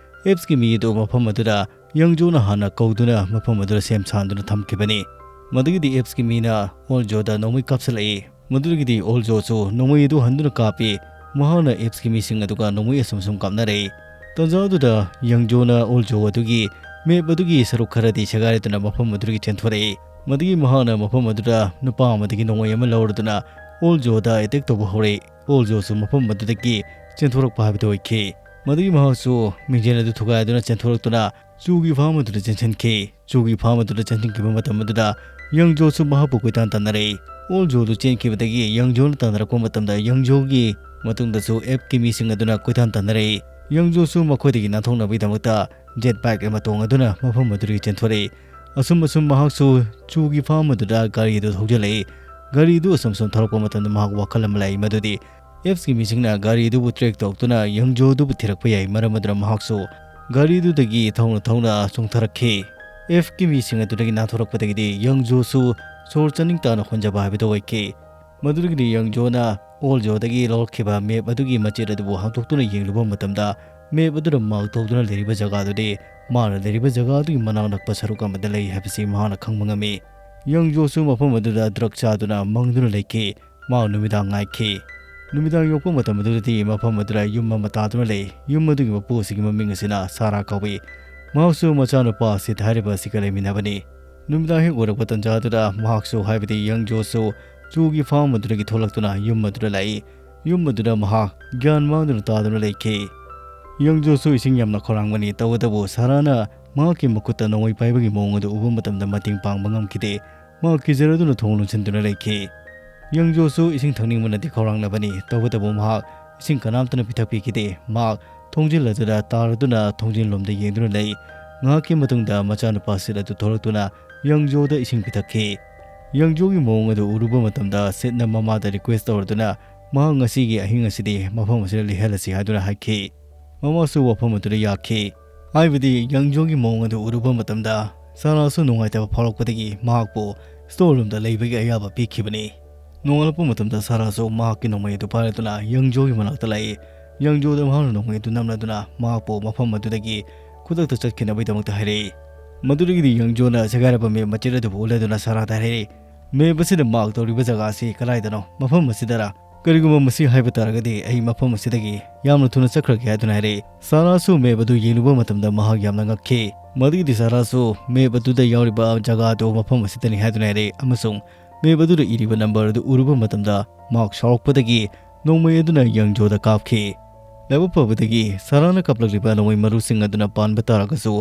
ꯑꯦꯞꯁꯀꯤ ꯃꯤ ꯑꯗꯨ ꯃꯐꯝ ꯑꯗꯨꯗ ꯌꯪꯖꯣꯅ ꯍꯥꯟꯅ ꯀꯧꯗꯨꯅ ꯃꯐꯝ ꯑꯗꯨꯗ ꯁꯦꯝ ꯁꯥꯗꯨꯅ ꯊꯝꯈꯤꯕꯅꯤ꯫ ꯃꯗꯨꯒꯤꯗꯤ ꯑꯦꯞꯁꯀꯤ ꯃꯤꯅ ꯑꯣꯜꯖꯣꯗ ꯅꯣꯡꯃꯩ ꯀꯥꯞꯁꯤꯜꯂꯛꯏ꯫ ꯃꯗꯨꯗꯒꯤꯗꯤ ꯑꯣꯜꯖꯣꯁꯨ ꯅꯣꯡꯃꯩ ꯑꯗꯨ ꯍꯟꯗꯨꯅ ꯀꯥꯞꯄꯤ꯫ ꯃꯍꯥꯛꯅ ꯑꯦꯞꯁꯀꯤ ꯃꯤꯁꯤꯡ ꯑꯗꯨꯒ ꯅꯣꯡꯃꯩ ꯑꯁꯨꯝ ꯑꯁꯨꯝ ꯀꯥꯞꯅꯔꯛꯏ꯫ ꯇꯟꯖꯥ ꯑꯗꯨꯗ ꯌꯪꯖꯣꯅ ꯑꯣꯜꯖꯣ ꯑꯗꯨꯒꯤ ꯃꯦꯞ ꯑꯗꯨꯒꯤ ꯁꯔꯨꯛ ꯈꯔꯗꯤ ꯁꯦꯒꯥꯏꯔꯗꯨꯅ ꯃꯐꯝ ꯑꯗꯨꯗꯒꯤ ꯆꯦꯟꯊꯣꯔꯛꯏ꯫ ꯃꯗꯨꯒꯤ ꯃꯍꯥꯛꯅ ꯃꯐꯝ ꯑꯗꯨꯗ ꯅꯨꯄꯥ ꯑꯃꯗꯒꯤ ꯅꯣꯡꯃꯩ ꯑꯃ ꯂꯧꯔꯗꯨꯅ ꯑꯣꯜꯖꯣꯗ ꯑꯦꯇꯦꯛ ꯇꯧꯕ ꯍꯧꯔꯛꯏ꯫ ꯑꯣꯜꯖꯣꯁꯨ ꯃꯐꯝ ꯑꯗꯨꯗꯒꯤ ꯆꯦꯟꯊꯣꯔꯛꯄ ꯍꯥꯏꯕꯗꯨ ꯑꯣꯏꯈꯤ꯫ ꯃꯗꯨꯒꯤ ꯃꯍꯥꯛꯁꯨ ꯃꯤꯡꯖꯦꯜ ꯑꯗꯨ ꯊꯨꯒꯥꯏꯗꯨꯅ ꯆꯦꯟꯊꯣꯔꯛꯇꯨꯅ ꯆꯨꯒꯤ ꯐꯥꯝ ꯑꯗꯨꯗ ꯆꯦꯟꯁꯤꯟꯈꯤ꯫ ꯆꯨꯒꯤ ꯐꯥꯝ ꯑꯗꯨꯗ ꯆꯦꯟꯁꯤꯟꯈꯤꯕ ꯃꯇꯝ ꯑꯗꯨꯗ ꯌꯪꯖꯣꯁꯨ ꯃꯍꯥꯛꯄꯨ ꯀꯣꯏꯇꯥꯟ ꯇꯥꯟꯅꯔꯛꯏ꯫ ꯑꯣꯜꯖꯣꯗꯨ ꯆꯦꯟꯈꯤꯕꯗꯒꯤ ꯌꯪꯖꯣꯅ ꯇꯥꯟꯅꯔꯛꯄ ꯃꯇꯝꯗ ꯌꯪꯖꯣꯒꯤ ꯃꯇꯨꯡꯗꯁꯨ ꯑꯦꯞꯀꯤ ꯃꯤꯁꯤꯡ ꯑꯗꯨꯅ ꯀꯣꯏꯇꯥꯟ ꯇꯥꯟꯅꯔꯛꯏ꯫ ꯌꯪꯖꯣꯁꯨ ꯃꯈꯣꯏꯗꯒꯤ ꯅꯥꯟꯊꯣꯛꯅꯕꯒꯤꯗꯃꯛꯇ ꯖꯦꯠ ꯕꯥꯏꯛ ꯑꯃ ꯇꯣꯡꯉꯗꯨꯅ ꯃꯐꯝ ꯑꯗꯨꯗꯒꯤ ꯆꯦꯟꯊꯣꯔꯛꯏ꯫ ꯑꯁꯨꯝ ꯑꯁꯨꯝ ꯃꯍꯥꯛꯁꯨ ꯆꯨꯒꯤ ꯐꯥꯝ ꯑꯗꯨꯗ ꯒꯥꯔꯤ ꯑꯗꯨ ꯊꯧꯖꯤꯜꯂꯛꯏ꯫ ꯒꯥꯔꯤ ꯑꯗꯨ ꯑꯁꯨꯝ ꯑꯁꯨꯝ ꯊꯧꯔꯛꯄ ꯃꯇꯝꯗ ꯃꯍꯥꯛ ꯋꯥꯈꯜ ꯑꯃ ꯂꯥꯛꯏ, ꯃꯗꯨꯗꯤ ꯑꯦꯞꯁꯀꯤ ꯃꯤꯁꯤꯡꯅ ꯒꯥꯔꯤ ꯑꯗꯨꯕꯨ ꯇ꯭ꯔꯦꯛ ꯇꯧꯔꯛꯇꯨꯅ ꯌꯪꯖꯣ ꯑꯗꯨꯕꯨ ꯊꯤꯔꯛꯄ ꯌꯥꯏ, ꯃꯔꯝ ꯑꯗꯨꯅ ꯃꯍꯥꯛꯁꯨ ꯒꯥꯔꯤꯗꯨꯗꯒꯤ ꯊꯧꯅ ꯊꯧꯅ ꯆꯣꯡꯊꯔꯛꯈꯤ꯫ ꯑꯦꯞꯁꯀꯤ ꯃꯤꯁꯤꯡ ꯑꯗꯨꯗꯒꯤ ꯅꯥꯟꯊꯣꯔꯛꯄꯗꯒꯤꯗꯤ ꯌꯪꯖꯣꯁꯨ ꯁꯣꯔ ꯆꯥꯅꯤꯡ ꯇꯥꯅ ꯍꯣꯟꯖꯕ ꯍꯥꯏꯕꯗꯨ ꯑꯣꯏꯈꯤ꯫ ꯃꯗꯨꯗꯒꯤꯗꯤ ꯌꯪꯖꯣꯅ ꯑꯣꯜꯖꯣꯗꯒꯤ ꯂꯧꯔꯛꯈꯤꯕ ꯃꯦꯞ ꯑꯗꯨꯒꯤ ꯃꯆꯦꯠ ꯑꯗꯨꯕꯨ ꯍꯥꯡꯗꯣꯛꯇꯨꯅ ꯌꯦꯡꯂꯨꯕ ꯃꯇꯝꯗ, ꯃꯦꯞ ꯑꯗꯨꯗ ꯃꯍꯥꯛ ꯇꯧꯗꯨꯅ ꯂꯩꯔꯤꯕ ꯖꯒꯥ ꯑꯗꯨꯗꯤ ꯃꯥꯅ ꯂꯩꯔꯤꯕ ꯖꯒꯥ ꯑꯗꯨꯒꯤ ꯃꯅꯥꯛ ꯅꯛꯄ ꯁꯔꯨꯛ ꯑꯃꯗ ꯂꯩ ꯍꯥꯏꯕꯁꯤ ꯃꯍꯥꯛꯅ ꯈꯪꯕ ꯉꯝꯃꯤ꯫ ꯌꯪꯖꯣꯁꯨ ꯃꯐꯝ ꯑꯗꯨꯗ ꯗ꯭ꯔꯛ ꯆꯥꯗꯨꯅ ꯃꯪꯗꯨꯅ ꯂꯩꯈꯤ꯫ ꯃꯍꯥꯛ ꯅꯨꯃꯤꯗꯥꯡ ꯉꯥꯏꯈꯤ꯫ ꯅꯨꯃꯤꯗꯥꯡ ꯌꯧꯔꯛꯄ ꯃꯇꯝ ꯑꯗꯨꯗꯗꯤ ꯃꯐꯝ ꯑꯗꯨꯗ ꯌꯨꯝ ꯑꯃ ꯇꯥꯗꯨꯅ ꯂꯩ꯫ ꯌꯨꯝ ꯑꯗꯨꯒꯤ ꯃꯄꯨ ꯑꯁꯤꯒꯤ ꯃꯃꯤꯡ ꯑꯁꯤꯅ ꯁꯥꯔꯥ ꯀꯧꯏ꯫ ꯃꯍꯥꯛꯁꯨ ꯃꯆꯥꯅꯨꯄꯥ ꯁꯤꯠ ꯍꯥꯏꯔꯤꯕ ꯑꯁꯤꯒ ꯂꯩꯃꯤꯟꯅꯕꯅꯤ꯫ ꯅꯨꯃꯤꯗꯥꯡ ꯍꯦꯛ ꯑꯣꯏꯔꯛꯄ ꯇꯟꯖꯥ ꯑꯗꯨꯗ ꯃꯍꯥꯛꯁꯨ, ꯍꯥꯏꯕꯗꯤ ꯌꯪꯖꯣꯁꯨ, ꯆꯨꯒꯤ ꯐꯥꯔꯝ ꯑꯗꯨꯗꯒꯤ ꯊꯣꯛꯂꯛꯇꯨꯅ ꯌꯨꯝ ꯑꯗꯨꯗ ꯂꯥꯛꯏ꯫ ꯌꯨꯝ ꯑꯗꯨꯗ ꯃꯍꯥꯛ ꯒ꯭ꯌꯥꯟ ꯃꯥꯡꯗꯨꯅ ꯇꯥꯗꯨꯅ ꯂꯩꯈꯤ꯫ ꯌꯪꯖꯣꯁꯨ ꯏꯁꯤꯡ ꯌꯥꯝꯅ ꯈꯧꯔꯥꯡꯕꯅꯤ꯫ ꯇꯧꯕꯇꯕꯨ ꯁꯥꯔꯥꯅ ꯃꯍꯥꯛꯀꯤ ꯃꯈꯨꯠꯇ ꯅꯣꯡꯃꯩ ꯄꯥꯏꯕꯒꯤ ꯃꯑꯣꯡ ꯑꯗꯨ ꯎꯕ ꯃꯇꯝꯗ ꯃꯇꯦꯡ ꯄꯥꯡꯕ ꯉꯝꯈꯤꯗꯦ꯫ ꯃꯍꯥꯛ ꯀꯤꯖꯔꯗꯨꯅ ꯊꯣꯡ ꯂꯣꯟꯁꯤꯟꯗꯨꯅ ꯂꯩꯈꯤ꯫ ꯌꯪꯖꯣꯁꯨ ꯏꯁꯤꯡ ꯊꯛꯅꯤꯡꯕꯅꯗꯤ ꯈꯧꯔꯥꯡꯂꯕꯅꯤ꯫ ꯇꯧꯕꯇꯕꯨ ꯃꯍꯥꯛ ꯏꯁꯤꯡ ꯀꯅꯥꯝꯇꯅ ꯄꯤꯊꯛꯄꯤꯈꯤꯗꯦ꯫ ꯃꯍꯥꯛ ꯊꯣꯡꯖꯤꯜ ꯑꯗꯨꯗ ꯇꯥꯔꯗꯨꯅ ꯊꯣꯡꯖꯤꯜꯂꯣꯝꯗ ꯌꯦꯡꯗꯨꯅ ꯂꯩ꯫ ꯉꯥꯏꯍꯥꯛꯀꯤ ꯃꯇꯨꯡꯗ ꯃꯆꯥꯅꯨꯄꯥ ꯁꯤꯠ ꯑꯗꯨ ꯊꯣꯛꯂꯛꯇꯨꯅ ꯌꯪꯖꯣꯗ ꯏꯁꯤꯡ ꯄꯤꯊꯛꯈꯤ꯫ ꯌꯪꯖꯣꯒꯤ ꯃꯑꯣꯡ ꯑꯗꯨ ꯎꯔꯨꯕ ꯃꯇꯝꯗ ꯁꯤꯠꯅ ꯃꯃꯥꯗ ꯔꯤꯀ꯭ꯋꯦꯁ ꯇꯧꯔꯗꯨꯅ ꯃꯍꯥꯛ ꯉꯁꯤꯒꯤ ꯑꯍꯤꯡ ꯑꯁꯤꯗꯤ ꯃꯐꯝ ꯑꯁꯤꯗ ꯂꯦꯛꯍꯜꯂꯁꯤ ꯍꯥꯏꯗꯨꯅ ꯍꯥꯏꯈꯤ꯫ ꯃꯃꯥꯁꯨ ꯋꯥꯐꯝ ꯑꯗꯨꯗ ꯌꯥꯈꯤ꯫ ꯍꯥꯏꯕꯗꯤ ꯌꯪꯖꯣꯒꯤ ꯃꯑꯣꯡ ꯑꯗꯨ ꯎꯔꯨꯕ ꯃꯇꯝꯗ ꯁꯥꯔꯥꯁꯨ ꯅꯨꯡꯉꯥꯏꯇꯕ ꯐꯥꯎꯔꯛꯄꯗꯒꯤ ꯃꯍꯥꯛꯄꯨ ꯁ꯭ꯇꯣꯔ ꯔꯨꯝꯗ ꯂꯩꯕꯒꯤ ꯑꯌꯥꯕ ꯄꯤꯈꯤꯕꯅꯤ꯫ ꯅꯣꯡꯉꯥꯜꯂꯛꯄ ꯃꯇꯝꯗ ꯁꯥꯔꯥꯁꯨ ꯃꯍꯥꯛꯀꯤ ꯅꯣꯡꯃꯩ ꯑꯗꯨ ꯄꯥꯏꯔꯗꯨꯅ ꯌꯪꯖꯣꯒꯤ ꯃꯅꯥꯛꯇ ꯂꯥꯛꯏ꯫ ꯌꯪꯖꯣꯗ ꯃꯍꯥꯛꯅ ꯅꯣꯡꯃꯩ ꯑꯗꯨ ꯅꯝꯂꯗꯨꯅ ꯃꯍꯥꯛꯄꯨ ꯃꯐꯝ ꯑꯗꯨꯗꯒꯤ ꯈꯨꯗꯛꯇ ꯆꯠꯈꯤꯅꯕꯒꯤꯗꯃꯛꯇ ꯍꯥꯏꯔꯛꯏ꯫ ꯃꯗꯨꯗꯒꯤꯗꯤ ꯌꯪꯖꯣꯅ ꯁꯦꯒꯥꯏꯔꯕ ꯃꯦꯞ ꯃꯆꯦꯠ ꯑꯗꯨꯕꯨ ꯎꯠꯂꯗꯨꯅ ꯁꯥꯔꯥꯗ ꯍꯥꯏꯔꯛꯏ, "ꯃꯦꯞ ꯑꯁꯤꯗ ꯃꯥꯔꯛ ꯇꯧꯔꯤꯕ ꯖꯒꯥ ꯑꯁꯤ ꯀꯗꯥꯏꯗꯅꯣ? ꯃꯐꯝ ꯑꯁꯤꯗꯔ? ꯀꯔꯤꯒꯨꯝꯕ ꯃꯁꯤ ꯍꯥꯏꯕ ꯇꯥꯔꯒꯗꯤ ꯑꯩ ꯃꯐꯝ ꯑꯁꯤꯗꯒꯤ ꯌꯥꯝꯅ ꯊꯨꯅ ꯆꯠꯈ꯭ꯔꯒꯦ" ꯍꯥꯏꯗꯨꯅ ꯍꯥꯏꯔꯛꯏ꯫ ꯁꯥꯔꯥꯁꯨ ꯃꯦꯞ ꯑꯗꯨ ꯌꯦꯡꯂꯨꯕ ꯃꯇꯝꯗ ꯃꯍꯥꯛ ꯌꯥꯝꯅ ꯉꯛꯈꯤ꯫ ꯃꯗꯨꯒꯤꯗꯤ ꯁꯥꯔꯥꯁꯨ ꯃꯦꯞ ꯑꯗꯨꯗ ꯌꯥꯎꯔꯤꯕ ꯖꯒꯥ ꯑꯗꯨ ꯃꯐꯝ ꯑꯁꯤꯗꯅꯤ ꯍꯥꯏꯗꯨꯅ ꯍꯥꯏꯔꯛꯏ ꯑꯃꯁꯨꯡ ꯃꯦꯞ ꯑꯗꯨꯗ ꯏꯔꯤꯕ ꯅꯝꯕꯔ ꯑꯗꯨ ꯎꯔꯨꯕ ꯃꯇꯝꯗ ꯃꯍꯥꯛ ꯁꯥꯎꯔꯛꯄꯗꯒꯤ ꯅꯣꯡꯃꯩ ꯑꯗꯨꯅ ꯌꯪꯖꯣꯗ ꯀꯥꯞꯈꯤ꯫ ꯂꯥꯏꯕꯛ ꯐꯕꯗꯒꯤ ꯁꯥꯔꯥꯅ ꯀꯥꯞꯂꯛꯂꯤꯕ ꯅꯣꯡꯃꯩ ꯃꯔꯨꯁꯤꯡ ꯑꯗꯨꯅ ꯄꯥꯟꯕ ꯇꯥꯔꯒꯁꯨ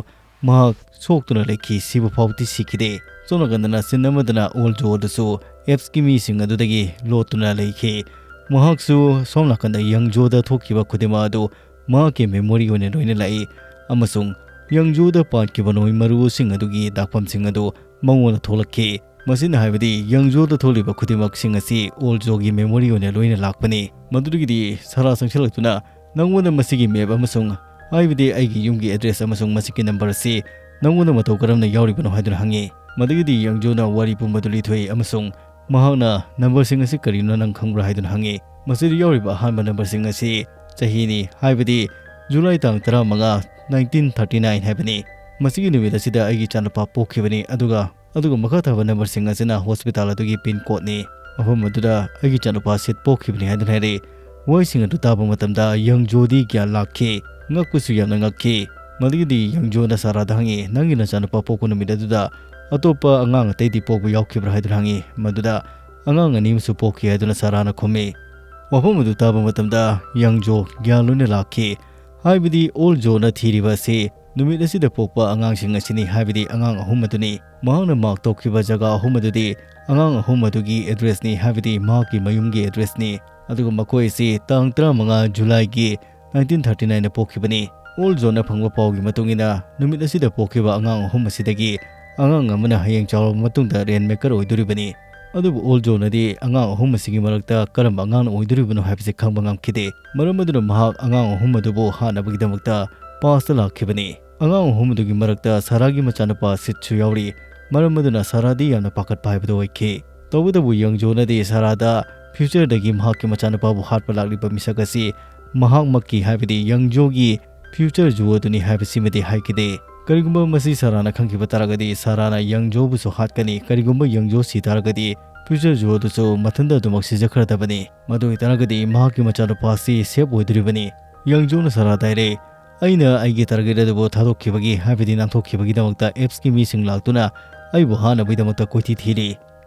ꯃꯍꯥꯛ ꯁꯣꯛꯇꯨꯅ ꯂꯩꯈꯤ, ꯁꯤꯕ ꯐꯥꯎꯕꯗꯤ ꯁꯤꯈꯤꯗꯦ꯫ ꯁꯣꯝ ꯅꯥꯀꯟꯗꯅ ꯁꯤꯟ ꯑꯃꯗꯅ ꯑꯣꯜ ꯖꯣ ꯑꯗꯨꯁꯨ ꯑꯦꯞꯁꯀꯤ ꯃꯤꯁꯤꯡ ꯑꯗꯨꯗꯒꯤ ꯂꯣꯠꯇꯨꯅ ꯂꯩꯈꯤ꯫ ꯃꯍꯥꯛꯁꯨ ꯁꯣꯝ ꯅꯥꯀꯟꯗ ꯌꯪꯖꯣꯗ ꯊꯣꯛꯈꯤꯕ ꯈꯨꯗꯤꯡꯃꯛ ꯑꯗꯨ ꯃꯍꯥꯛꯀꯤ ꯃꯦꯃꯣꯔꯤ ꯑꯣꯏꯅ ꯂꯣꯏꯅ ꯂꯥꯛꯏ ꯑꯃꯁꯨꯡ ꯌꯪꯖꯣꯗ ꯄꯥꯟꯈꯤꯕ ꯅꯣꯡꯃꯩ ꯃꯔꯨꯁꯤꯡ ꯑꯗꯨꯒꯤ ꯗꯥꯛꯐꯝꯁꯤꯡ ꯑꯗꯨ ꯃꯉꯣꯟꯗ ꯊꯣꯛꯂꯛꯈꯤ꯫ ꯃꯁꯤꯅ ꯍꯥꯏꯕꯗꯤ ꯌꯪꯖꯣꯗ ꯊꯣꯛꯂꯤꯕ ꯈꯨꯗꯤꯡꯃꯛꯁꯤꯡ ꯑꯁꯤ ꯑꯣꯜ ꯖꯣꯒꯤ ꯃꯦꯃꯣꯔꯤ ꯑꯣꯏꯅ ꯂꯣꯏꯅ ꯂꯥꯛꯄꯅꯤ꯫ ꯃꯗꯨꯗꯒꯤꯗꯤ ꯁꯥꯔꯥ ꯆꯪꯁꯤꯜꯂꯛꯇꯨꯅ, "ꯅꯪꯉꯣꯟꯗ ꯃꯁꯤꯒꯤ ꯃꯦꯞ ꯑꯃꯁꯨꯡ, ꯍꯥꯏꯕꯗꯤ ꯑꯩꯒꯤ ꯌꯨꯝꯒꯤ ꯑꯦꯗ꯭ꯔꯦꯁ ꯑꯃꯁꯨꯡ ꯃꯁꯤꯒꯤ ꯅꯝꯕꯔ ꯑꯁꯤ ꯅꯪꯉꯣꯟꯗ ꯃꯇꯧ ꯀꯔꯝꯅ ꯌꯥꯎꯔꯤꯕꯅꯣ?" ꯍꯥꯏꯗꯨꯅ ꯍꯪꯉꯤ꯫ ꯃꯗꯨꯒꯤꯗꯤ ꯌꯪꯖꯣꯅ ꯋꯥꯔꯤ ꯄꯨꯝꯕꯗꯨ ꯂꯤꯊꯣꯛꯏ ꯑꯃꯁꯨꯡ ꯃꯍꯥꯛꯅ, "ꯅꯝꯕꯔꯁꯤꯡ ꯑꯁꯤ ꯀꯔꯤꯅꯣ ꯅꯪ ꯈꯪꯕ꯭ꯔꯥ?" ꯍꯥꯏꯗꯨꯅ ꯍꯪꯉꯤ꯫ ꯃꯁꯤꯗ ꯌꯥꯎꯔꯤꯕ ꯑꯍꯥꯟꯕ ꯅꯝꯕꯔꯁꯤꯡ ꯑꯁꯤ ꯆꯍꯤꯅꯤ, ꯍꯥꯏꯕꯗꯤ ꯖꯨꯂꯥꯏ ꯇꯥꯡ ꯇꯔꯥꯃꯉꯥ, ꯅꯥꯏꯟꯇꯤꯟ ꯊꯥꯔꯇꯤ ꯅꯥꯏꯟ ꯍꯥꯏꯕꯅꯤ꯫ ꯃꯁꯤꯒꯤ ꯅꯨꯃꯤꯠ ꯑꯁꯤꯗ ꯑꯩꯒꯤ ꯏꯆꯥꯅꯨꯄꯥ ꯄꯣꯛꯈꯤꯕꯅꯤ, ꯑꯗꯨꯒ ꯑꯗꯨꯒ ꯃꯈꯥ ꯊꯥꯕ ꯅꯝꯕꯔꯁꯤꯡ ꯑꯁꯤꯅ ꯍꯣꯁꯄꯤꯇꯥꯜ ꯑꯗꯨꯒꯤ ꯄꯤꯟ ꯀꯣꯗꯅꯤ꯫ ꯃꯐꯝ ꯑꯗꯨꯗ ꯑꯩꯒꯤ ꯏꯆꯥꯅꯨꯄꯥ ꯁꯤꯠ ꯄꯣꯛꯈꯤꯕꯅꯤ ꯍꯥꯏꯗꯨꯅ ꯍꯥꯏꯔꯛꯏ꯫ ꯋꯥꯍꯩꯁꯤꯡ ꯑꯗꯨ ꯇꯥꯕ ꯃꯇꯝꯗ ꯌꯪꯖꯣꯗꯤ ꯒ꯭ꯌꯥꯟ ꯂꯥꯛꯈꯤ꯫ ꯉꯛꯄꯁꯨ ꯌꯥꯝꯅ ꯉꯛꯈꯤ꯫ ꯃꯗꯨꯒꯤꯗꯤ ꯌꯪꯖꯣꯅ ꯁꯥꯔꯥꯗ ꯍꯪꯉꯤ, "ꯅꯪꯒꯤ ꯅꯆꯥꯅꯨꯄꯥ ꯄꯣꯛꯄ ꯅꯨꯃꯤꯠ ꯑꯗꯨꯗ ꯑꯇꯣꯞꯄ ꯑꯉꯥꯡ ꯑꯇꯩꯗꯤ ꯄꯣꯛꯄ ꯌꯥꯎꯈꯤꯕ꯭ꯔꯥ?" ꯍꯥꯏꯗꯨꯅ ꯍꯪꯉꯤ꯫ ꯃꯗꯨꯗ, "ꯑꯉꯥꯡ ꯑꯅꯤ ꯑꯃꯁꯨ ꯄꯣꯛꯈꯤ" ꯍꯥꯏꯗꯨꯅ ꯁꯥꯔꯥꯅ ꯈꯨꯝꯃꯤ꯫ ꯋꯥꯐꯝ ꯑꯗꯨ ꯇꯥꯕ ꯃꯇꯝꯗ ꯌꯪꯖꯣ ꯒ꯭ꯌꯥꯟ ꯂꯣꯏꯅ ꯂꯥꯛꯈꯤ꯫ ꯍꯥꯏꯕꯗꯤ ꯑꯣꯜ ꯖꯣꯅ ꯊꯤꯔꯤꯕ ꯑꯁꯤ ꯅꯨꯃꯤꯠ ꯑꯁꯤꯗ ꯄꯣꯛꯄ ꯑꯉꯥꯡꯁꯤꯡ ꯑꯁꯤꯅꯤ, ꯍꯥꯏꯕꯗꯤ ꯑꯉꯥꯡ ꯑꯍꯨꯝ ꯑꯗꯨꯅꯤ꯫ ꯃꯍꯥꯛꯅ ꯃꯥꯔꯛ ꯇꯧꯈꯤꯕ ꯖꯒꯥ ꯑꯍꯨꯝ ꯑꯗꯨꯗꯤ ꯑꯉꯥꯡ ꯑꯍꯨꯝ ꯑꯗꯨꯒꯤ ꯑꯦꯗ꯭ꯔꯦꯁꯅꯤ, ꯍꯥꯏꯕꯗꯤ ꯃꯍꯥꯛꯀꯤ ꯃꯌꯨꯝꯒꯤ ꯑꯦꯗ꯭ꯔꯦꯁꯅꯤ꯫ ꯑꯗꯨꯒ ꯃꯈꯣꯏ ꯑꯁꯤ ꯇꯥꯡ ꯇꯔꯥꯃꯉꯥ ꯖꯨꯂꯥꯏꯒꯤ ꯅꯥꯏꯟꯇꯤꯟ ꯊꯥꯔꯇꯤ ꯅꯥꯏꯟꯗ ꯄꯣꯛꯈꯤꯕꯅꯤ꯫ ꯑꯣꯜ ꯖꯣꯟꯅ ꯐꯪꯕ ꯄꯥꯎꯒꯤ ꯃꯇꯨꯡ ꯏꯟꯅ, ꯅꯨꯃꯤꯠ ꯑꯁꯤꯗ ꯄꯣꯛꯈꯤꯕ ꯑꯉꯥꯡ ꯑꯍꯨꯝ ꯑꯁꯤꯗꯒꯤ ꯑꯉꯥꯡ ꯑꯃꯅ ꯍꯌꯦꯡ ꯆꯥꯎꯔꯕ ꯃꯇꯨꯡꯗ ꯔꯦꯟ ꯃꯦꯀꯔ ꯑꯣꯏꯗꯣꯔꯤꯕꯅꯤ꯫ ꯑꯗꯨꯕꯨ ꯑꯣꯜ ꯖꯣꯟꯅꯗꯤ ꯑꯉꯥꯡ ꯑꯍꯨꯝ ꯑꯁꯤꯒꯤ ꯃꯔꯛꯇ ꯀꯔꯝꯕ ꯑꯉꯥꯡꯅ ꯑꯣꯏꯗꯣꯔꯤꯕꯅꯣ ꯍꯥꯏꯕꯁꯤ ꯈꯪꯕ ꯉꯝꯈꯤꯗꯦ꯫ ꯃꯔꯝ ꯑꯗꯨꯅ ꯃꯍꯥꯛ ꯑꯉꯥꯡ ꯑꯍꯨꯝ ꯑꯗꯨꯕꯨ ꯍꯥꯠꯅꯕꯒꯤꯗꯃꯛꯇ ꯄꯥꯁꯇ ꯂꯥꯛꯈꯤꯕꯅꯤ꯫ ꯑꯉꯥꯡ ꯑꯍꯨꯝ ꯑꯗꯨꯒꯤ ꯃꯔꯛꯇ ꯁꯥꯔꯥꯒꯤ ꯃꯆꯥꯅꯨꯄꯥ ꯁꯤꯠꯁꯨ ꯌꯥꯎꯔꯤ꯫ ꯃꯔꯝ ꯑꯗꯨꯅ ꯁꯥꯔꯥꯗꯤ ꯌꯥꯝꯅ ꯄꯥꯈꯠꯄ ꯍꯥꯏꯕꯗꯨ ꯑꯣꯏꯈꯤ꯫ ꯇꯧꯕꯇꯕꯨ ꯌꯪꯖꯣꯅꯗꯤ ꯁꯥꯔꯥꯗ ꯐ꯭ꯌꯨꯆꯔꯗꯒꯤ ꯃꯍꯥꯛꯀꯤ ꯃꯆꯥꯅꯨꯄꯥꯕꯨ ꯍꯥꯠꯄ ꯂꯥꯛꯂꯤꯕ ꯃꯤꯁꯛ ꯑꯁꯤ ꯃꯍꯥꯛꯃꯛꯀꯤ, ꯍꯥꯏꯕꯗꯤ ꯌꯪꯖꯣꯒꯤ ꯐ꯭ꯌꯨꯆꯔ ꯖꯨ ꯑꯗꯨꯅꯤ ꯍꯥꯏꯕꯁꯤꯃꯗꯤ ꯍꯥꯏꯈꯤꯗꯦ꯫ ꯀꯔꯤꯒꯨꯝꯕ ꯃꯁꯤ ꯁꯥꯔꯥꯅ ꯈꯪꯈꯤꯕ ꯇꯥꯔꯒꯗꯤ ꯁꯥꯔꯥꯅ ꯌꯪꯖꯣꯕꯨꯁꯨ ꯍꯥꯠꯀꯅꯤ꯫ ꯀꯔꯤꯒꯨꯝꯕ ꯌꯪꯖꯣ ꯁꯤ ꯇꯥꯔꯒꯗꯤ ꯐ꯭ꯌꯨꯆꯔ ꯖꯨ ꯑꯗꯨꯁꯨ ꯃꯊꯟꯇ ꯑꯗꯨꯃꯛ ꯁꯤꯖꯈ꯭ꯔꯗꯕꯅꯤ꯫ ꯃꯗꯨ ꯑꯣꯏꯇꯥꯔꯒꯗꯤ ꯃꯍꯥꯛꯀꯤ ꯃꯆꯥꯅꯨꯄꯥ ꯑꯁꯤ ꯁꯦꯐ ꯑꯣꯏꯗꯣꯔꯤꯕꯅꯤ꯫ ꯌꯪꯖꯣꯅ ꯁꯥꯔꯥꯗ ꯍꯥꯏꯔꯦ, "ꯑꯩꯅ ꯑꯩꯒꯤ ꯇꯥꯔꯒꯦꯠ ꯑꯗꯨꯕꯨ ꯊꯥꯗꯣꯛꯈꯤꯕꯒꯤ, ꯍꯥꯏꯕꯗꯤ ꯅꯥꯟꯊꯣꯛꯈꯤꯕꯒꯤꯗꯃꯛꯇ ꯑꯦꯞꯁꯀꯤ ꯃꯤꯁꯤꯡ ꯂꯥꯛꯇꯨꯅ ꯑꯩꯕꯨ ꯍꯥꯠꯅꯕꯒꯤꯗꯃꯛꯇ ꯀꯣꯏꯊꯤ ꯊꯤꯔꯤ꯫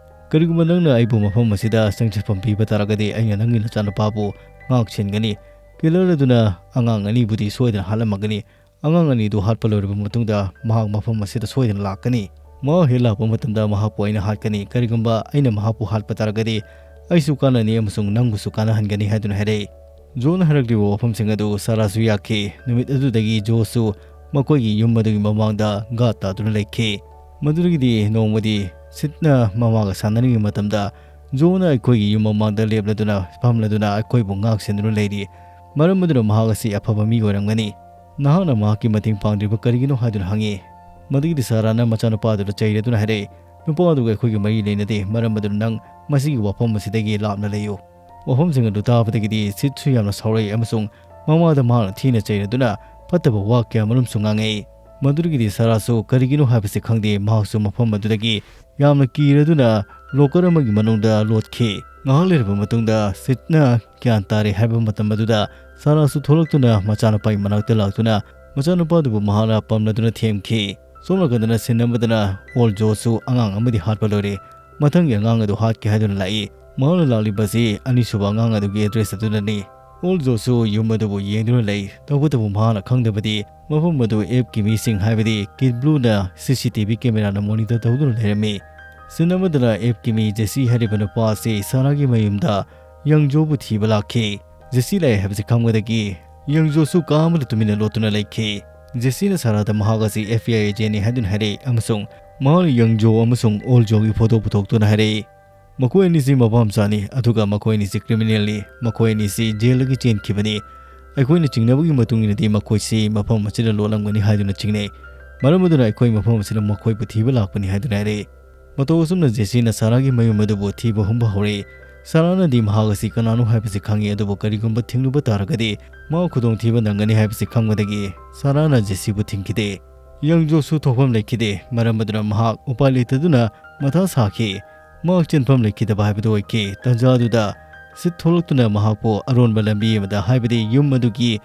ꯀꯔꯤꯒꯨꯝꯕ ꯅꯪꯅ ꯑꯩꯕꯨ ꯃꯐꯝ ꯑꯁꯤꯗ ꯆꯪꯖꯐꯝ ꯄꯤꯕ ꯇꯥꯔꯒꯗꯤ ꯑꯩꯅ ꯅꯪꯒꯤ ꯅꯆꯥꯅꯨꯄꯥꯕꯨ ꯉꯥꯛ ꯁꯦꯟꯒꯅꯤ꯫ ꯀꯤꯂꯔ ꯑꯗꯨꯅ ꯑꯉꯥꯡ ꯑꯅꯤꯕꯨꯗꯤ ꯁꯣꯏꯗꯅ ꯍꯥꯠꯂꯝꯃꯒꯅꯤ꯫ ꯑꯉꯥꯡ ꯑꯅꯤꯗꯨ ꯍꯥꯠꯄ ꯂꯣꯏꯔꯕ ꯃꯇꯨꯡꯗ ꯃꯍꯥꯛ ꯃꯐꯝ ꯑꯁꯤꯗ ꯁꯣꯏꯗꯅ ꯂꯥꯛꯀꯅꯤ꯫ ꯃꯍꯥꯛ ꯍꯦꯛ ꯂꯥꯛꯄ ꯃꯇꯝꯗ ꯃꯍꯥꯛꯄꯨ ꯑꯩꯅ ꯍꯥꯠꯀꯅꯤ꯫ ꯀꯔꯤꯒꯨꯝꯕ ꯑꯩꯅ ꯃꯍꯥꯛꯄꯨ ꯍꯥꯠꯄ ꯇꯥꯔꯒꯗꯤ ꯑꯩꯁꯨ ꯀꯥꯟꯅꯅꯤ ꯑꯃꯁꯨꯡ ꯅꯪꯕꯨꯁꯨ ꯀꯥꯟꯅꯍꯟꯒꯅꯤ" ꯍꯥꯏꯗꯨꯅ ꯍꯥꯏꯔꯛꯏ꯫ ꯖꯣꯅ ꯍꯥꯏꯔꯛꯂꯤꯕ ꯋꯥꯐꯝꯁꯤꯡ ꯑꯗꯨ ꯁꯥꯔꯥꯁꯨ ꯌꯥꯈꯤ꯫ ꯅꯨꯃꯤꯠ ꯑꯗꯨꯗꯒꯤ ꯖꯣꯁꯨ ꯃꯈꯣꯏꯒꯤ ꯌꯨꯝ ꯑꯗꯨꯒꯤ ꯃꯃꯥꯡꯗ ꯒꯥꯔꯗ ꯇꯥꯗꯨꯅ ꯂꯩꯈꯤ꯫ ꯃꯗꯨꯗꯒꯤꯗꯤ ꯅꯣꯡꯃꯗꯤ ꯁꯤꯠꯅ ꯃꯃꯥꯒ ꯁꯥꯟꯅꯔꯤꯉꯩ ꯃꯇꯝꯗ, "ꯖꯣꯅ ꯑꯩꯈꯣꯏꯒꯤ ꯌꯨꯝ ꯃꯃꯥꯡꯗ ꯂꯦꯞꯂꯗꯨꯅ, ꯐꯝꯂꯗꯨꯅ ꯑꯩꯈꯣꯏꯕꯨ ꯉꯥꯛ ꯁꯦꯟꯗꯨꯅ ꯂꯩꯔꯤ꯫ ꯃꯔꯝ ꯑꯗꯨꯅ ꯃꯍꯥꯛ ꯑꯁꯤ ꯑꯐꯕ ꯃꯤ ꯑꯣꯏꯔꯝꯒꯅꯤ꯫ ꯅꯍꯥꯛꯅ ꯃꯍꯥꯛꯀꯤ ꯃꯇꯦꯡ ꯄꯥꯡꯗ꯭ꯔꯤꯕ ꯀꯔꯤꯒꯤꯅꯣ?" ꯍꯥꯏꯗꯨꯅ ꯍꯪꯉꯤ꯫ ꯃꯗꯨꯒꯤꯗꯤ ꯁꯥꯔꯥꯅ ꯃꯆꯥꯅꯨꯄꯥꯗꯨꯗ ꯆꯩꯔꯗꯨꯅ ꯍꯥꯏꯔꯛꯏ, "ꯅꯨꯄꯥ ꯑꯗꯨꯒ ꯑꯩꯈꯣꯏꯒꯤ ꯃꯔꯤ ꯂꯩꯅꯗꯦ꯫ ꯃꯔꯝ ꯑꯗꯨꯅ ꯅꯪ ꯃꯁꯤꯒꯤ ꯋꯥꯐꯝ ꯑꯁꯤꯗꯒꯤ ꯂꯥꯞꯅ ꯂꯩꯌꯨ"꯫ ꯋꯥꯐꯝꯁꯤꯡ ꯑꯗꯨ ꯇꯥꯕꯗꯒꯤꯗꯤ ꯁꯤꯠꯁꯨ ꯌꯥꯝꯅ ꯁꯥꯎꯔꯛꯏ ꯑꯃꯁꯨꯡ ꯃꯃꯥꯗ ꯃꯍꯥꯛꯅ ꯊꯤꯅ ꯆꯩꯔꯗꯨꯅ ꯐꯠꯇꯕ ꯋꯥ ꯀꯌꯥ ꯃꯔꯨꯝꯁꯨ ꯉꯥꯡꯉꯛꯏ꯫ ꯃꯗꯨꯗꯒꯤꯗꯤ ꯁꯥꯔꯥꯁꯨ ꯀꯔꯤꯒꯤꯅꯣ ꯍꯥꯏꯕꯁꯤ ꯈꯪꯗꯦ, ꯃꯍꯥꯛꯁꯨ ꯃꯐꯝ ꯑꯗꯨꯗꯒꯤ ꯌꯥꯝꯅ ꯀꯤꯔꯗꯨꯅ ꯂꯣꯀꯔ ꯑꯃꯒꯤ ꯃꯅꯨꯡꯗ ꯂꯣꯠꯈꯤ꯫ ꯉꯥꯏꯍꯥꯛ ꯂꯩꯔꯕ ꯃꯇꯨꯡꯗ ꯁꯤꯠꯅ ꯒ꯭ꯌꯥꯟ ꯇꯥꯔꯦ ꯍꯥꯏꯕ ꯃꯇꯝ ꯑꯗꯨꯗ ꯁꯥꯔꯥꯁꯨ ꯊꯣꯛꯂꯛꯇꯨꯅ ꯃꯆꯥꯅꯨꯄꯥꯒꯤ ꯃꯅꯥꯛꯇ ꯂꯥꯛꯇꯨꯅ ꯃꯆꯥꯅꯨꯄꯥꯗꯨꯕꯨ ꯃꯍꯥꯛꯅ ꯄꯝꯂꯗꯨꯅ ꯊꯦꯝꯈꯤ꯫ ꯁꯣꯝ ꯅꯥꯀꯟꯗꯅ ꯁꯤꯟ ꯑꯃꯗꯅ ꯑꯣꯜ ꯖꯣꯁꯨ ꯑꯉꯥꯡ ꯑꯃꯗꯤ ꯍꯥꯠꯄ ꯂꯣꯏꯔꯦ, ꯃꯊꯪꯒꯤ ꯑꯉꯥꯡ ꯑꯗꯨ ꯍꯥꯠꯀꯦ ꯍꯥꯏꯗꯨꯅ ꯂꯥꯛꯏ꯫ ꯃꯍꯥꯛꯅ ꯂꯥꯛꯂꯤꯕꯁꯤ ꯑꯅꯤꯁꯨꯕ ꯑꯉꯥꯡ ꯑꯗꯨꯒꯤ ꯑꯦꯗ꯭ꯔꯦꯁ ꯑꯗꯨꯗꯅꯤ꯫ ꯑꯣꯜ ꯖꯣꯁꯨ ꯌꯨꯝ ꯑꯗꯨꯕꯨ ꯌꯦꯡꯗꯨꯅ ꯂꯩ꯫ ꯇꯧꯕꯇꯕꯨ ꯃꯍꯥꯛꯅ ꯈꯪꯗꯕꯗꯤ ꯃꯐꯝ ꯑꯗꯨ ꯑꯦꯞꯀꯤ ꯃꯤꯁꯤꯡ ꯍꯥꯏꯕꯗꯤ ꯀꯤꯠ ꯕ꯭ꯂꯨꯅ ꯁꯤ ꯁꯤ ꯇꯤ ꯚꯤ ꯀꯦꯃꯦꯔꯥꯅ ꯃꯣꯅꯤꯇꯔ ꯇꯧꯗꯨꯅ ꯂꯩꯔꯝꯃꯤ꯫ ꯁꯤꯟ ꯑꯃꯗꯅ ꯑꯦꯞꯀꯤ ꯃꯤ ꯖꯦꯁꯤ ꯍꯥꯏꯔꯤꯕ ꯅꯨꯄꯥ ꯑꯁꯤ ꯁꯥꯔꯥꯒꯤ ꯃꯌꯨꯝꯗ ꯌꯪꯖꯣꯕꯨ ꯊꯤꯕ ꯂꯥꯛꯈꯤ꯫ ꯖꯦꯁꯤ ꯂꯥꯛꯑꯦ ꯍꯥꯏꯕꯁꯤ ꯈꯪꯕꯗꯒꯤ ꯌꯪꯖꯣꯁꯨ ꯀꯥ ꯑꯃꯗ ꯇꯨꯃꯤꯟꯅ ꯂꯣꯠꯇꯨꯅ ꯂꯩꯈꯤ꯫ ꯖꯦꯁꯤꯅ ꯁꯥꯔꯥꯗ ꯃꯍꯥꯛ ꯑꯁꯤ ꯑꯦꯐ ꯕꯤ ꯑꯥꯏ ꯑꯦꯖꯦꯟꯅꯤ ꯍꯥꯏꯗꯨꯅ ꯍꯥꯏꯔꯛꯏ ꯑꯃꯁꯨꯡ ꯃꯍꯥꯛꯅ ꯌꯪꯖꯣ ꯑꯃꯁꯨꯡ ꯑꯣꯜ ꯖꯣꯒꯤ ꯐꯣꯇꯣ ꯄꯨꯊꯣꯛꯇꯨꯅ ꯍꯥꯏꯔꯛꯏ, "ꯃꯈꯣꯏ ꯑꯅꯤꯁꯤ ꯃꯄꯥ ꯃꯆꯥꯅꯤ, ꯑꯗꯨꯒ ꯃꯈꯣꯏ ꯑꯅꯤꯁꯤ ꯀ꯭ꯔꯤꯃꯤꯅꯦꯜꯅꯤ꯫ ꯃꯈꯣꯏ ꯑꯅꯤꯁꯤ ꯖꯦꯜꯗꯒꯤ ꯆꯦꯟꯈꯤꯕꯅꯤ꯫ ꯑꯩꯈꯣꯏꯅ ꯆꯤꯡꯅꯕꯒꯤ ꯃꯇꯨꯡ ꯏꯟꯅꯗꯤ ꯃꯈꯣꯏꯁꯤ ꯃꯐꯝ ꯑꯁꯤꯗ ꯂꯣꯠꯂꯝꯒꯅꯤ ꯍꯥꯏꯗꯨꯅ ꯆꯤꯡꯅꯩ꯫ ꯃꯔꯝ ꯑꯗꯨꯅ ꯑꯩꯈꯣꯏ ꯃꯐꯝ ꯑꯁꯤꯗ ꯃꯈꯣꯏꯕꯨ ꯊꯤꯕ ꯂꯥꯛꯄꯅꯤ" ꯍꯥꯏꯗꯨꯅ ꯍꯥꯏꯔꯛꯏ꯫ ꯃꯇꯧ ꯑꯁꯨꯝꯅ ꯖꯦꯁꯤꯅ ꯁꯥꯔꯥꯒꯤ ꯃꯌꯨꯝ ꯑꯗꯨꯕꯨ ꯊꯤꯕ ꯍꯨꯝꯕ ꯍꯧꯔꯛꯏ꯫ ꯁꯥꯔꯥꯅꯗꯤ ꯃꯍꯥꯛ ꯑꯁꯤ ꯀꯅꯥꯅꯣ ꯍꯥꯏꯕꯁꯤ ꯈꯪꯏ, ꯑꯗꯨꯕꯨ ꯀꯔꯤꯒꯨꯝꯕ ꯊꯤꯡꯂꯨꯕ ꯇꯥꯔꯒꯗꯤ ꯃꯍꯥꯛ ꯈꯨꯗꯣꯡꯊꯤꯕ ꯅꯪꯒꯅꯤ ꯍꯥꯏꯕꯁꯤ ꯈꯪꯕꯗꯒꯤ ꯁꯥꯔꯥꯅ ꯖꯦꯁꯤꯕꯨ ꯊꯤꯡꯈꯤꯗꯦ꯫ ꯌꯪꯖꯣꯁꯨ ꯊꯣꯛꯐꯝ ꯂꯩꯈꯤꯗꯦ, ꯃꯔꯝ ꯑꯗꯨꯅ ꯃꯍꯥꯛ ꯎꯄꯥꯏ ꯂꯩꯇꯗꯨꯅ ꯃꯊꯥ ꯁꯥꯈꯤ꯫ ꯃꯍꯥꯛ ꯆꯦꯟꯐꯝ ꯂꯩꯈꯤꯗꯕ ꯍꯥꯏꯕꯗꯨ ꯑꯣꯏꯈꯤ꯫ ꯇꯟꯖꯥ ꯑꯗꯨꯗ ꯁꯤꯠ ꯊꯣꯛꯂꯛꯇꯨꯅ ꯃꯍꯥꯛꯄꯨ ꯑꯔꯣꯟꯕ ꯂꯝꯕꯤ ꯑꯃꯗ, ꯍꯥꯏꯕꯗꯤ ꯌꯨꯝ ꯑꯗꯨꯒꯤ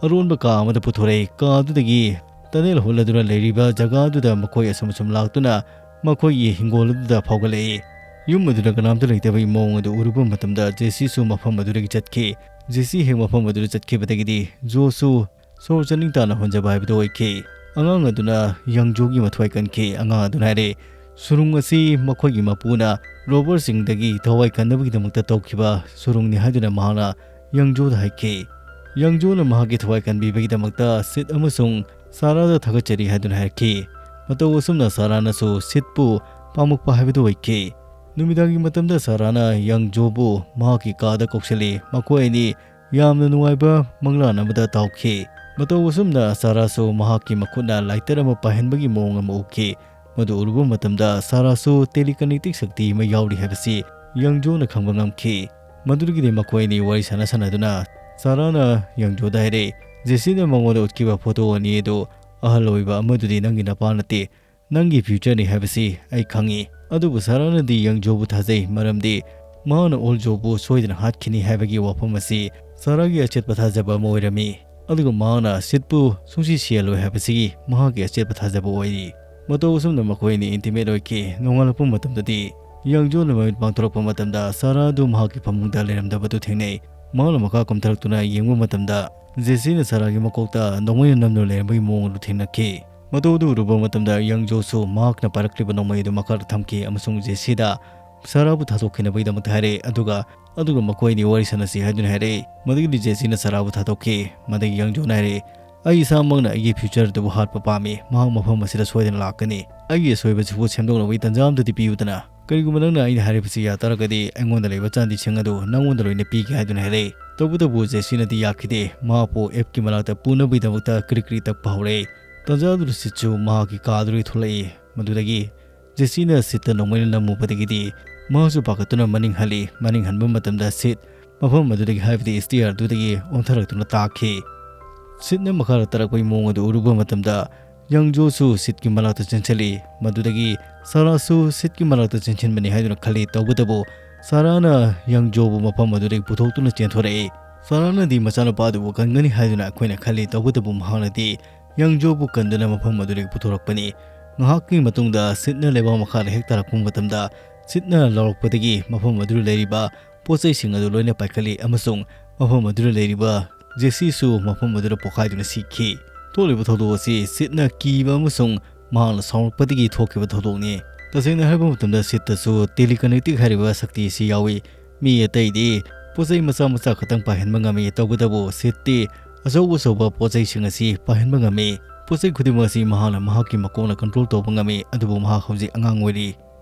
ꯑꯔꯣꯟꯕ ꯀꯥ ꯑꯃꯗ ꯄꯨꯊꯣꯔꯛꯏ꯫ ꯀꯥ ꯑꯗꯨꯗꯒꯤ ꯇꯅꯦꯜ ꯍꯨꯠꯂꯗꯨꯅ ꯂꯩꯔꯤꯕ ꯖꯒꯥ ꯑꯗꯨꯗ ꯃꯈꯣꯏ ꯑꯁꯨꯝ ꯑꯁꯨꯝ ꯂꯥꯛꯇꯨꯅ ꯃꯈꯣꯏꯒꯤ ꯍꯤꯡꯒꯣꯜ ꯑꯗꯨꯗ ꯐꯥꯎꯒꯠꯂꯛꯏ꯫ ꯌꯨꯝ ꯑꯗꯨꯗ ꯀꯅꯥꯝꯇ ꯂꯩꯇꯕꯒꯤ ꯃꯑꯣꯡ ꯑꯗꯨ ꯎꯔꯨꯕ ꯃꯇꯝꯗ ꯖꯦꯁꯤꯁꯨ ꯃꯐꯝ ꯑꯗꯨꯗꯒꯤ ꯆꯠꯈꯤ꯫ ꯖꯦꯁꯤ ꯍꯦꯛ ꯃꯐꯝ ꯑꯗꯨꯗ ꯆꯠꯈꯤꯕꯗꯒꯤꯗꯤ ꯖꯣꯁꯨ ꯁꯣꯔ ꯆꯥꯅꯤꯡ ꯇꯥꯅ ꯍꯣꯟꯖꯕ ꯍꯥꯏꯕꯗꯨ ꯑꯣꯏꯈꯤ꯫ ꯑꯉꯥꯡ ꯑꯗꯨꯅ ꯌꯪꯖꯣꯒꯤ ꯃꯊ꯭ꯋꯥꯏ ꯀꯟꯈꯤ꯫ ꯑꯉꯥꯡ ꯑꯗꯨꯅ ꯍꯥꯏꯔꯦ, "ꯁꯨꯔꯨꯡ ꯑꯁꯤ ꯃꯈꯣꯏꯒꯤ ꯃꯄꯨꯅ ꯔꯣꯕꯔꯁꯤꯡꯗꯒꯤ ꯊꯋꯥꯏ ꯀꯟꯅꯕꯒꯤꯗꯃꯛꯇ ꯇꯧꯈꯤꯕ ꯁꯨꯔꯨꯡꯅꯤ" ꯍꯥꯏꯗꯨꯅ ꯃꯍꯥꯛꯅ ꯌꯪꯖꯣꯗ ꯍꯥꯏꯈꯤ꯫ ꯌꯪꯖꯣꯅ ꯃꯍꯥꯛꯀꯤ ꯊꯋꯥꯏ ꯀꯟꯕꯤꯕꯒꯤꯗꯃꯛꯇ ꯁꯤꯠ ꯑꯃꯁꯨꯡ ꯁꯥꯔꯥꯗ ꯊꯥꯒꯠꯆꯔꯤ ꯍꯥꯏꯗꯨꯅ ꯍꯥꯏꯔꯛꯈꯤ꯫ ꯃꯇꯧ ꯑꯁꯨꯝꯅ ꯁꯥꯔꯥꯅꯁꯨ ꯁꯤꯠꯄꯨ ꯄꯥꯝꯃꯛꯄ ꯍꯥꯏꯕꯗꯨ ꯑꯣꯏꯈꯤ꯫ ꯅꯨꯃꯤꯗꯥꯡꯒꯤ ꯃꯇꯝꯗ ꯁꯥꯔꯥꯅ ꯌꯪꯖꯣꯕꯨ ꯃꯍꯥꯛꯀꯤ ꯀꯥꯗ ꯀꯧꯁꯤꯜꯂꯤ꯫ ꯃꯈꯣꯏ ꯑꯅꯤ ꯌꯥꯝꯅ ꯅꯨꯡꯉꯥꯏꯕ ꯃꯪꯂꯥꯟ ꯑꯃꯗ ꯇꯥꯎꯈꯤ꯫ ꯃꯇꯧ ꯑꯁꯨꯝꯅ ꯁꯥꯔꯥꯁꯨ ꯃꯍꯥꯛꯀꯤ ꯃꯈꯨꯠꯅ ꯂꯥꯏꯇꯔ ꯑꯃ ꯄꯥꯏꯍꯟꯕꯒꯤ ꯃꯑꯣꯡ ꯑꯃ ꯎꯈꯤ꯫ ꯃꯗꯨ ꯎꯔꯨꯕ ꯃꯇꯝꯗ ꯁꯥꯔꯥꯁꯨ ꯇꯦꯂꯤꯀꯥꯏꯅꯦꯇꯤꯛ ꯁꯛꯇꯤ ꯑꯃ ꯌꯥꯎꯔꯤ ꯍꯥꯏꯕꯁꯤ ꯌꯪꯖꯣꯅ ꯈꯪꯕ ꯉꯝꯈꯤ꯫ ꯃꯗꯨꯗꯒꯤꯗꯤ ꯃꯈꯣꯏ ꯑꯅꯤ ꯋꯥꯔꯤ ꯁꯥꯟꯅ ꯁꯥꯟꯅꯗꯨꯅ ꯁꯥꯔꯥꯅ ꯌꯪꯖꯣꯗ ꯍꯥꯏꯔꯦ, ꯖꯦꯁꯤꯅ ꯃꯉꯣꯟꯗ ꯎꯠꯈꯤꯕ ꯐꯣꯇꯣ ꯑꯅꯤ ꯑꯗꯨ ꯑꯍꯜ ꯑꯣꯏꯕ ꯑꯃꯗꯨꯗꯤ ꯅꯪꯒꯤ ꯅꯄꯥ ꯅꯠꯇꯦ, ꯅꯪꯒꯤ future ꯅꯤ ꯍꯥꯏꯕꯁꯤ ꯑꯩ ꯈꯪꯏ꯫ ꯑꯗꯨꯕꯨ ꯁꯥꯔꯥꯅꯗꯤ ꯌꯪ ꯖꯣꯕꯨ ꯊꯥꯖꯩ, ꯃꯔꯝꯗꯤ ꯃꯍꯥꯛꯅ ꯑꯣꯜ ꯖꯣꯕꯨ ꯁꯣꯏꯗꯅ ꯍꯥꯠꯈꯤꯅꯤ ꯍꯥꯏꯕꯒꯤ ꯋꯥꯐꯝ ꯑꯁꯤ ꯁꯥꯔꯥꯒꯤ ꯑꯆꯦꯠꯄ ꯊꯥꯖꯕ ꯑꯃ ꯑꯣꯏꯔꯝꯃꯤ꯫ ꯑꯗꯨꯒ ꯃꯍꯥꯛꯅ ꯁꯤꯠꯄꯨ ꯁꯨꯡꯁꯤ ꯁꯤꯍꯜꯂꯣꯏ ꯍꯥꯏꯕꯁꯤꯒꯤ ꯃꯍꯥꯛꯀꯤ ꯑꯆꯦꯠꯄ ꯊꯥꯖꯕ ꯑꯣꯏꯔꯤ꯫ ꯃꯇꯧ ꯑꯁꯨꯝꯅ ꯃꯈꯣꯏ ꯑꯅꯤ intimate ꯑꯣꯏꯈꯤ꯫ ꯅꯣꯡꯉꯥꯜꯂꯛꯄ ꯃꯇꯝꯗꯗꯤ ꯌꯪ ꯖꯣꯅ ꯃꯃꯤꯠ ꯄꯥꯡꯊꯣꯔꯛꯄ ꯃꯇꯝꯗ ꯁꯥꯔꯥ ꯑꯗꯨ ꯃꯍꯥꯛꯀꯤ ꯐꯃꯨꯡꯗ ꯂꯩꯔꯝꯗꯕꯗꯨ ꯊꯦꯡꯅꯩ꯫ ꯃꯍꯥꯛꯅ ꯃꯈꯥ ꯀꯨꯝꯊꯔꯛꯇꯨꯅ ꯌꯦꯡꯕ ꯃꯇꯝꯗ ꯖꯦꯁꯤꯅ ꯁꯥꯔꯥꯒꯤ ꯃꯀꯣꯛꯇ ꯅꯣꯡꯃꯩꯅ ꯅꯝꯗꯨꯅ ꯂꯩꯔꯝꯕꯒꯤ ꯃꯑꯣꯡ ꯑꯗꯨ ꯊꯦꯡꯅꯈꯤ꯫ ꯃꯇꯧ ꯑꯗꯨ ꯎꯔꯨꯕ ꯃꯇꯝꯗ ꯌꯪ ꯖꯣꯁꯨ ꯃꯍꯥꯛꯅ ꯄꯥꯏꯔꯛꯂꯤꯕ ꯅꯣꯡꯃꯩ ꯑꯗꯨ ꯃꯈꯥꯗ ꯊꯝꯈꯤ ꯑꯃꯁꯨꯡ ꯖꯦꯁꯤꯗ ꯁꯥꯔꯥꯕꯨ ꯊꯥꯗꯣꯛꯈꯤꯅꯕꯒꯤꯗꯃꯛꯇ ꯍꯥꯏꯔꯦ, ꯑꯗꯨꯒ ꯑꯗꯨꯒ ꯃꯈꯣꯏ ꯑꯅꯤ ꯋꯥꯔꯤ ꯁꯥꯟꯅꯁꯤ ꯍꯥꯏꯗꯨꯅ ꯍꯥꯏꯔꯛꯏ꯫ ꯃꯗꯨꯒꯤꯗꯤ ꯖꯦꯁꯤꯅ ꯁꯥꯔꯥꯕꯨ ꯊꯥꯗꯣꯛꯈꯤ꯫ ꯃꯗꯒꯤ ꯌꯪ ꯖꯣꯅ ꯍꯥꯏꯔꯛꯏ, "ꯑꯩ ꯏꯁꯥꯃꯛꯅ ꯑꯩꯒꯤ future ꯑꯗꯨꯕꯨ ꯍꯥꯠꯄ ꯄꯥꯝꯃꯤ꯫ ꯃꯍꯥꯛ ꯃꯐꯝ ꯑꯁꯤꯗ ꯁꯣꯏꯗꯅ ꯂꯥꯛꯀꯅꯤ꯫ ꯑꯩꯒꯤ ꯑꯁꯣꯏꯕꯁꯤꯕꯨ ꯁꯦꯝꯗꯣꯛꯅꯕꯒꯤ ꯇꯥꯟꯖꯥ ꯑꯃꯗꯗꯤ ꯄꯤꯌꯨꯗꯅ꯫ ꯀꯔꯤꯒꯨꯝꯕ ꯅꯪꯅ ꯑꯩꯅ ꯍꯥꯏꯔꯤꯕꯁꯤ ꯌꯥꯇꯥꯔꯒꯗꯤ ꯑꯩꯉꯣꯟꯗ ꯂꯩꯕ ꯆꯥꯟꯗꯤꯁꯤꯡ ꯑꯗꯨ ꯅꯪꯉꯣꯟꯗ ꯂꯣꯏꯅ ꯄꯤꯒꯦ" ꯍꯥꯏꯗꯨꯅ ꯍꯥꯏꯔꯛꯏ꯫ ꯇꯧꯕꯇꯕꯨ ꯖꯦꯁꯤꯅꯗꯤ ꯌꯥꯈꯤꯗꯦ꯫ ꯃꯍꯥꯛꯄꯨ ꯑꯦꯞꯀꯤ ꯃꯅꯥꯛꯇ ꯄꯨꯅꯕꯒꯤꯗꯃꯛꯇ ꯀ꯭ꯔꯤꯛ ꯀ꯭ꯔꯤꯛ ꯇꯛꯄ ꯍꯧꯔꯛꯏ꯫ ꯇꯥꯟꯖꯥ ꯑꯗꯨꯗ ꯁꯤꯠꯁꯨ ꯃꯍꯥꯛꯀꯤ ꯀꯥꯗꯨꯗꯒꯤ ꯊꯣꯛꯂꯛꯏ꯫ ꯃꯗꯨꯗꯒꯤ ꯖꯦꯁꯤꯅ ꯁꯤꯠꯇ ꯅꯣꯡꯃꯩꯅ ꯅꯝꯃꯨꯕꯗꯒꯤꯗꯤ ꯃꯍꯥꯛꯁꯨ ꯄꯥꯈꯠꯇꯨꯅ ꯃꯅꯤꯡ ꯍꯜꯂꯤ꯫ ꯃꯅꯤꯡ ꯍꯟꯕ ꯃꯇꯝꯗ ꯁꯤꯠ ꯃꯐꯝ ꯑꯗꯨꯗꯒꯤ, ꯍꯥꯏꯕꯗꯤ stair ꯑꯗꯨꯗꯒꯤ ꯑꯣꯟꯊꯔꯛꯇꯨꯅ ꯇꯥꯈꯤ꯫ ꯁꯤꯠꯅ ꯃꯈꯥꯗ ꯇꯥꯔꯛꯄꯒꯤ ꯃꯑꯣꯡ ꯑꯗꯨ ꯎꯔꯨꯕ ꯃꯇꯝꯗ ꯌꯪ ꯖꯣꯁꯨ ꯁꯤꯠꯀꯤ ꯃꯅꯥꯛꯇ ꯆꯦꯟꯁꯤꯜꯂꯤ꯫ ꯃꯗꯨꯗꯒꯤ ꯁꯥꯔꯥꯁꯨ ꯁꯤꯠꯀꯤ ꯃꯅꯥꯛꯇ ꯆꯦꯟꯁꯤꯟꯕꯅꯤ ꯍꯥꯏꯗꯨꯅ ꯈꯜꯂꯤ꯫ ꯇꯧꯕꯇꯕꯨ ꯁꯥꯔꯥꯅ ꯌꯪ ꯖꯣꯕꯨ ꯃꯐꯝ ꯑꯗꯨꯗꯒꯤ ꯄꯨꯊꯣꯛꯇꯨꯅ ꯆꯦꯟꯊꯣꯔꯛꯏ꯫ ꯁꯥꯔꯥꯅꯗꯤ ꯃꯆꯥꯅꯨꯄꯥ ꯑꯗꯨꯕꯨ ꯀꯟꯒꯅꯤ ꯍꯥꯏꯗꯨꯅ ꯑꯩꯈꯣꯏꯅ ꯈꯜꯂꯤ꯫ ꯇꯧꯕꯇꯕꯨ ꯃꯍꯥꯛꯅꯗꯤ ꯌꯪ ꯖꯣꯕꯨ ꯀꯟꯗꯨꯅ ꯃꯐꯝ ꯑꯗꯨꯗꯒꯤ ꯄꯨꯊꯣꯔꯛꯄꯅꯤ꯫ ꯉꯥꯏꯍꯥꯛꯀꯤ ꯃꯇꯨꯡꯗ ꯁꯤꯠꯅ ꯂꯩꯕꯥꯛ ꯃꯈꯥꯗ ꯍꯦꯛ ꯇꯥꯔꯛꯄ ꯃꯇꯝꯗ ꯁꯤꯠꯅ ꯂꯥꯎꯔꯛꯄꯗꯒꯤ ꯃꯐꯝ ꯑꯗꯨꯗ ꯂꯩꯔꯤꯕ ꯄꯣꯠ ꯆꯩꯁꯤꯡ ꯑꯗꯨ ꯂꯣꯏꯅ ꯄꯥꯏꯈꯠꯂꯤ ꯑꯃꯁꯨꯡ ꯃꯐꯝ ꯑꯗꯨꯗ ꯂꯩꯔꯤꯕ ꯖꯦꯁꯤꯁꯨ ꯃꯐꯝ ꯑꯗꯨꯗ ꯄꯣꯈꯥꯏꯗꯨꯅ ꯁꯤꯈꯤ꯫ ꯊꯣꯛꯂꯤꯕ ꯊꯧꯗꯣꯛ ꯑꯁꯤ ꯁꯤꯠꯅ ꯀꯤꯕ ꯑꯃꯁꯨꯡ ꯃꯍꯥꯛꯅ ꯁꯥꯎꯔꯛꯄꯗꯒꯤ ꯊꯣꯛꯈꯤꯕ ꯊꯧꯗꯣꯛꯅꯤ꯫ ꯇꯁꯦꯡꯅ ꯍꯥꯏꯔꯕ ꯃꯇꯝꯗ ꯁꯤꯠꯇꯁꯨ telekinetic ꯍꯥꯏꯔꯤꯕ ꯁꯛꯇꯤ ꯑꯁꯤ ꯌꯥꯎꯏ꯫ ꯃꯤ ꯑꯇꯩꯗꯤ ꯄꯣꯠ ꯆꯩ ꯃꯆꯥ ꯃꯆꯥ ꯈꯛꯇꯪ ꯄꯥꯏꯍꯟꯕ ꯉꯝꯃꯤ, ꯇꯧꯕꯇꯕꯨ ꯁꯤꯠꯇꯤ ꯑꯆꯧ ꯑꯆꯧꯕ ꯄꯣꯠ ꯆꯩꯁꯤꯡ ꯑꯁꯤ ꯄꯥꯏꯍꯟꯕ ꯉꯝꯃꯤ꯫ ꯄꯣꯠ ꯆꯩ ꯈꯨꯗꯤꯡꯃꯛ ꯑꯁꯤ ꯃꯍꯥꯛꯅ ꯃꯍꯥꯛꯀꯤ ꯃꯀꯣꯛꯅ control ꯇꯧꯕ ꯉꯝꯃꯤ, ꯑꯗꯨꯕꯨ ꯃꯍꯥꯛ ꯍꯧꯖꯤꯛ ꯑꯉꯥꯡ ꯑꯣꯏꯔꯤ꯫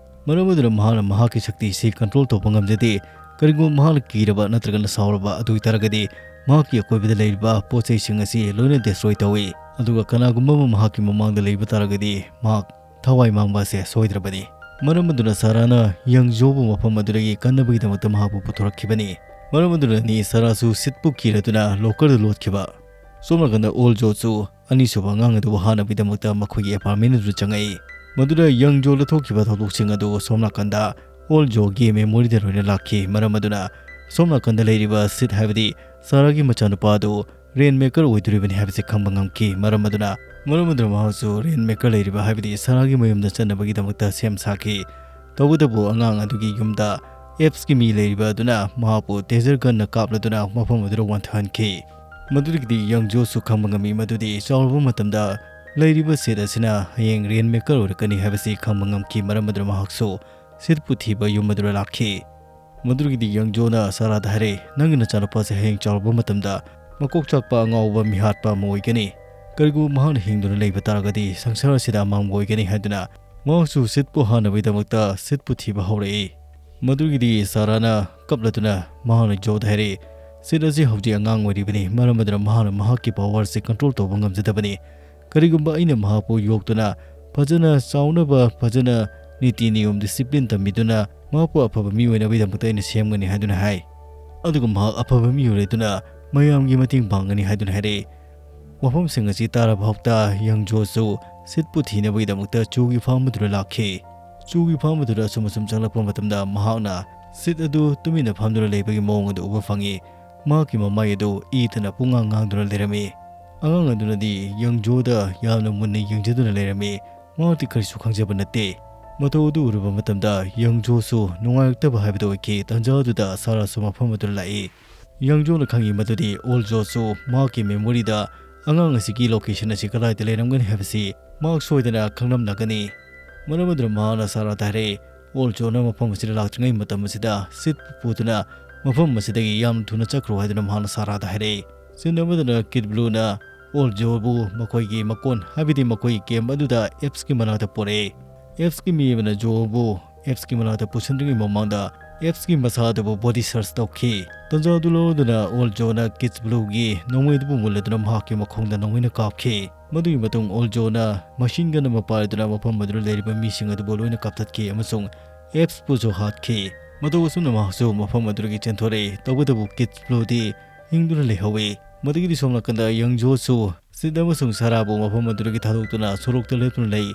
ꯃꯔꯝ ꯑꯗꯨꯅ ꯃꯍꯥꯛꯅ ꯃꯍꯥꯛꯀꯤ ꯁꯛꯇꯤ ꯑꯁꯤ control ꯇꯧꯕ ꯉꯝꯖꯗꯦ꯫ ꯀꯔꯤꯒꯨꯝꯕ ꯃꯍꯥꯛꯅ ꯀꯤꯔꯕ ꯅꯠꯇ꯭ꯔꯒꯅ ꯁꯥꯎꯔꯕ ꯑꯗꯨ ꯑꯣꯏꯇꯥꯔꯒꯗꯤ ꯃꯍꯥꯛꯀꯤ ꯑꯀꯣꯏꯕꯗ ꯂꯩꯔꯤꯕ ꯄꯣꯠ ꯆꯩꯁꯤꯡ ꯑꯁꯤ ꯂꯣꯏꯅ destroy ꯇꯧꯏ꯫ ꯑꯗꯨꯒ ꯀꯅꯥꯒꯨꯝꯕ ꯑꯃ ꯃꯍꯥꯛꯀꯤ ꯃꯃꯥꯡꯗ ꯂꯩꯕ ꯇꯥꯔꯒꯗꯤ ꯃꯍꯥꯛ ꯊꯋꯥꯏ ꯃꯥꯡꯕ ꯑꯁꯦ ꯁꯣꯏꯗ꯭ꯔꯕꯅꯤ꯫ ꯃꯔꯝ ꯑꯗꯨꯅ ꯁꯥꯔꯥꯅ ꯌꯪ ꯖꯣꯕꯨ ꯃꯐꯝ ꯑꯗꯨꯗꯒꯤ ꯀꯟꯅꯕꯒꯤꯗꯃꯛꯇ ꯃꯍꯥꯛꯄꯨ ꯄꯨꯊꯣꯔꯛꯈꯤꯕꯅꯤ꯫ ꯃꯔꯝ ꯑꯗꯨꯅꯅꯤ ꯁꯥꯔꯥꯁꯨ ꯁꯤꯠꯄꯨ ꯀꯤꯔꯗꯨꯅ locker ꯗ ꯂꯣꯠꯈꯤꯕ꯫ ꯁꯣꯝ ꯅꯥꯀꯟꯗ ꯑꯣꯜ ꯖꯣꯁꯨ ꯑꯅꯤꯁꯨꯕ ꯑꯉꯥꯡ ꯑꯗꯨꯕꯨ ꯍꯥꯠꯅꯕꯒꯤꯗꯃꯛꯇ ꯃꯈꯣꯏꯒꯤ ꯑꯦꯄꯥꯔꯠꯃꯦꯟ ꯑꯗꯨꯗ ꯆꯪꯉꯛꯏ꯫ ꯃꯗꯨꯗ ꯌꯪ ꯖꯣꯗ ꯊꯣꯛꯈꯤꯕ ꯊꯧꯗꯣꯛꯁꯤꯡ ꯑꯗꯨ ꯁꯣꯝ ꯅꯥꯀꯟꯗ ꯑꯣꯜ ꯖꯣꯒꯤ ꯃꯦꯃꯣꯔꯤꯗ ꯂꯣꯏꯅ ꯂꯥꯛꯈꯤ꯫ ꯃꯔꯝ ꯑꯗꯨꯅ ꯁꯣꯝ ꯅꯥꯀꯟꯗ ꯂꯩꯔꯤꯕ ꯁꯤꯠ ꯍꯥꯏꯕꯗꯤ ꯁꯥꯔꯥꯒꯤ ꯃꯆꯥꯅꯨꯄꯥ ꯑꯗꯨ ꯔꯦꯟ ꯃꯦꯀꯔ ꯑꯣꯏꯗꯣꯔꯤꯕꯅꯤ ꯍꯥꯏꯕꯁꯤ ꯈꯪꯕ ꯉꯝꯈꯤ꯫ ꯃꯔꯝ ꯑꯗꯨꯅ ꯃꯔꯝ ꯑꯗꯨꯅ ꯃꯍꯥꯛꯁꯨ ꯔꯦꯟ ꯃꯦꯀꯔ ꯂꯩꯔꯤꯕ ꯍꯥꯏꯕꯗꯤ ꯁꯥꯔꯥꯒꯤ ꯃꯌꯨꯝꯗ ꯆꯠꯅꯕꯒꯤꯗꯃꯛꯇ ꯁꯦꯝ ꯁꯥꯈꯤ꯫ ꯇꯧꯕꯇꯕꯨ ꯑꯉꯥꯡ ꯑꯗꯨꯒꯤ ꯌꯨꯝꯗ ꯑꯦꯞꯁꯀꯤ ꯃꯤ ꯂꯩꯔꯤꯕ ꯑꯗꯨꯅ ꯃꯍꯥꯛꯄꯨ ꯇꯦꯖꯔ ꯒꯟꯅ ꯀꯥꯞꯂꯗꯨꯅ ꯃꯐꯝ ꯑꯗꯨꯗ ꯋꯥꯟꯊꯍꯟꯈꯤ꯫ ꯃꯗꯨꯗꯒꯤꯗꯤ ꯌꯪ ꯖꯣꯁꯨ ꯈꯪꯕ ꯉꯝꯃꯤ ꯃꯗꯨꯗꯤ ꯆꯥꯎꯔꯕ ꯃꯇꯝꯗ ꯂꯩꯔꯤꯕ ꯁꯤꯠ ꯑꯁꯤꯅ ꯍꯌꯦꯡ ꯔꯦꯟ ꯃꯦꯀꯔ ꯑꯣꯏꯔꯛꯀꯅꯤ ꯍꯥꯏꯕꯁꯤ ꯈꯪꯕ ꯉꯝꯈꯤ꯫ ꯃꯔꯝ ꯑꯗꯨꯅ ꯃꯍꯥꯛꯁꯨ ꯁꯤꯠꯄꯨ ꯊꯤꯕ ꯌꯨꯝ ꯑꯗꯨꯗ ꯂꯥꯛꯈꯤ꯫ ꯃꯗꯨꯗꯒꯤꯗꯤ ꯌꯪ ꯖꯣꯅ ꯁꯥꯔꯥꯗ ꯍꯥꯏꯔꯦ, "ꯅꯪꯒꯤ ꯅꯆꯥꯅꯨꯄꯥꯁꯦ ꯍꯌꯦꯡ ꯆꯥꯎꯔꯛꯄ ꯃꯇꯝꯗ ꯃꯀꯣꯛ ꯆꯥꯛꯄ ꯑꯉꯥꯎꯕ ꯃꯤꯍꯥꯠꯄ ꯑꯃ ꯑꯣꯏꯒꯅꯤ꯫ ꯀꯔꯤꯒꯨꯝꯕ ꯃꯍꯥꯛꯅ ꯍꯤꯡꯗꯨꯅ ꯂꯩꯕ ꯇꯥꯔꯒꯗꯤ ꯁꯪꯁꯥꯔ ꯑꯁꯤꯗ ꯑꯃꯥꯡꯕ ꯑꯣꯏꯒꯅꯤ" ꯍꯥꯏꯗꯨꯅ ꯃꯍꯥꯛꯁꯨ ꯁꯤꯠꯄꯨ ꯍꯥꯠꯅꯕꯒꯤꯗꯃꯛꯇ ꯁꯤꯠꯄꯨ ꯊꯤꯕ ꯍꯧꯔꯛꯏ꯫ ꯃꯗꯨꯒꯤꯗꯤ ꯁꯥꯔꯥꯅ ꯀꯞꯂꯗꯨꯅ ꯃꯍꯥꯛꯅ ꯖꯣꯗ ꯍꯥꯏꯔꯛꯏ, "ꯁꯤꯠ ꯑꯁꯤ ꯍꯧꯖꯤꯛ ꯑꯉꯥꯡ ꯑꯣꯏꯔꯤꯕꯅꯤ, ꯃꯔꯝ ꯑꯗꯨꯅ ꯃꯍꯥꯛꯅ ꯃꯍꯥꯛꯀꯤ ꯄꯋꯥꯔꯁꯤ ꯀꯟꯇ꯭ꯔꯣꯜ ꯇꯧꯕ ꯉꯝꯖꯗꯕꯅꯤ꯫ ꯀꯔꯤꯒꯨꯝꯕ ꯑꯩꯅ ꯃꯍꯥꯛꯄꯨ ꯌꯣꯛꯇꯨꯅ ꯐꯖꯅ ꯆꯥꯎꯅꯕ, ꯐꯖꯅ ꯅꯤꯇꯤ ꯅꯤꯌꯣꯝ ꯗꯤꯁꯤꯄ꯭ꯂꯤꯟ ꯇꯝꯕꯤꯗꯨꯅ ꯃꯍꯥꯛꯄꯨ ꯑꯐꯕ ꯃꯤ ꯑꯣꯏꯅꯕꯒꯤꯗꯃꯛꯇ ꯑꯩꯅ ꯁꯦꯝꯒꯅꯤ" ꯍꯥꯏꯗꯨꯅ ꯍꯥꯏ꯫ ꯑꯗꯨꯒ ꯃꯍꯥꯛ ꯑꯐꯕ ꯃꯤ ꯑꯣꯏꯔꯗꯨꯅ ꯃꯌꯥꯝꯒꯤ ꯃꯇꯦꯡ ꯄꯥꯡꯒꯅꯤ ꯍꯥꯏꯗꯨꯅ ꯍꯥꯏꯔꯛꯏ꯫ ꯋꯥꯐꯝꯁꯤꯡ ꯑꯁꯤ ꯇꯥꯔꯕ ꯐꯥꯎꯕꯗ ꯌꯪ ꯖꯣꯁꯨ ꯁꯤꯠꯄꯨ ꯊꯤꯅꯕꯒꯤꯗꯃꯛꯇ ꯆꯨꯒꯤ ꯐꯥꯔꯝ ꯑꯗꯨꯗ ꯂꯥꯛꯈꯤ꯫ ꯆꯨꯒꯤ ꯐꯥꯔꯝ ꯑꯗꯨꯗ ꯑꯁꯨꯝ ꯑꯁꯨꯝ ꯆꯪꯂꯛꯄ ꯃꯇꯝꯗ ꯃꯍꯥꯛꯅ ꯁꯤꯠ ꯑꯗꯨ ꯇꯨꯃꯤꯟꯅ ꯐꯝꯗꯨꯅ ꯂꯩꯕꯒꯤ ꯃꯑꯣꯡ ꯑꯗꯨ ꯎꯕ ꯐꯪꯉꯤ꯫ ꯃꯍꯥꯛꯀꯤ ꯃꯃꯥꯏ ꯑꯗꯨ ꯏꯗꯅ ꯄꯨꯡꯉꯥꯡ ꯉꯥꯡꯗꯨꯅ ꯂꯩꯔꯝꯃꯤ꯫ ꯑꯉꯥꯡ ꯑꯗꯨꯅꯗꯤ ꯌꯪ ꯖꯣꯗ ꯌꯥꯝꯅ ꯃꯨꯟꯅ ꯌꯦꯡꯖꯗꯨꯅ ꯂꯩꯔꯝꯃꯤ꯫ ꯃꯍꯥꯛꯇꯤ ꯀꯔꯤꯁꯨ ꯈꯪꯖꯕ ꯅꯠꯇꯦ꯫ ꯃꯇꯧ ꯑꯗꯨ ꯎꯔꯨꯕ ꯃꯇꯝꯗ ꯌꯪ ꯖꯣꯁꯨ ꯅꯨꯡꯉꯥꯏꯔꯛꯇꯕ ꯍꯥꯏꯕꯗꯨ ꯑꯣꯏꯈꯤ꯫ ꯇꯥꯟꯖꯥ ꯑꯗꯨꯗ ꯁꯥꯔꯥꯁꯨ ꯃꯐꯝ ꯑꯗꯨꯗ ꯂꯥꯛꯏ꯫ ꯌꯪ ꯖꯣꯅ ꯈꯪꯏ ꯃꯗꯨꯗꯤ ꯑꯣꯜ ꯖꯣꯁꯨ ꯃꯍꯥꯛꯀꯤ ꯃꯦꯃꯣꯔꯤꯗ ꯑꯉꯥꯡ ꯑꯁꯤꯒꯤ ꯂꯣꯀꯦꯁꯟ ꯑꯁꯤ ꯀꯗꯥꯏꯗ ꯂꯩꯔꯝꯒꯅꯤ ꯍꯥꯏꯕꯁꯤ ꯃꯍꯥꯛ ꯁꯣꯏꯗꯅ ꯈꯪꯂꯝꯂꯒꯅꯤ꯫ ꯃꯔꯝ ꯑꯗꯨꯅ ꯃꯍꯥꯛꯅ ꯁꯥꯔꯥꯗ ꯍꯥꯏꯔꯛꯏ, "ꯑꯣꯜ ꯖꯣꯅ ꯃꯐꯝ ꯑꯁꯤꯗ ꯂꯥꯛꯇ꯭ꯔꯤꯉꯩ ꯃꯇꯝ ꯑꯁꯤꯗ ꯁꯤꯠ ꯄꯨꯗꯨꯅ ꯃꯐꯝ ꯑꯁꯤꯗꯒꯤ ꯌꯥꯝ ꯊꯨꯅ ꯆꯠꯈ꯭ꯔꯣ" ꯍꯥꯏꯗꯨꯅ ꯃꯍꯥꯛꯅ ꯁꯥꯔꯥꯗ ꯍꯥꯏꯔꯛꯏ꯫ ꯁꯤꯟ ꯑꯃꯗꯅ ꯀꯤꯠ ꯕ꯭ꯂꯨꯅ ꯑꯣꯜ ꯖꯣꯕꯨ ꯃꯈꯣꯏꯒꯤ ꯃꯀꯣꯟ, ꯍꯥꯏꯕꯗꯤ ꯃꯈꯣꯏꯒꯤ ꯀꯦꯝꯞ ꯑꯗꯨꯗ ꯑꯦꯞꯁꯀꯤ ꯃꯅꯥꯛꯇ ꯄꯨꯔꯛꯏ꯫ ꯑꯦꯞꯁꯀꯤ ꯃꯤ ꯑꯃꯅ ꯖꯣꯕꯨ ꯑꯦꯞꯁꯀꯤ ꯃꯅꯥꯛꯇ ꯄꯨꯁꯤꯟꯗ꯭ꯔꯤꯉꯩ ꯃꯃꯥꯡꯗ ꯑꯦꯞꯁꯀꯤ ꯃꯁꯥ ꯑꯗꯨꯕꯨ ꯕꯣꯗꯤ ꯁꯔꯆ ꯇꯧꯈꯤ꯫ ꯇꯟꯖꯥ ꯑꯗꯨ ꯂꯧꯔꯗꯨꯅ ꯑꯣꯜ ꯖꯣꯅ ꯀꯤꯠ ꯕ꯭ꯂꯨꯒꯤ ꯅꯣꯡꯃꯩ ꯑꯗꯨꯕꯨ ꯃꯨꯜꯂꯗꯨꯅ ꯃꯍꯥꯛꯀꯤ ꯃꯈꯣꯡꯗ ꯅꯣꯡꯃꯩꯅ ꯀꯥꯞꯈꯤ꯫ ꯃꯗꯨꯒꯤ ꯃꯇꯨꯡ ꯑꯣꯜ ꯖꯣꯅ ꯃꯁꯤꯟ ꯒꯟ ꯑꯃ ꯄꯥꯏꯔꯗꯨꯅ ꯃꯐꯝ ꯑꯗꯨꯗ ꯂꯩꯔꯤꯕ ꯃꯤꯁꯤꯡ ꯑꯗꯨꯕꯨ ꯂꯣꯏꯅ ꯀꯥꯞꯊꯠꯈꯤ ꯑꯃꯁꯨꯡ ꯑꯦꯞꯁꯄꯨꯁꯨ ꯍꯥꯠꯈꯤ꯫ ꯃꯇꯧ ꯑꯁꯨꯝꯅ ꯃꯍꯥꯛꯁꯨ ꯃꯐꯝ ꯑꯗꯨꯗꯒꯤ ꯆꯦꯟꯊꯣꯔꯛꯏ꯫ ꯇꯧꯕꯇꯕꯨ ꯀꯤꯠ ꯕ꯭ꯂꯨꯗꯤ ꯍꯤꯡꯗꯨꯅ ꯂꯩꯍꯧꯏ꯫ ꯃꯗꯨꯒꯤꯗꯤ ꯁꯣꯝ ꯅꯥꯀꯟꯗ ꯌꯪ ꯖꯣꯁꯨ ꯁꯤꯠ ꯑꯃꯁꯨꯡ ꯁꯥꯔꯥꯕꯨ ꯃꯐꯝ ꯑꯗꯨꯗꯒꯤ ꯊꯥꯗꯣꯛꯇꯨꯅ ꯁꯣꯔꯣꯛꯇ ꯂꯦꯞꯇꯨꯅ ꯂꯩ꯫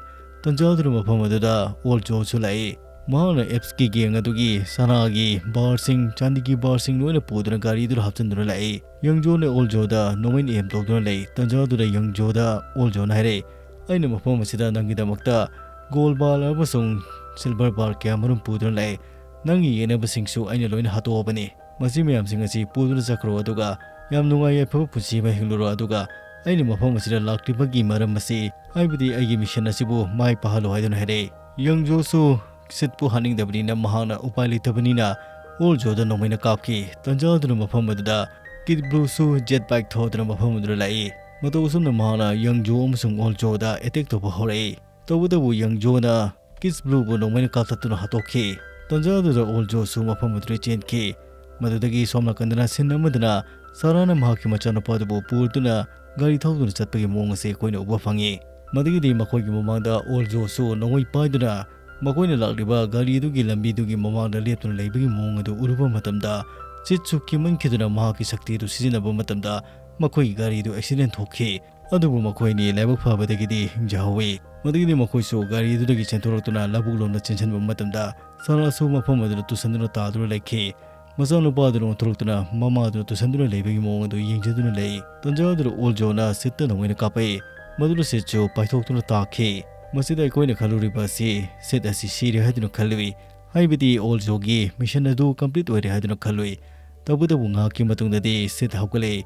ꯇꯟꯖꯥ ꯑꯗꯨꯗ ꯃꯐꯝ ꯑꯗꯨꯗ ꯑꯣꯜ ꯖꯣꯁꯨ ꯂꯥꯛꯏ꯫ ꯃꯍꯥꯛꯅ ꯑꯦꯞꯁꯀꯤ ꯒꯦꯡ ꯑꯗꯨꯒꯤ ꯁꯅꯥꯒꯤ ꯕꯥꯔꯁꯤꯡ, ꯆꯥꯟꯗꯤꯒꯤ ꯕꯥꯔꯁꯤꯡ ꯂꯣꯏꯅ ꯄꯨꯗꯨꯅ ꯒꯥꯔꯤꯗꯨꯗ ꯍꯥꯞꯆꯤꯟꯗꯨꯅ ꯂꯥꯛꯏ꯫ ꯌꯪ ꯖꯣꯅ ꯑꯣꯜ ꯖꯣꯗ ꯅꯣꯡꯃꯩꯅ ꯑꯦꯝ ꯇꯧꯗꯨꯅ ꯂꯩ꯫ ꯇꯟꯖꯥ ꯑꯗꯨꯗ ꯌꯪ ꯖꯣꯗ ꯑꯣꯜ ꯖꯣꯅ ꯍꯥꯏꯔꯛꯏ, "ꯑꯩꯅ ꯃꯐꯝ ꯑꯁꯤꯗ ꯅꯪꯒꯤꯗꯃꯛꯇ ꯒꯣꯜ ꯕꯥꯔ ꯑꯃꯁꯨꯡ ꯁꯤꯜꯚꯔ ꯕꯥꯔ ꯀꯌꯥꯃꯔꯨꯝ ꯄꯨꯗꯨꯅ ꯂꯥꯛꯏ꯫ ꯅꯪꯒꯤ ꯌꯦꯛꯅꯕꯁꯤꯡꯁꯨ ꯑꯩꯅ ꯂꯣꯏꯅ ꯍꯥꯠꯇꯣꯛꯑꯕꯅꯤ꯫ ꯃꯁꯤ ꯃꯌꯥꯝꯁꯤꯡ ꯑꯁꯤ ꯄꯨꯗꯨꯅ ꯆꯠꯈ꯭ꯔꯣ, ꯑꯗꯨꯒ ꯌꯥꯝ ꯅꯨꯡꯉꯥꯏ ꯌꯥꯏꯐꯕ ꯄꯨꯟꯁꯤ ꯑꯃ ꯍꯤꯡꯂꯨꯔꯣ, ꯑꯗꯨꯒ ꯑꯩꯅ ꯃꯐꯝ ꯑꯁꯤꯗ ꯂꯥꯛꯂꯤꯕꯒꯤ ꯃꯔꯝ ꯑꯁꯤ, ꯍꯥꯏꯕꯗꯤ ꯑꯩꯒꯤ ꯃꯤꯁꯟ ꯑꯁꯤꯕꯨ ꯃꯥꯏ ꯄꯥꯛꯍꯜꯂꯣ" ꯍꯥꯏꯗꯨꯅ ꯍꯥꯏꯔꯛꯏ꯫ ꯌꯪ ꯖꯣꯁꯨ ꯁꯤꯠꯄꯨ ꯍꯥꯠꯅꯤꯡꯗꯕꯅꯤꯅ ꯃꯍꯥꯛꯅ ꯎꯄꯥꯏ ꯂꯩꯇꯕꯅꯤꯅ ꯑꯣꯜ ꯖꯣꯗ ꯅꯣꯡꯃꯩꯅ ꯀꯥꯞꯈꯤ꯫ ꯇꯟꯖꯥ ꯑꯗꯨꯅ ꯃꯐꯝ ꯑꯗꯨꯗ ꯀꯤꯠ ꯕ꯭ꯂꯨꯁꯨ ꯖꯦꯠ ꯕꯥꯏꯛ ꯊꯧꯗꯨꯅ ꯃꯐꯝ ꯑꯗꯨꯗ ꯂꯥꯛꯏ꯫ ꯃꯇꯧ ꯑꯁꯨꯝꯅ ꯃꯍꯥꯛꯅ ꯌꯪ ꯖꯣ ꯑꯃꯁꯨꯡ ꯑꯣꯜ ꯖꯣꯗ ꯑꯦꯇꯦꯛ ꯇꯧꯕ ꯍꯧꯔꯛꯏ꯫ ꯇꯧꯕꯇꯕꯨ ꯌꯪ ꯖꯣꯅ ꯀꯤꯠ ꯕ꯭ꯂꯨꯕꯨ ꯅꯣꯡꯃꯩꯅ ꯀꯥꯞꯊꯠꯇꯨꯅ ꯍꯥꯠꯇꯣꯛꯈꯤ꯫ ꯇꯟꯖꯥ ꯑꯗꯨꯗ ꯑꯣꯜ ꯖꯣꯁꯨ ꯃꯐꯝ ꯑꯗꯨꯗ ꯆꯦꯟꯈꯤ꯫ ꯃꯗꯨꯗꯒꯤ ꯁꯣꯝ ꯅꯥꯀꯟꯗꯅ ꯁꯤꯟ ꯑꯃꯗꯅ ꯁꯥꯔꯥꯅ ꯃꯍꯥꯛꯀꯤ ꯃꯆꯥꯅꯨꯄꯥꯗꯨꯕꯨ ꯄꯨꯗꯨꯅ ꯒꯥꯔꯤ ꯊꯧꯗꯨꯅ ꯆꯠꯄꯒꯤ ꯃꯑꯣꯡ ꯑꯁꯤ ꯑꯩꯈꯣꯏꯅ ꯎꯕ ꯐꯪꯉꯤ꯫ ꯃꯗꯨꯒꯤꯗꯤ ꯃꯈꯣꯏꯒꯤ ꯃꯃꯥꯡꯗ ꯑꯣꯜ ꯖꯣꯁꯨ ꯅꯣꯡꯃꯩ ꯄꯥꯏꯗꯨꯅ ꯃꯈꯣꯏꯅ ꯂꯥꯛꯂꯤꯕ ꯒꯥꯔꯤ ꯑꯗꯨꯒꯤ ꯂꯝꯕꯤꯗꯨꯒꯤ ꯃꯃꯥꯡꯗ ꯂꯦꯞꯇꯨꯅ ꯂꯩꯕꯒꯤ ꯃꯑꯣꯡ ꯑꯗꯨ ꯎꯔꯨꯕ ꯃꯇꯝꯗ, ꯁꯤꯠꯁꯨ ꯀꯤꯃꯟꯈꯤꯗꯨꯅ ꯃꯍꯥꯛꯀꯤ ꯁꯛꯇꯤ ꯑꯗꯨ ꯁꯤꯖꯤꯟꯅꯕ ꯃꯇꯝꯗ ꯃꯈꯣꯏꯒꯤ ꯒꯥꯔꯤꯗꯨ ꯑꯦꯛꯁꯤꯗꯦꯟ ꯊꯣꯛꯈꯤ꯫ ꯑꯗꯨꯕꯨ ꯃꯈꯣꯏ ꯑꯅꯤ ꯂꯥꯏꯕꯛ ꯐꯕꯗꯒꯤꯗꯤ ꯍꯤꯡꯖꯍꯧꯏ꯫ ꯃꯗꯨꯒꯤꯗꯤ ꯃꯈꯣꯏꯁꯨ ꯒꯥꯔꯤ ꯑꯗꯨꯗꯒꯤ ꯆꯦꯟꯊꯣꯔꯛꯇꯨꯅ ꯂꯧꯕꯨꯛ ꯂꯣꯝꯗ ꯆꯦꯟꯁꯤꯟꯕ ꯃꯇꯝꯗ, ꯁꯥꯔꯥꯁꯨ ꯃꯐꯝ ꯑꯗꯨꯗ ꯇꯨꯁꯟꯗꯨꯅ ꯇꯥꯗꯨꯅ ꯂꯩꯈꯤ꯫ ꯃꯆꯥꯅꯨꯄꯥꯗꯨꯅ ꯑꯣꯟꯊꯣꯔꯛꯇꯨꯅ ꯃꯃꯥꯗꯨꯅ ꯇꯨꯁꯟꯗꯨꯅ ꯂꯩꯕꯒꯤ ꯃꯑꯣꯡ ꯑꯗꯨ ꯌꯦꯡꯖꯗꯨꯅ ꯂꯩ꯫ ꯇꯟꯖꯥ ꯑꯗꯨꯗ ꯑꯣꯜ ꯖꯣꯅ ꯁꯤꯠꯇ ꯅꯣꯡꯃꯩꯅ ꯀꯥꯞꯄꯛꯏ꯫ ꯃꯗꯨꯅ ꯁꯤꯠꯁꯨ ꯄꯥꯏꯊꯣꯛꯇꯨꯅ ꯇꯥꯈꯤ꯫ ꯃꯁꯤꯗ ꯑꯩꯈꯣꯏꯅ ꯈꯜꯂꯨꯔꯤꯕ ꯑꯁꯤ ꯁꯤꯠ ꯑꯁꯤ ꯁꯤꯔꯦ ꯍꯥꯏꯗꯨꯅ ꯈꯜꯂꯨꯏ꯫ ꯍꯥꯏꯕꯗꯤ ꯑꯣꯜ ꯖꯣꯒꯤ ꯃꯤꯁꯟ ꯑꯗꯨ ꯀꯝꯄ꯭ꯂꯤꯠ ꯑꯣꯏꯔꯦ ꯍꯥꯏꯗꯨꯅ ꯈꯜꯂꯨꯏ꯫ ꯇꯧꯕꯇꯕꯨ ꯉꯥꯏꯍꯥꯛꯀꯤ ꯃꯇꯨꯡꯗꯗꯤ ꯁꯤꯠ ꯍꯧꯒꯠꯂꯛꯏ꯫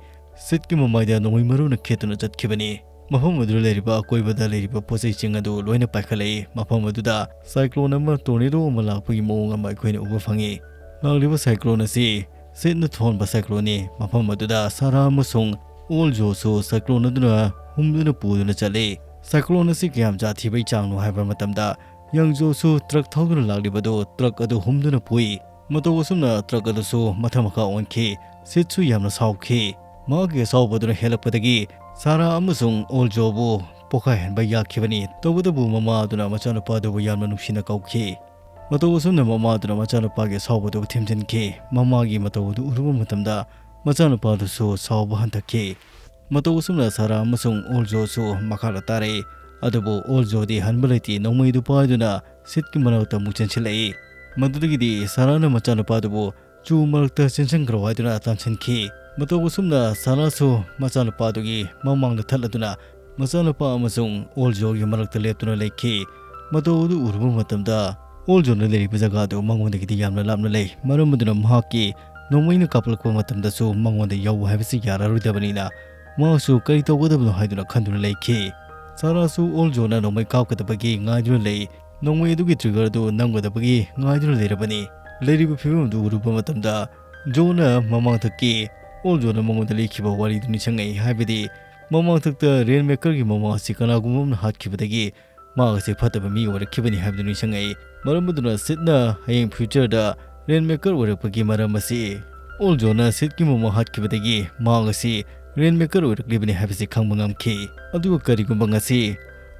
ꯁꯤꯠꯀꯤ ꯃꯃꯥꯏꯗ ꯅꯣꯡꯃꯩ ꯃꯔꯨꯅ ꯈꯦꯠꯇꯨꯅ ꯆꯠꯈꯤꯕꯅꯤ꯫ ꯃꯐꯝ ꯑꯗꯨꯗ ꯂꯩꯔꯤꯕ ꯑꯀꯣꯏꯕꯗ ꯂꯩꯔꯤꯕ ꯄꯣꯠꯆꯩꯁꯤꯡ ꯑꯗꯨ ꯂꯣꯏꯅ ꯄꯥꯏꯈꯠꯂꯛꯏ꯫ ꯃꯐꯝ ꯑꯗꯨꯗ ꯁꯥꯏꯀ꯭ꯂꯣꯟ ꯑꯃ, ꯇꯣꯔꯅꯦꯗꯣ ꯑꯃ ꯂꯥꯛꯄꯒꯤ ꯃꯑꯣꯡ ꯑꯃ ꯑꯩꯈꯣꯏꯅ ꯎꯕ ꯐꯪꯉꯤ꯫ ꯂꯥꯛꯂꯤꯕ ꯁꯥꯏꯀ꯭ꯂꯣꯟ ꯑꯁꯤ ꯁꯤꯠꯅ ꯊꯣꯟꯕ ꯁꯥꯏꯀ꯭ꯂꯣꯟꯅꯤ꯫ ꯃꯐꯝ ꯑꯗꯨꯗ ꯁꯥꯔꯥ ꯑꯃꯁꯨꯡ ꯑꯣꯜ ꯖꯣꯁꯨ ꯁꯥꯏꯀ꯭ꯂꯣꯟ ꯑꯗꯨꯅ ꯍꯨꯝꯗꯨꯅ ꯄꯨꯗꯨꯅ ꯆꯠꯂꯤ꯫ ꯁꯥꯏꯀ꯭ꯂꯣꯟ ꯑꯁꯤ ꯀꯌꯥꯝ ꯖꯥꯊꯤꯕꯩ ꯆꯥꯡꯅꯣ ꯍꯥꯏꯕ ꯃꯇꯝꯗ, ꯌꯪ ꯖꯣꯁꯨ ꯇ꯭ꯔꯛ ꯊꯧꯗꯨꯅ ꯂꯥꯛꯂꯤꯕꯗꯨ ꯇ꯭ꯔꯛ ꯑꯗꯨ ꯍꯨꯝꯗꯨꯅ ꯄꯨꯏ꯫ ꯃꯇꯧ ꯑꯁꯨꯝꯅ ꯇ꯭ꯔꯛ ꯑꯗꯨꯁꯨ ꯃꯊꯛ ꯃꯈꯥ ꯑꯣꯟꯈꯤ꯫ ꯁꯤꯠꯁꯨ ꯌꯥꯝꯅ ꯁꯥꯎꯈꯤ꯫ ꯃꯍꯥꯛꯀꯤ ꯑꯁꯥꯎꯕꯗꯨꯅ ꯍꯦꯜꯂꯛꯄꯗꯒꯤ ꯁꯥꯔꯥ ꯑꯃꯁꯨꯡ ꯑꯣꯜ ꯖꯣꯕꯨ ꯄꯣꯈꯥꯏꯍꯟꯕ ꯌꯥꯈꯤꯕꯅꯤ꯫ ꯇꯧꯕꯇꯕꯨ ꯃꯃꯥ ꯑꯗꯨꯅ ꯃꯆꯥꯅꯨꯄꯥꯗꯨꯕꯨ ꯌꯥꯝꯅ ꯅꯨꯡꯁꯤꯅ ꯀꯧꯈꯤ꯫ ꯃꯇꯧ ꯑꯁꯨꯝꯅ ꯃꯃꯥ ꯑꯗꯨꯅ ꯃꯆꯥꯅꯨꯄꯥꯒꯤ ꯑꯁꯥꯎꯕꯗꯨ ꯊꯦꯝꯖꯤꯟꯈꯤ꯫ ꯃꯃꯥꯒꯤ ꯃꯇꯧ ꯑꯗꯨ ꯎꯔꯨꯕ ꯃꯇꯝꯗ ꯃꯆꯥꯅꯨꯄꯥꯗꯨꯁꯨ ꯁꯥꯎꯕ ꯍꯟꯊꯈꯤ꯫ ꯃꯇꯧ ꯑꯁꯨꯝꯅ ꯁꯥꯔꯥ ꯑꯃꯁꯨꯡ ꯑꯣꯜꯖꯣꯁꯨ ꯃꯈꯥꯗ ꯇꯥꯔꯛꯏ꯫ ꯑꯗꯨꯕꯨ ꯑꯣꯜꯖꯣꯗꯤ ꯍꯟꯕ ꯂꯩꯇꯦ, ꯅꯣꯡꯃꯩꯗꯨ ꯄꯥꯏꯗꯨꯅ ꯁꯤꯠꯀꯤ ꯃꯅꯥꯛꯇ ꯑꯃꯨꯛ ꯆꯦꯟꯁꯤꯜꯂꯛꯏ꯫ ꯃꯗꯨꯗꯒꯤꯗꯤ ꯁꯥꯔꯥꯅ ꯃꯆꯥꯅꯨꯄꯥꯗꯨꯕꯨ ꯆꯨ ꯃꯔꯛꯇ ꯆꯦꯟꯁꯤꯟꯈ꯭ꯔꯣ ꯍꯥꯏꯗꯨꯅ ꯇꯥꯟꯁꯤꯟꯈꯤ꯫ ꯃꯇꯧ ꯑꯁꯨꯝꯅ ꯁꯥꯔꯥꯁꯨ ꯃꯆꯥꯅꯨꯄꯥꯗꯨꯒꯤ ꯃꯃꯥꯡꯗ ꯊꯠꯂꯗꯨꯅ ꯃꯆꯥꯅꯨꯄꯥ ꯑꯃꯁꯨꯡ ꯑꯣꯜꯖꯣꯒꯤ ꯃꯔꯛꯇ ꯂꯦꯞꯇꯨꯅ ꯂꯩꯈꯤ꯫ ꯃꯇꯧ ꯑꯗꯨ ꯎꯔꯨꯕ ꯃꯇꯝꯗ ꯑꯣꯜꯖꯣꯅ ꯂꯩꯔꯤꯕ ꯖꯒꯥꯗꯨ ꯃꯉꯣꯟꯗꯒꯤꯗꯤ ꯌꯥꯝꯅ ꯂꯥꯞꯅ ꯂꯩ꯫ ꯃꯔꯝ ꯑꯗꯨꯅ ꯃꯍꯥꯛꯀꯤ ꯅꯣꯡꯃꯩꯅ ꯀꯥꯞꯂꯛꯄ ꯃꯇꯝꯗꯁꯨ ꯃꯉꯣꯟꯗ ꯌꯧꯕ ꯍꯥꯏꯕꯁꯤ ꯌꯥꯔꯔꯣꯏꯗꯕꯅꯤꯅ ꯃꯍꯥꯛꯁꯨ ꯀꯔꯤ ꯇꯧꯒꯗꯕꯅꯣ ꯍꯥꯏꯗꯨꯅ ꯈꯟꯗꯨꯅ ꯂꯩꯈꯤ꯫ ꯁꯥꯔꯥꯁꯨ ꯑꯣꯜꯖꯣꯅ ꯅꯣꯡꯃꯩ ꯀꯥꯞꯀꯗꯕꯒꯤ ꯉꯥꯏꯗꯨꯅ ꯂꯩ꯫ ꯅꯣꯡꯃꯩ ꯑꯗꯨꯒꯤ trigger ꯑꯗꯨ ꯅꯝꯒꯗꯕꯒꯤ ꯉꯥꯏꯗꯨꯅ ꯂꯩꯔꯕꯅꯤ꯫ ꯂꯩꯔꯤꯕ ꯐꯤꯕꯝ ꯑꯗꯨ ꯎꯔꯨꯕ ꯃꯇꯝꯗ ꯖꯣꯅ ꯃꯃꯥꯡꯊꯛꯀꯤ ꯑꯣꯜꯖꯣꯅ ꯃꯉꯣꯟꯗ ꯂꯤꯈꯤꯕ ꯋꯥꯔꯤꯗꯨ ꯅꯤꯡꯁꯤꯡꯉꯛꯏ꯫ ꯍꯥꯏꯕꯗꯤ ꯃꯃꯥꯡꯊꯛꯇ ꯔꯦꯟꯃꯦꯀꯔꯒꯤ ꯃꯃꯥ ꯑꯁꯤ ꯀꯅꯥꯒꯨꯝꯕ ꯑꯃꯅ ꯍꯥꯠꯈꯤꯕꯗꯒꯤ ꯃꯍꯥꯛ ꯑꯁꯤ ꯐꯠꯇꯕ ꯃꯤ ꯑꯣꯏꯔꯛꯈꯤꯕꯅꯤ ꯍꯥꯏꯕꯗꯨ ꯅꯤꯡꯁꯤꯡꯉꯛꯏ꯫ ꯃꯔꯝ ꯑꯗꯨꯅ ꯁꯤꯠꯅ ꯍꯌꯦꯡ future ꯗ ꯔꯦꯟꯃꯦꯀꯔ ꯑꯣꯏꯔꯛꯄꯒꯤ ꯃꯔꯝ ꯑꯁꯤ ꯑꯣꯜꯖꯣꯅ ꯁꯤꯠꯀꯤ ꯃꯃꯥ ꯍꯥꯠꯈꯤꯕꯗꯒꯤ ꯃꯍꯥꯛ ꯑꯁꯤ ꯔꯦꯟꯃꯦꯀꯔ ꯑꯣꯏꯔꯛꯂꯤꯕꯅꯤ ꯍꯥꯏꯕꯁꯤ ꯈꯪꯕ ꯉꯝꯈꯤ꯫ ꯑꯗꯨꯒ ꯀꯔꯤꯒꯨꯝꯕ ꯉꯁꯤ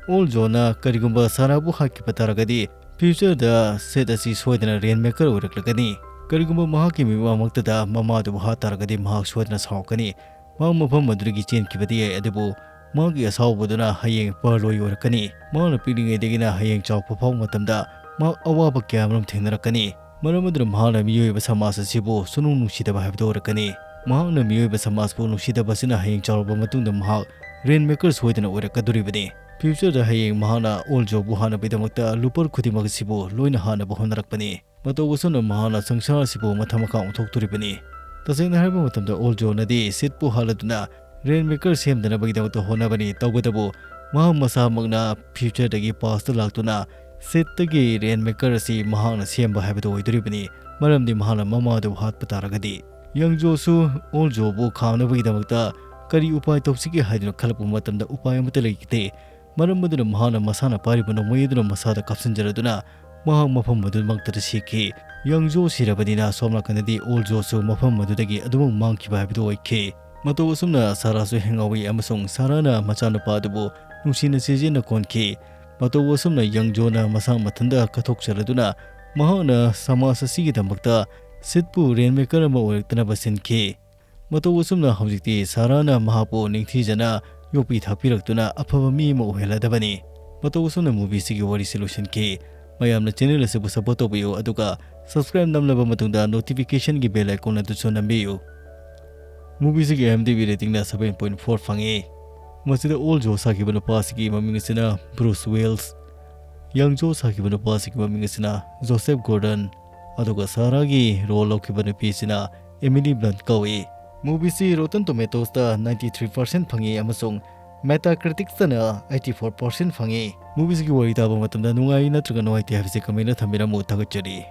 ꯑꯣꯜꯖꯣꯅ ꯀꯔꯤꯒꯨꯝꯕ ꯁꯥꯔꯥꯕꯨ ꯍꯥꯠꯈꯤꯕ ꯇꯥꯔꯒꯗꯤ future ꯗ ꯁꯤꯠ ꯑꯁꯤ ꯁꯣꯏꯗꯅ ꯔꯦꯟꯃꯦꯀꯔ ꯑꯣꯏꯔꯛꯂꯒꯅꯤ꯫ ꯀꯔꯤꯒꯨꯝꯕ ꯃꯍꯥꯛꯀꯤ ꯃꯤꯠꯃꯛꯇꯗ ꯃꯃꯥꯗꯨꯕꯨ ꯍꯥꯠ ꯇꯥꯔꯒꯗꯤ ꯃꯍꯥꯛ ꯁꯣꯏꯗꯅ ꯁꯥꯎꯔꯛꯀꯅꯤ꯫ ꯃꯍꯥꯛ ꯃꯐꯝ ꯑꯗꯨꯗꯒꯤ ꯆꯦꯟꯈꯤꯕꯗꯤ ꯌꯥꯏ, ꯑꯗꯨꯕꯨ ꯃꯍꯥꯛꯀꯤ ꯑꯁꯥꯎꯕꯗꯨꯅ ꯍꯌꯦꯡ ꯄꯥꯔꯂꯣꯏ ꯑꯣꯏꯔꯛꯀꯅꯤ꯫ ꯃꯍꯥꯛꯅ ꯄꯤꯛꯂꯤꯉꯩꯗꯒꯤꯅ ꯍꯌꯦꯡ ꯆꯥꯎꯔꯛꯄ ꯐꯥꯎꯕ ꯃꯇꯝꯗ ꯃꯍꯥꯛ ꯑꯋꯥꯕ ꯀꯌꯥ ꯑꯃꯔꯣꯝ ꯊꯦꯡꯅꯔꯛꯀꯅꯤ꯫ ꯃꯔꯝ ꯑꯗꯨꯅ ꯃꯍꯥꯛꯅ ꯃꯤꯑꯣꯏꯕ ꯁꯃꯥꯖ ꯑꯁꯤꯕꯨ ꯁꯨꯅꯨꯡ ꯅꯨꯡꯁꯤꯗꯕ ꯍꯥꯏꯕꯗꯨ ꯑꯣꯏꯔꯛꯀꯅꯤ꯫ ꯃꯍꯥꯛꯅ ꯃꯤꯑꯣꯏꯕ ꯁꯃꯥꯖꯄꯨ ꯅꯨꯡꯁꯤꯗꯕ ꯑꯁꯤꯅ ꯍꯌꯦꯡ ꯆꯥꯎꯔꯛꯄ ꯃꯇꯨꯡꯗ ꯃꯍꯥꯛ ꯔꯦꯟꯃꯦꯀꯔ ꯁꯣꯏꯗꯅ ꯑꯣꯏꯔꯛꯀꯗꯣꯔꯤꯕꯅꯤ꯫ Future ꯗ ꯍꯌꯦꯡ ꯃꯍꯥꯛꯅ ꯑꯣꯜꯖꯣꯕꯨ ꯍꯥꯠꯅꯕꯒꯤꯗꯃꯛꯇ ꯂꯨꯄꯔ ꯈꯨꯗꯤꯡꯃꯛ ꯑꯁꯤꯕꯨ ꯂꯣꯏꯅ ꯍꯥꯠꯅꯕ ꯍꯣꯠꯅꯔꯛꯄꯅꯤ꯫ ꯃꯇꯧ ꯑꯁꯨꯝꯅ ꯃꯍꯥꯛꯅ ꯁꯪꯁꯥꯔ ꯑꯁꯤꯕꯨ ꯃꯊꯛ ꯃꯈꯥ ꯑꯣꯟꯊꯣꯛꯇꯣꯔꯤꯕꯅꯤ꯫ ꯇꯁꯦꯡꯅ ꯍꯥꯏꯔꯕ ꯃꯇꯝꯗ ꯑꯣꯜꯖꯣꯅꯗꯤ ꯁꯤꯠꯄꯨ ꯍꯥꯠꯂꯗꯨꯅ ꯔꯦꯟꯃꯦꯀꯔ ꯁꯦꯝꯗꯅꯕꯒꯤꯗꯃꯛꯇ ꯍꯣꯠꯅꯕꯅꯤ꯫ ꯇꯧꯕꯇꯕꯨ ꯃꯍꯥꯛ ꯃꯁꯥꯃꯛꯅ future ꯗꯒꯤ past ꯇ ꯂꯥꯛꯇꯨꯅ ꯁꯤꯠꯇꯒꯤ ꯔꯦꯟꯃꯦꯀꯔ ꯑꯁꯤ ꯃꯍꯥꯛꯅ ꯁꯦꯝꯕ ꯍꯥꯏꯕꯗꯨ ꯑꯣꯏꯗꯣꯔꯤꯕꯅꯤ꯫ ꯃꯔꯝꯗꯤ ꯃꯍꯥꯛꯅ ꯃꯃꯥꯗꯨꯕꯨ ꯍꯥꯠꯄ ꯇꯥꯔꯒꯗꯤ꯫ ꯌꯪꯖꯣꯁꯨ ꯑꯣꯜꯖꯣꯕꯨ ꯈꯥꯝꯅꯕꯒꯤꯗꯃꯛꯇ ꯀꯔꯤ ꯎꯄꯥꯏ ꯇꯧꯁꯤꯒꯦ ꯍꯥꯏꯗꯨꯅ ꯈꯜꯂꯛꯄ ꯃꯇꯝꯗ ꯎꯄꯥꯏ ꯑꯃꯠꯇ ꯂꯩꯈꯤꯗꯦ꯫ ꯃꯔꯝ ꯑꯗꯨꯅ ꯃꯍꯥꯛꯅ ꯃꯁꯥꯅ ꯄꯥꯏꯔꯤꯕ ꯅꯣꯡꯃꯩ ꯑꯗꯨꯅ ꯃꯁꯥꯗ ꯀꯥꯞꯁꯤꯟꯖꯔꯗꯨꯅ ꯃꯍꯥꯛ ꯃꯐꯝ ꯑꯗꯨꯃꯛꯇꯗ ꯁꯤꯈꯤ꯫ ꯌꯪꯖꯣ ꯁꯤꯔꯕꯅꯤꯅ ꯁꯣꯝ ꯅꯥꯀꯟꯗꯗꯤ ꯑꯣꯜꯖꯣꯁꯨ ꯃꯐꯝ ꯑꯗꯨꯗꯒꯤ ꯑꯗꯨꯃꯛ ꯃꯥꯡꯈꯤꯕ ꯍꯥꯏꯕꯗꯨ ꯑꯣꯏꯈꯤ꯫ ꯃꯇꯧ ꯑꯁꯨꯝꯅ ꯁꯥꯔꯥꯁꯨ ꯍꯤꯡꯍꯧꯏ ꯑꯃꯁꯨꯡ ꯁꯥꯔꯥꯅ ꯃꯆꯥꯅꯨꯄꯥ ꯑꯗꯨꯕꯨ ꯅꯨꯡꯁꯤꯅ ꯆꯦꯖꯦꯠꯅ ꯀꯣꯟꯈꯤ꯫ ꯃꯇꯧ ꯑꯁꯨꯝꯅ ꯌꯪꯖꯣꯅ ꯃꯁꯥ ꯃꯊꯟꯇ ꯀꯠꯊꯣꯛꯆꯔꯗꯨꯅ ꯃꯍꯥꯛꯅ ꯁꯃꯥꯖ ꯑꯁꯤꯒꯤꯗꯃꯛꯇ ꯁꯤꯠꯄꯨ ꯔꯦꯟꯃꯦꯀꯔ ꯑꯃ ꯑꯣꯏꯔꯛꯇꯅꯕ ꯁꯤꯟꯈꯤ꯫ ꯃꯇꯧ ꯑꯁꯨꯝꯅ ꯍꯧꯖꯤꯛꯇꯤ ꯁꯥꯔꯥꯅ ꯃꯍꯥꯛꯄꯨ ꯅꯤꯡꯊꯤꯖꯅ ꯌꯣꯛꯄꯤ ꯊꯥꯛꯄꯤꯔꯛꯇꯨꯅ ꯑꯐꯕ ꯃꯤ ꯑꯃ ꯑꯣꯏꯍꯜꯂꯗꯕꯅꯤ꯫ ꯃꯇꯧ ꯑꯁꯨꯝꯅ movieꯁꯤꯒꯤ ꯋꯥꯔꯤꯁꯤ ꯂꯣꯏꯁꯤꯟꯈꯤ꯫ ꯃꯌꯥꯝꯅ channel ꯑꯁꯤꯕꯨ support ꯇꯧꯕꯤꯌꯨ, ꯑꯗꯨꯒ subscribe ꯅꯝꯂꯕ ꯃꯇꯨꯡꯗ notificationꯒꯤ bell icon ꯑꯗꯨꯁꯨ ꯅꯝꯕꯤꯌꯨ꯫ Movieꯁꯤꯒꯤ IMDb ratingꯅ seven point four ꯐꯪꯉꯤ꯫ ꯃꯁꯤꯗ ꯑꯣꯜ ꯖꯣ ꯁꯥꯈꯤꯕ ꯅꯨꯄꯥꯁꯤꯒꯤ ꯃꯃꯤꯡ ꯑꯁꯤꯅ ꯕ꯭ꯔꯨꯁ ꯋꯤꯜꯁ, ꯌꯪ ꯖꯣ ꯁꯥꯈꯤꯕ ꯅꯨꯄꯥꯁꯤꯒꯤ ꯃꯃꯤꯡ ꯑꯁꯤꯅ ꯖꯣꯁꯦꯐ ꯒꯣꯔꯗꯟ, ꯑꯗꯨꯒ ꯁꯥꯔꯥꯒꯤ role ꯂꯧꯈꯤꯕ ꯅꯨꯄꯤꯁꯤꯅ ꯑꯦꯃꯤꯂꯤ ꯕ꯭ꯂꯟꯠ ꯀꯧꯏ꯫ Movieꯁꯤ Rotten Tomatoesꯇ ninety three percent ꯐꯪꯉꯤ ꯑꯃꯁꯨꯡ Metacriticꯇꯅ eighty four percent ꯐꯪꯉꯤ꯫ Movieꯁꯤꯒꯤ ꯋꯥꯔꯤ ꯇꯥꯕ ꯃꯇꯝꯗ ꯅꯨꯡꯉꯥꯏ ꯅꯠꯇ꯭ꯔꯒ ꯅꯨꯡꯉꯥꯏꯇꯦ ꯍꯥꯏꯕꯁꯤ commentꯗ ꯊꯝꯕꯤꯔꯝꯃꯨ꯫ ꯊꯥꯒꯠꯆꯔꯤ꯫